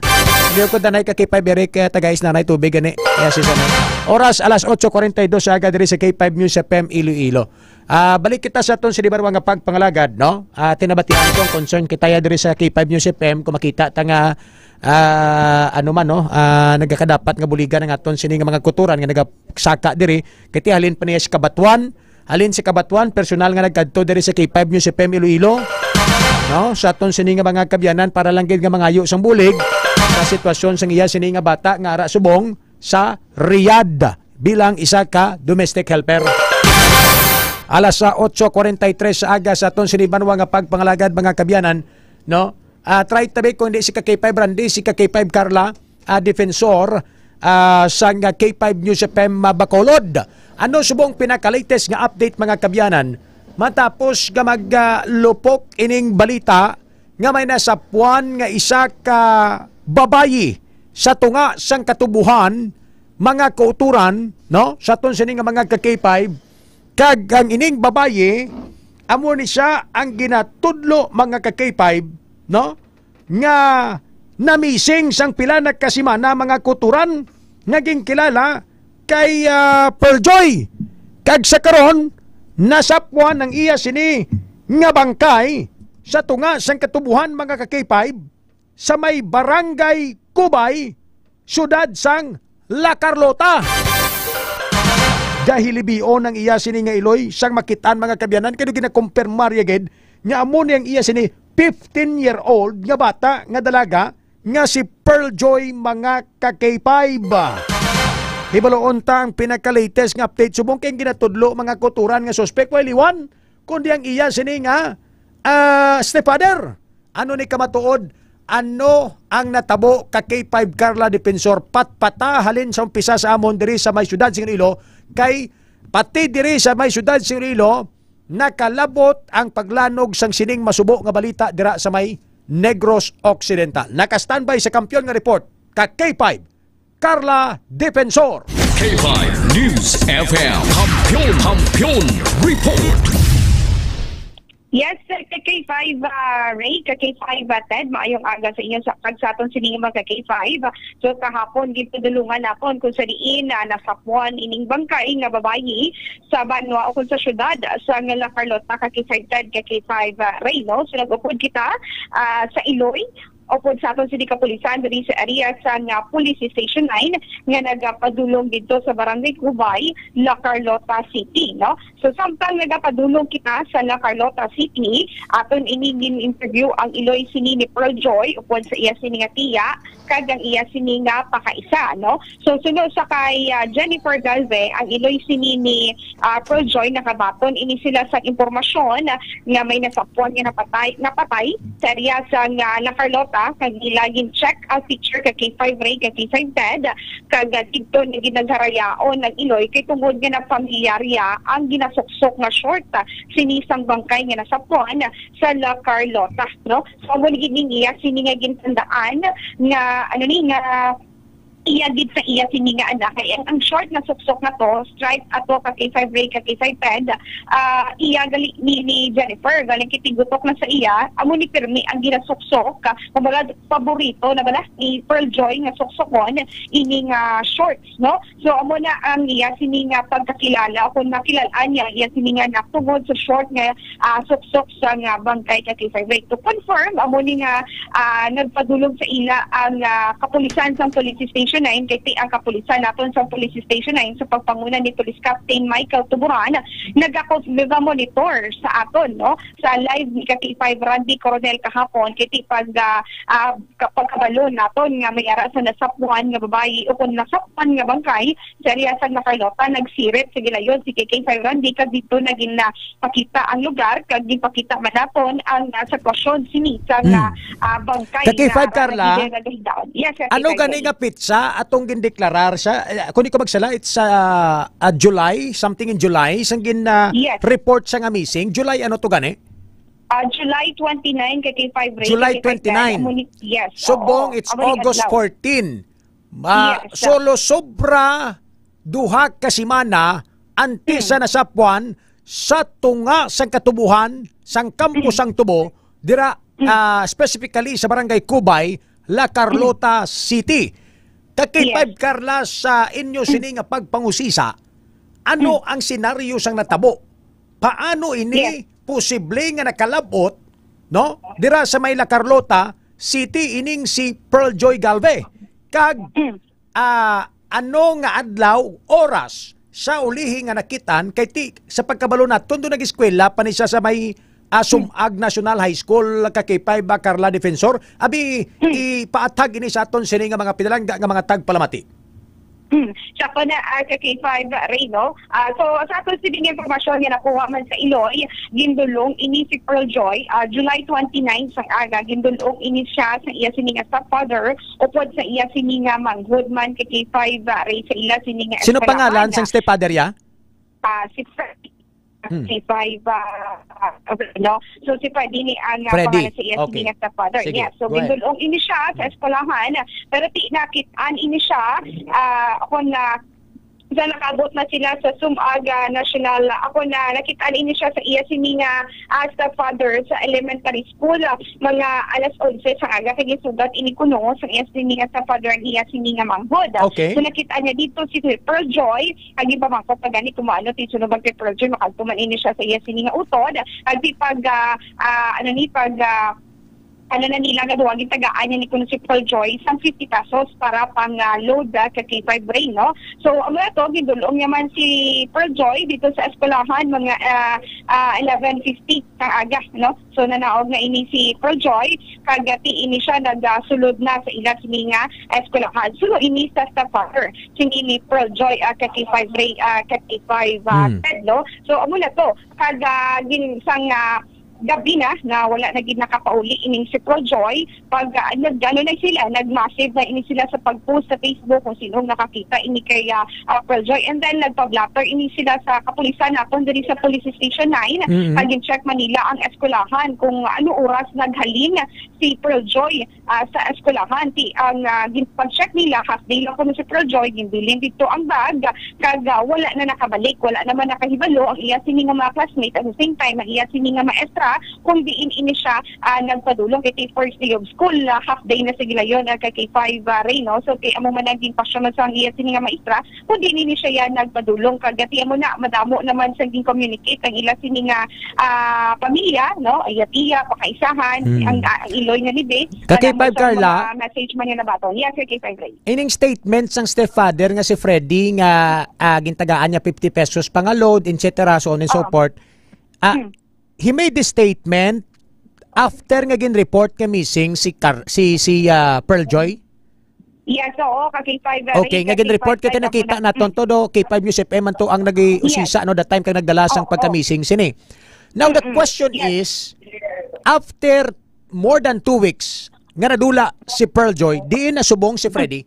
Hindi ko, Nanay, ka K five Eric, eh, tagais na, Nay, tubig gani. Kaya si Sanay. Oras, alas otso cuarenta y dos sa aga diri sa K five News F M Iloilo. Ah, balik kita sa aton sini barwa nga pagpangalagad, no? Ah, tinabatian ko ang concern kita ya diri sa K five News F M kung makita ta nga, ah, ano man, no? Ah, nagakadapat nga buligan ang aton sini nga mga kuturan nga nagasaka diri, kay ti halin pa niya sa Kabatuan, halin sa Kabatuan, personal nga nagkadto diri sa K five News F M Iloilo, no? Sa aton sini nga mga kabyanan para lang gid nga mangayo sang bulig sa sitwasyon sang iya sini nga bata nga ara subong sa Riyadh bilang isa ka domestic helper. Alas sa otso cuarenta y tres sa aga sa aton sini banwa nga pagpangalagad, mga kabyanan, no? Ah, try tabi kung di si ka K five Randy, si ka K five Carla, ah, defensor, ah, sang K five News F M, ah, Bacolod. Ano subong pinaka-latest nga update, mga kabyanan? Matapos nga maglupok ining balita nga may nasapuan nga isa ka babayi sa tunga sang katubuhan, mga kauturan, no? Sa aton sini nga mga ka K five, kag ang ining babayi, amo ni siya ang ginatudlo, mga ka K five, no? Nga namising sang pila na ka semana, mga kuturan, nga ginkilala kay, ah, Pearl Joy. Kag sa karon, nasapuan ang iya sini nga bangkay sa tunga sang katubuhan, mga ka K five, sa may Barangay Cubay, siyudad sang La Carlota. Gahilibion ang iya sini nga iloy sang makit-an, mga kabyanan, kay ginakumpirmar ya gid nga amo ni ang iya sini fifteen-year-old nga bata nga dalaga nga si Pearl Joy, mga ka K five. Hibaluon ta ang pinaka-latest nga update subong kay ang ginatudlo, mga kuturan, nga suspek way liwan kundi ang iya sini nga, ah, stepfather. Ano ni kamatuod? Ano ang natabo ka K five Carla Defensor? Patpata halin sa umpisa sa amon diri sa may siyudad sa Iloilo, kay pati diri sa may siyudad sa Iloilo, nakalabot ang paglanog sang sining masubo nga balita dira sa may Negros Occidental. Naka-standby sa Kampiyon nga Report, ka K five, Carla Defensor. K five News F M, Kampiyon, Kampiyon Report. Yes, sir, ka K five, ah, Ray, ka K five, ah, Ted, maayong aga sa inyo sa, kag sa aton sining mga ka K five. So, kahapon, ginpadulungan naton kung sa diin, ah, nasapuan ining bangkay nga babayi sa banwa o kung sa syudad sa nga La Carlota, ka K five Ted, ka K five, ah, Ray, no? So, nag-upod kita, ah, sa Iloy, upod sa aton sini kapulisan diri sa area sa nga Police Station nine nga nagapadulong didto sa Barangay Cubay, La Carlota City, no? So, samtang nagapadulong kita sa La Carlota City, aton ini gin-interview ang iloy sini ni Pearl Joy upod sa iya sini nga tiya kag ang iya sini nga pakaisa, no? So, suno sa kay, ah, Jennifer Galve, ang iloy sini ni, ah, Pearl Joy, nakabaton ini sila sa impormasyon nga may nasapuan nga napatay, napatay sa area sa nga La Carlota, kag ila gin-check ang picture ka K five Ray, ka K five Ted, kag, ah, didto na ginagharayaon ang iloy kay tungod nga napamilyarya ang ginasuksok nga short, ah, sini sang bangkay nga nasapuan sa La Carlota, no? So, amo ni gid ning iya sini nga gintandaan nga, ano ni, nga iya gid sa iya sini nga anak. Kay ang, ang short nga suksok na to, striped ato ka K five Ray, ka K five Ted, ah, iya gali ni, ni Jennifer, galing kitigutok na sa iya, amo ni pirmi ang ginasuksok, ah, kumbaga, paborito na bala ni Pearl Joy nga suksokon ini nga shorts, no? So, amo na ang iya sini nga pagkakilala, kung nakilal-an niya, iya sini nga natungod sa short nga, ah, suksok sa nga bangkay ka K five Ray. To confirm, amo ni nga, ah, nagpadulong sa ila ang, ah, kapulisan sa Police Station nine, kay ti ang kapulisan naton sa Police Station nine sa pagpanguna ni Police Captain Michael Tuburan, nagakonf-, nagamonitor sa aton, no? Sa live ni ka K five Randy Coronel kahapon, kay ti pag, ah, ah, ka-, pagkabalo naton nga may ara sa nasapuan nga babayi o kung nasapuan nga bangkay sa area sa La Carlota, nagsirit sa gilayon si K K five Randy kag dito na ginapakita ang lugar kag gipakita man naton ang, ah, sitwasyon sini sa nga, Hmm. ah, bangkay Ka K five, nga Carla, naghidaon. Yes, sir, ano K five gani Randy. Nga pitsa atong gindeklarar sa, eh, kung di ko magsala, it's, ah, ah, July, something in July, sang gin, ah, Yes. report siya nga missing. July, ano to gani? Ah, July twenty-nine, K K five Ray, July K K five twenty-nine. Amo ni, yes, Subong, oo, it's amo ni August adlaw. fourteen. Ah, Yes. solo sobra duha ka semana antes sa Hmm. nasapuan sa tunga sang katubuhan sang kampo Hmm. sang tubo dira, Hmm. ah, specifically sa Barangay Cubay, La Carlota City. Ka K five Yes. Carla, sa inyo Hmm. sini nga pagpangusisa, ano Hmm. ang senaryo sang natabo? Paano ini Yes. posible nga nakalabot, no? Dira sa may La Carlota City ining si Pearl Joy Galve. Kag Hmm. ah, ano nga adlaw, oras sa ulihi nga nakitaan? Kay ti, sa pagkabalo naton, doon nag-eskwela pa ni siya sa may, ah, Sumag National High School, ka K five ba, Carla Defensor? Abi, Hmm. ipaathag ini sa aton sini nga mga pinalangga nga mga tagpalamati. Hmm. Sa ko na, ah, ka K five, Ray, no? Ah, so, sa aton sini nga impormasyon nga nakuha man sa Iloy, gindulong ini si Pearl Joy, ah, July twenty-nine sang aga, gindulong ini siya sa iya sini nga stepfather, upod sa iya sini nga manghod man, ka K five, ah, Ray, sa ila sini nga Sino eskwelahan. Pangalan sang stepfather ya? Ah, si Fred, Hmm. si five, ah, ah, no? So, si Freddy ni ang, ah, Freddy. Pangalan sa iya sini Okay. nga stepfather. Sige, Yeah. So, go ahead. Gindulong ini siya sa Hmm. eskwelahan, pero ti nakit-an ini siya, ah, kung na sa nakaabot na sila sa Sumag, ah, National, ah, ako na nakit-an ini siya sa iya sini nga, ah, stepfather sa elementary school, ah, mga alas onse sang aga, kay gisugat ini kuno sa iya sini nga stepfather ang iya sini nga manghod. Okay. So, nakit-an niya dito si Pearl Joy, ang gipamangkot pa gani kung ano ti sunod kay Pearl Joy, makadto man ini siya sa iya sini nga utod, ang ti pag, ah, ah, ano ni, pag, ah, ano na nila nga duha, gintagaan niya ni kuno si Pearl Joy sang fifty pesos para pang, ah, load, ah, ka K five Ray, no? So, amo na to, gindulong niya man si Pearl Joy dito sa eskwelahan, mga, ah, ah, eleven fifty sang aga, no? So, nanaog na ini si Pearl Joy, kag ti ini siya nagasulod na sa ila sini nga eskwelahan. Suno ini sa stepfather, sini ni Pearl Joy, ah, ka K five Ray, ah, ka K five, ah, Hmm. Ted, no? So, amo na to, kag, ah, gin-, sang, ah, gabi na, na wala na gid nakapauli ining si Pearl Joy. Pag, ah, nag-, ano na sila, nag-massive na ini sila sa pag-post sa Facebook kung sino ang nakakita ini kay, ah, ah, Pearl Joy. And then, nagpa-blotter ini sila sa kapulisan naton diri sa Police Station nine. Mm-mm. Pag-check man nila ang eskwelahan kung ano oras naghalin si Pearl Joy, ah, sa eskwelahan. Ti ang, ah, gin-, pag-check nila, half day lang kuno si Pearl Joy, ginbilin dito ang bag, kag, ah, wala na nakabalik, wala naman nakahibalo ang iya sini nga mga classmate, at the same time, ang iya sini nga maestra, kung diin ini siya, ah, nagpadulong kay first day of school, ah, half day na sa gilayon, ah, kay K five, ah, Ray, no? So, kay amo man ang ginpasyon man sa ang iya sini nga maestra, kundi nini siya yan nagpadulong. Kag ati mo na, madamo naman sa gin-communicate ang ila sini nga, ah, pamilya, no? Iya tiya, pakaisahan, Hmm. ang, ah, ang Iloy nga libi. Ka K five, Madamo sa Carla. Mga message man nga nabaton. Yes, sir, K five Ray. Ining statement sang stepfather nga si Freddy nga, ah, gintagaan niya fifty pesos pa nga load, et cetera, so on and so Oo. forth. Ah, Hmm. he made this statement after nga gin-report nga missing si Car-, si, si, ah, Pearl Joy? Yes, oo, ka K five, very Okay, nga ka gin-report K five, kay nakita naton to do, K five News F M man to ang nag-usisa, Yes. no, that time kag nagdala sang Oo. pagka-missing sini. Now, the Mm-mm. question Yes. is, after more than two weeks nga nadula si Pearl Joy, diin na subong si Freddy?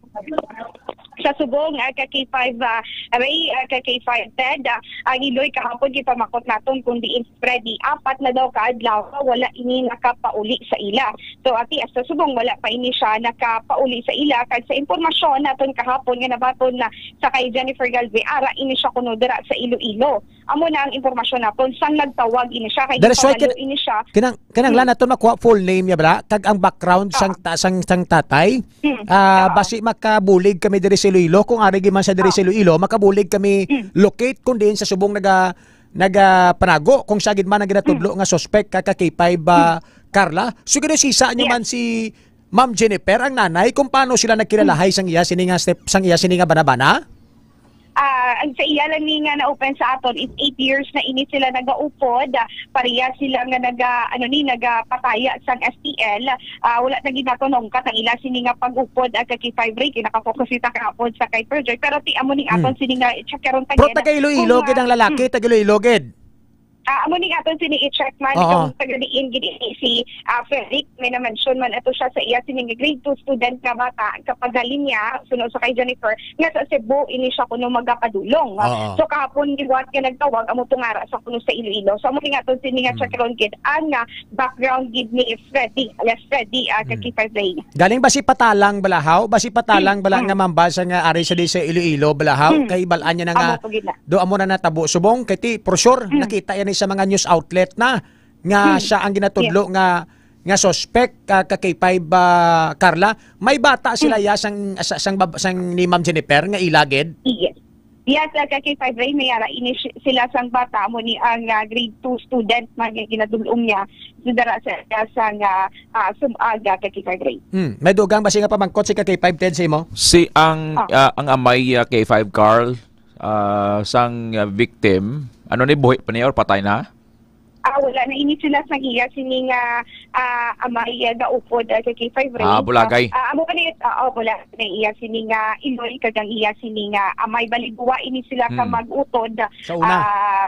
Sa subong, ah, ka K five, ah, Ray, ah, ka K five, Ted, ah, ang Iloy kahapon, gipamakot naton kung diin si Freddy. Apat na daw ka adlaw, wala ini nakapauli sa ila. So, ati, hasta subong, wala pa ini siya nakapauli sa ila. Kag sa impormasyon naton kahapon nga nabaton na sa kay Jennifer Galve, ara ini siya kuno dira sa Iloilo. Amo na ang impormasyon naton sang nagtawag ini siya, kay That is why gipabalo kin-, ini siya. kinang-, kinanglan Hmm. naton makuha full name niya, bala, kag ang background sang Ah. ta-, sang, sang tatay. Hmm. Ah, Ah. basi makabulig kami diri sa Iloilo. Kung ari man sa diri Ah. sa Iloilo, makabulig kami Hmm. locate kung diin sa subong naga-, nagapanago, kung siya gid man ang ginatudlo Hmm. nga suspect, ka, ka K five, ah, Hmm. Carla. So, ginusisa niyo Yes. man si Ma'am Jennifer, ang nanay, kung paano sila nagkilalahay Hmm. sang iya sini nga step, sang iya sini nga banabana? Ah, ang sa iya lang ni nga na-open sa aton is eight years na ini sila nagaupod. Ah, pareha sila nga naga, ano ni, nagapataya sang S T L. Ah, wala na gid nato naungkat ang ila sini nga pag-upod, ah, kay K five Ray, kay naka-focus kita kahapon sa kay Pearl Joy. Pero ti amo ning Hmm. aton sini nga i-check karon ta Pero gid taga Iloilo kung, gid ang ah, lalaki, hmm. taga Iloilo gid. Ah, amo ni aton sini i-check man Oo. kung taga diin gid ini si, ah, Frederick. May na-mention man ato siya sa iya sini nga grade two student nga bata, kapag halin niya, suno sa kay Jennifer, nga sa Cebu ini siya kuno magapadulong. Oo. So, kahapon liwat nga nagtawag, amo tungara sa kuno sa Iloilo. So, amo ni aton sini nga Mm. check ron gid ang, ah, background gid ni Freddy, alias Freddy, ah, Mm. K five Ray. Galing ba si Patalang Balahaw? Ba si Patalang Mm. bala Mm. nga mamba sa nga ari sa di sa Iloilo, Balahaw? Mm. Kay balaan niya na nga Amo po gid na. Do amo na natabo subong kay ti for sure Mm. nakita yan sa mga news outlet na nga Mm. siya ang ginatudlo Yeah. nga nga suspect ka, ka K five, ah, Carla. May bata sila Mm. ya sang sa, sang, bab- sang ni Ma'am Jennifer nga ilagid. Yes. Yes, uh, ka K five Ray, may ara ini si- sila sang bata mo ni ang ah, grade two student man nga ginadulong niya sa dara sa sa nga ah, sumaga ka K five Ray. Hmm. May dugang ba siya nga pamangkot si ka K five Ted sa imo? Si ang Ah. ah, ang amay ah, K five Carl ah, sang ah, victim, ano ni buhi pa niya or patay na? Ah, wala na ini sila sang iya sini nga ah, amay ah, gaupod ah, sa K five Ray. Ah, bulagay. Ah, amo pa ni ah, oh, wala na iya sini nga iloy kag ang iya sini nga amay, bali duwa ini sila ka Hmm. mag-utod. Sa una. Ah,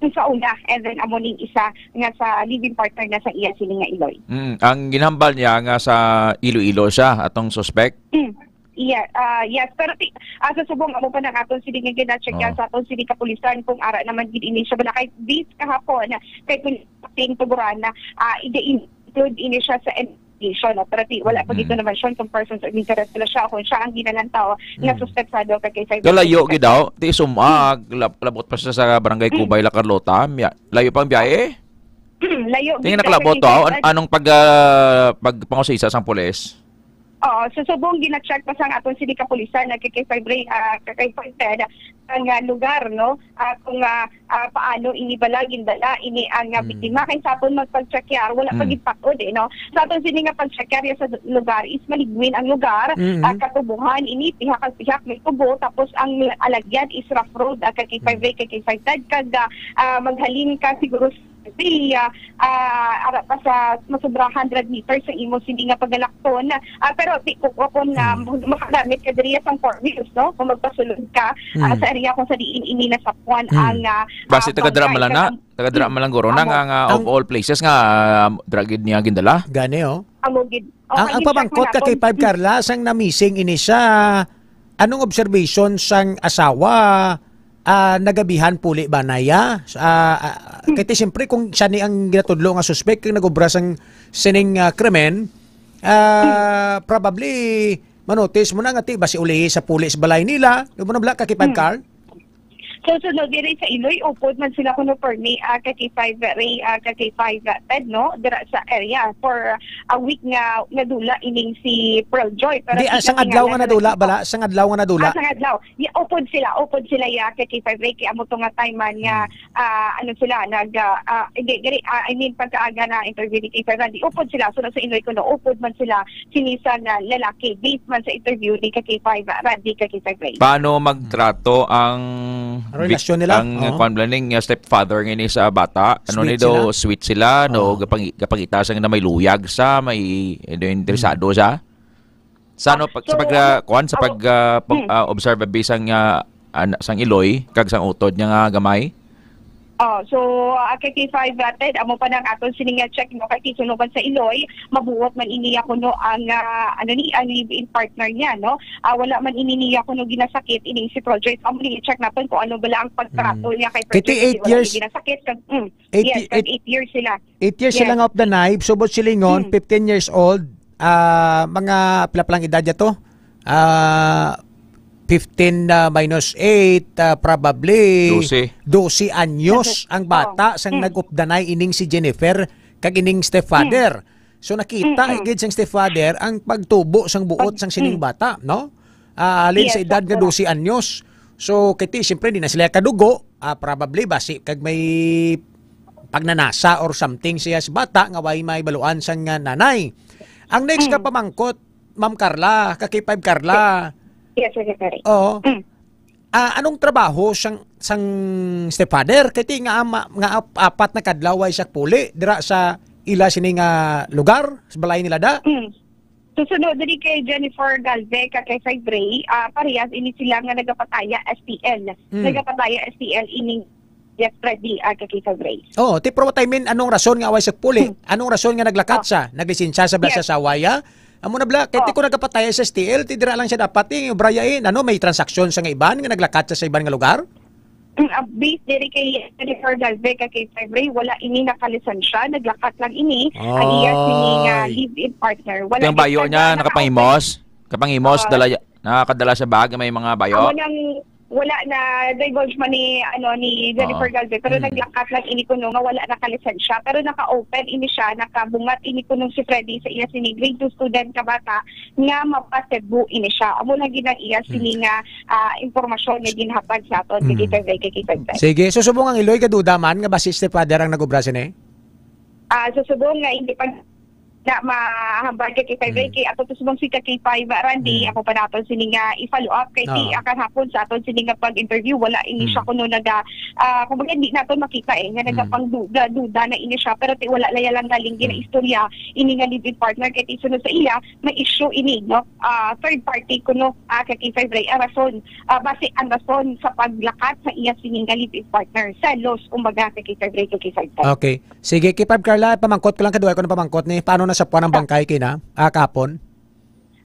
sa una, and then amo ning isa nga sa living partner na sa iya sini nga iloy. Mm, ang ginhambal niya nga sa Iloilo siya, atong suspect? Mm. Yeah, ah, yes, pero ti, ah, sa subong amo pa nang aton sini nga gina-check Ah. sa aton sini kapulisan kung ara naman gid ini siya balakay this kahapon kay kung ating tuguran na ah, i-include ini siya sa investigation, no? Pero ti, wala pa Mm. gid naman siya kung persons of interest sila siya kung siya ang ginalantaw nga Mm. suspetsado kay K five Kalayo Ray. Gid daw, ti sumag, lab- labot pa siya sa barangay Mm. Kubay, La Carlota. Miya- Layo pang biyahe? Layo Tingin gid nakalabot siya to. kay An- anong pag ah, pagpangusisa sang pulis? Oo, so subong gina-check pa sang aton sini kapulisan na kay K five Ray, ah, kay five Ted ang ah, lugar, no? Ah, kung ah, ah, paano ini bala gindala ini ang ah, Mm. biktima kay sa aton magpag-check yar, wala pa Mm. gid patod eh, no? Sa aton sini nga pag-check yar sa lugar is maligwin ang lugar, Mm-hmm. ah, katubuhan ini pihak ang pihak may tubo tapos ang alagyan is rough road, ah, kay K five Mm. Ray, kay K five Ted kag ah, ah, maghalin ka siguro sa ah, ah, ara pa sa masobra hundred meters sa imo sini nga pagalakton. Ah, pero di ko ko kung ah, Hmm. makagamit ka diri sang four wheels, no? Kung magpasulod ka ah, Hmm. sa area kung sa diin ini nasapwan Hmm. ang ah, Basi ah, taga dira bangkay malana? kag ang Taga dira Hmm. malang guro na Amo. nga, nga of Ang all places nga ah, dragid niya gindala? Gani, oh. Amo gid. Oh, Ang, ang kay pamangkot ka kay Five Carla, sang na-missing ini siya, anong observation sang asawa? Ah, nagabihan puli ba na iya? Ah, ah, kay ti, siyempre, kung siya ni ang ginatudlo nga suspek, kung nag-obra sang sining ah, krimen, ah, probably, manotis mo na nga ti, basi uli sa puli sa balay nila. Di mo na bala ka kay Five Hmm. Carl? So, sunod diri sa Iloy, upod man sila kuno permi, ah, ka K five Ray, ah, ka K five Ted, no? Dira sa area for a week nga nadula ining si Pearl Joy. Pero Di, ah, di sang na adlaw nga nga nadula, nagpakita. Bala? Sang adlaw nga nadula? Ah, sang adlaw. Ya, upod sila, upod sila, ya, ka K five Ray, kay amo to nga time man nga, Hmm. ah, ano sila, nag, ah, ah, di, diri, ah, I mean, pagkaaga na interview ni K five Randy, upod sila, so nasa Iloy kuno, upod man sila, sini sa nga lalaki, based man sa interview ni ka K five Randy, ka K five Ray. Paano magtrato ang Ang vic-, relasyon nila? ang Oo. kwan bala ning, uh, stepfather ngini sa bata? Ano Sweet ni daw, sila? sweet sila, no? Oo. Gapang-, gapangita sa nga may luyag sa, may, eh, interesado Hmm. sa? Sa ano, pag, So, sa pag, uh, kwan, sa ang, pag, uh, pag, hmm. uh, observe bisan nga, uh, sang iloy, kag sang utod niya nga gamay? Oh, so, ah, kay K five Ted, amo pa nang aton sini nga check, no, kay kisunuban sa Iloy, mabuot man ini niya kuno ang, ah, ano ni, ang live-in partner niya, no? Ah, wala man ini niya kuno ginasakit, ining si Project. Amo ni i-check naton kung ano bala ang pagtrato Mm. niya kay Kay ti Project, eight wala years, niya ginasakit. Kag, mm, eight, yes, kag eight, eight years sila. Eight years sila Yes. nga of the knife, subot silingon, Mm. fifteen years old, ah, mga pila pa lang edad niya to? Ah, fifteen na minus eight, ah, probably Dose. dose anyos ang bata Oo. sang Mm. nag-updanay ining si Jennifer kag ining stepfather. Mm. So, nakita Mm-mm. gid sang stepfather ang pagtubo sang buot Pag-, sang sining mm. bata, no? Ah, halin Yes, sa edad nga doktora. dose anyos. So, kay ti, siyempre, di na sila kadugo. Ah, probably, basi kag may pagnanasa or something siya sa bata nga way may baluan sang, ah, nanay. Ang next Mm. ka pamangkot, Ma'am Carla, ka K five Carla. Yes, Secretary. Oo. Mm. Ah, anong trabaho sang, sang stepfather? Kay ti nga ama, nga ap-, apat na kadlaw ay siya puli dira sa ila sini nga lugar, sa balay nila da? Mm. So, sunod diri kay Jennifer Galvez, ka kay Five Ray, ah, parehas ini sila nga nagapataya S T L. Mm. Nagapataya S T L ining Yes, Freddy, ah, ka K five Ray. Oh, ti, pero what I mean, anong rason nga away sa puli? Hmm. Anong rason nga naglakat Oh. siya? Naglisensya sa bala Yes. siya sa away, ah? Amo na bala, kay ti Oh. ko nagapatay sa S T L, ti dira lang siya dapat, eh, braya, eh. Ano, may transaksyon sa nga iban, nga naglakat siya sa iban nga lugar? Mm, ah, based diri kay Jennifer Galvez, ka K five Ray, wala ini nakalisensya, naglakat lang ini. Ang iya sini nga Ay. live-in partner. Wala Yung bayo gyud niya, na nakapangimos? Kapangimos, Ah. dala, nakakadala sa bag, may mga bayo? Amo nang wala na divulge man ni, ano, ni Jennifer Oo. Galvez, pero Mm. naglakat lang ini kuno nga wala nakalisensya. Pero naka-open ini siya, nakabungat ini kuno si Freddy sa iya sini grade two student ka bata nga mapa-Cebu ini siya. Amo lang gid ang iya Mm. sini nga, ah, impormasyon nga ginhatag sa aton, Mm. K K five Ray, K K five Ray. Sige, so subong ang Iloy gaduda man nga basi stepfather ang nag-obra sini? Ah, so subong nga hindi pa na mahambal ka K five Ray, Mm. kay ato to subong si ka K five Randy, Mm. ako pa naton sini nga i-follow up kay ti Oo. akan hapon sa aton sini nga pag-interview, wala ini siya Mm. kuno naga, ah, kumbaga, hindi naton makita, eh, nga Mm. nagapangduda, duda na ini siya, pero ti wala laya lang galing Mm. ginaistorya ini nga live-in partner kay ti sunod sa iya, may issue ini, no? Ah, third party kuno, ah, ka K five Ray, ang rason, ah, basi ang rason sa paglakat sa iya sini nga live-in partner, selos, kumbaga, ka K five Ray, ka K five Ray. Okay. Sige, K five Carla, pamangkot ko lang, kaduha ko na pamangkot ni, paano nasapuan ang Ah. bangkay kina, ah, kapon?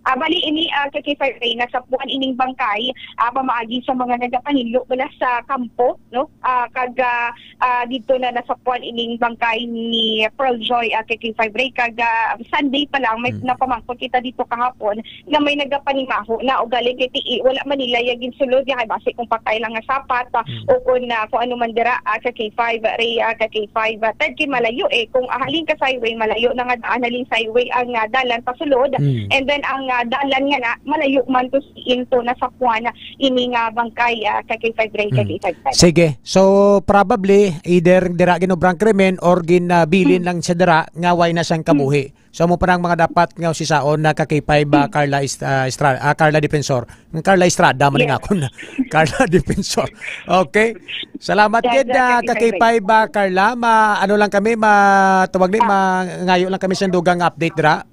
Ah, bali ini, ah, ka K five Ray, nasapuan ining bangkay, ah, pamaagi sa mga nagapahinlo bala sa kampo, no? Ah, kag, ah, ah, dito na nasapuan ining bangkay ni Pearl Joy, ah, ka K five Ray, kag, ah, Sunday pa lang may Hmm. napamangkot kita dito kahapon nga may nagapanimaho na ugaling kay ti, wala man nila ya ginsulod ya kay basi kung patay lang nga sapat, ah, Hmm. o kung, ah, kung ano man dira, ah, ka K five Ray, ah, ka K five, ah, Ted, kay malayo, eh, kung, ah, halin ka sa highway, malayo na nga daan halin sa highway ang, ah, dalan pasulod, Hmm. and then ang, ah, dalan nga na malayo man to si into na sa kuan ini nga bangkay, ah, ka K five Ray, ka Hmm. K five Ray. Sige. So, probably, either dira ginobra ang krimen or ginabilin Hmm. lang siya dira nga way na siyang Hmm. kabuhi. So, amo pa na ang mga dapat nga usisaon na ka K five, ah, Hmm. Carla Est-, ah, Estra-, ah, Carla Defensor. Ang Carla Estrada, man Yes. nga ako na. Carla Defensor. Okay. Salamat Yes, gid, sir, ah, ka K five. Ka K five, ah, Carla. Ma-, ano lang kami, ma-, tawag ni, Ah. mangayo lang kami sa dugang update dira.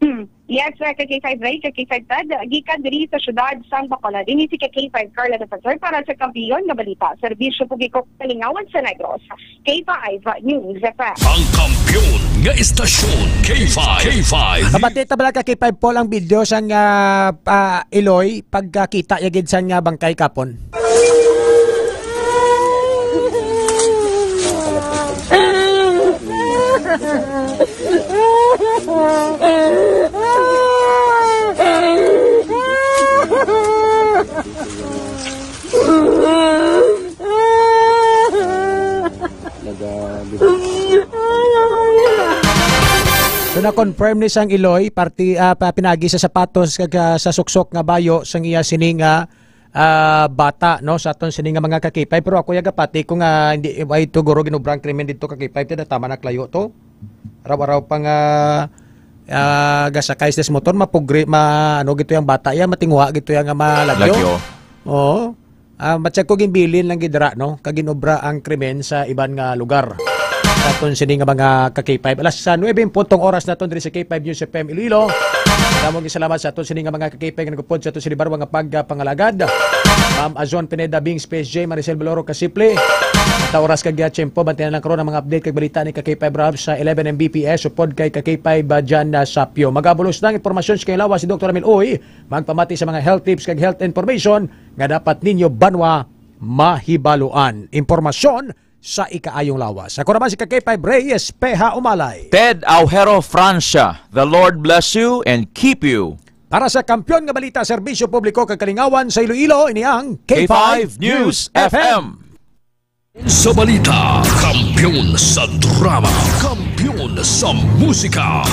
Hmm. Yes, sir, ka K five Ray, ka K five Ted, gikan diri sa siyudad sang Bacolod. Ini si ka K five Carla Defensor para sa Kampiyon nga Balita, Serbisyo Publiko, Kalingawan sa Negros. K five News F M. Ang kampiyon nga istasyon, K five. K five. Kabati ta bala ka K five Paul ang video sang, ah, ah, Iloy pagkakita ya gid sang, ah, bangkay kapon. So, na-confirm ni sang Iloy, parti, ah, pa-, pinagi sa sapatos kag, ah, sa suksok nga bayo sang iya sini nga, ah, bata, no, sa aton sini nga mga ka K five. Pero ako ya gapati ko nga hindi, ay, to guro ginobra ang krimen dito ka K five, ti tama na klayo to. Araw-araw pa nga, ah, gasakay sa motor, mapugri, ma-, ano gito yang bata, ya, matinguha gito yang nga malagyo. Lagyo. Oo. Ah, matsyag ko ginbilin lang gid dira, no? Kag ginobra ang krimen sa iban nga lugar. Sa aton sini nga mga ka K five. Alas sa nuebe en punto ang oras naton diri sa K five News F M Iloilo. Damo nga salamat sa aton sini nga mga ka K five nga nagupod sa aton sini barwa nga pagpangalagad. Ma'am Azon Pineda, Bings, P S J, Maricel Baloro, Kasipli. Sa oras kag, ah, tiyempo, bantayan lang karon ang mga update kag balita ni ka K five Rob sa eleven M B P S, upod kay ka K five, ah, Jan, ah, Sapyo. Magabulos na ang impormasyon sa kailawas si Doktor Emil Uy. Magpamati sa mga health tips kag health information nga dapat ninyo banwa mahibaluan. Impormasyon sa ikaayong lawas. Ako naman si ka K five Reyes Peha Umalay. Ted Aujero Francia, the Lord bless you and keep you. Para sa Kampiyon nga Balita, Serbisyo Publiko kag Kalingawan sa Iloilo, ini ang K five News F M. Sa balita, kampiyon sa drama, kampiyon sa musika.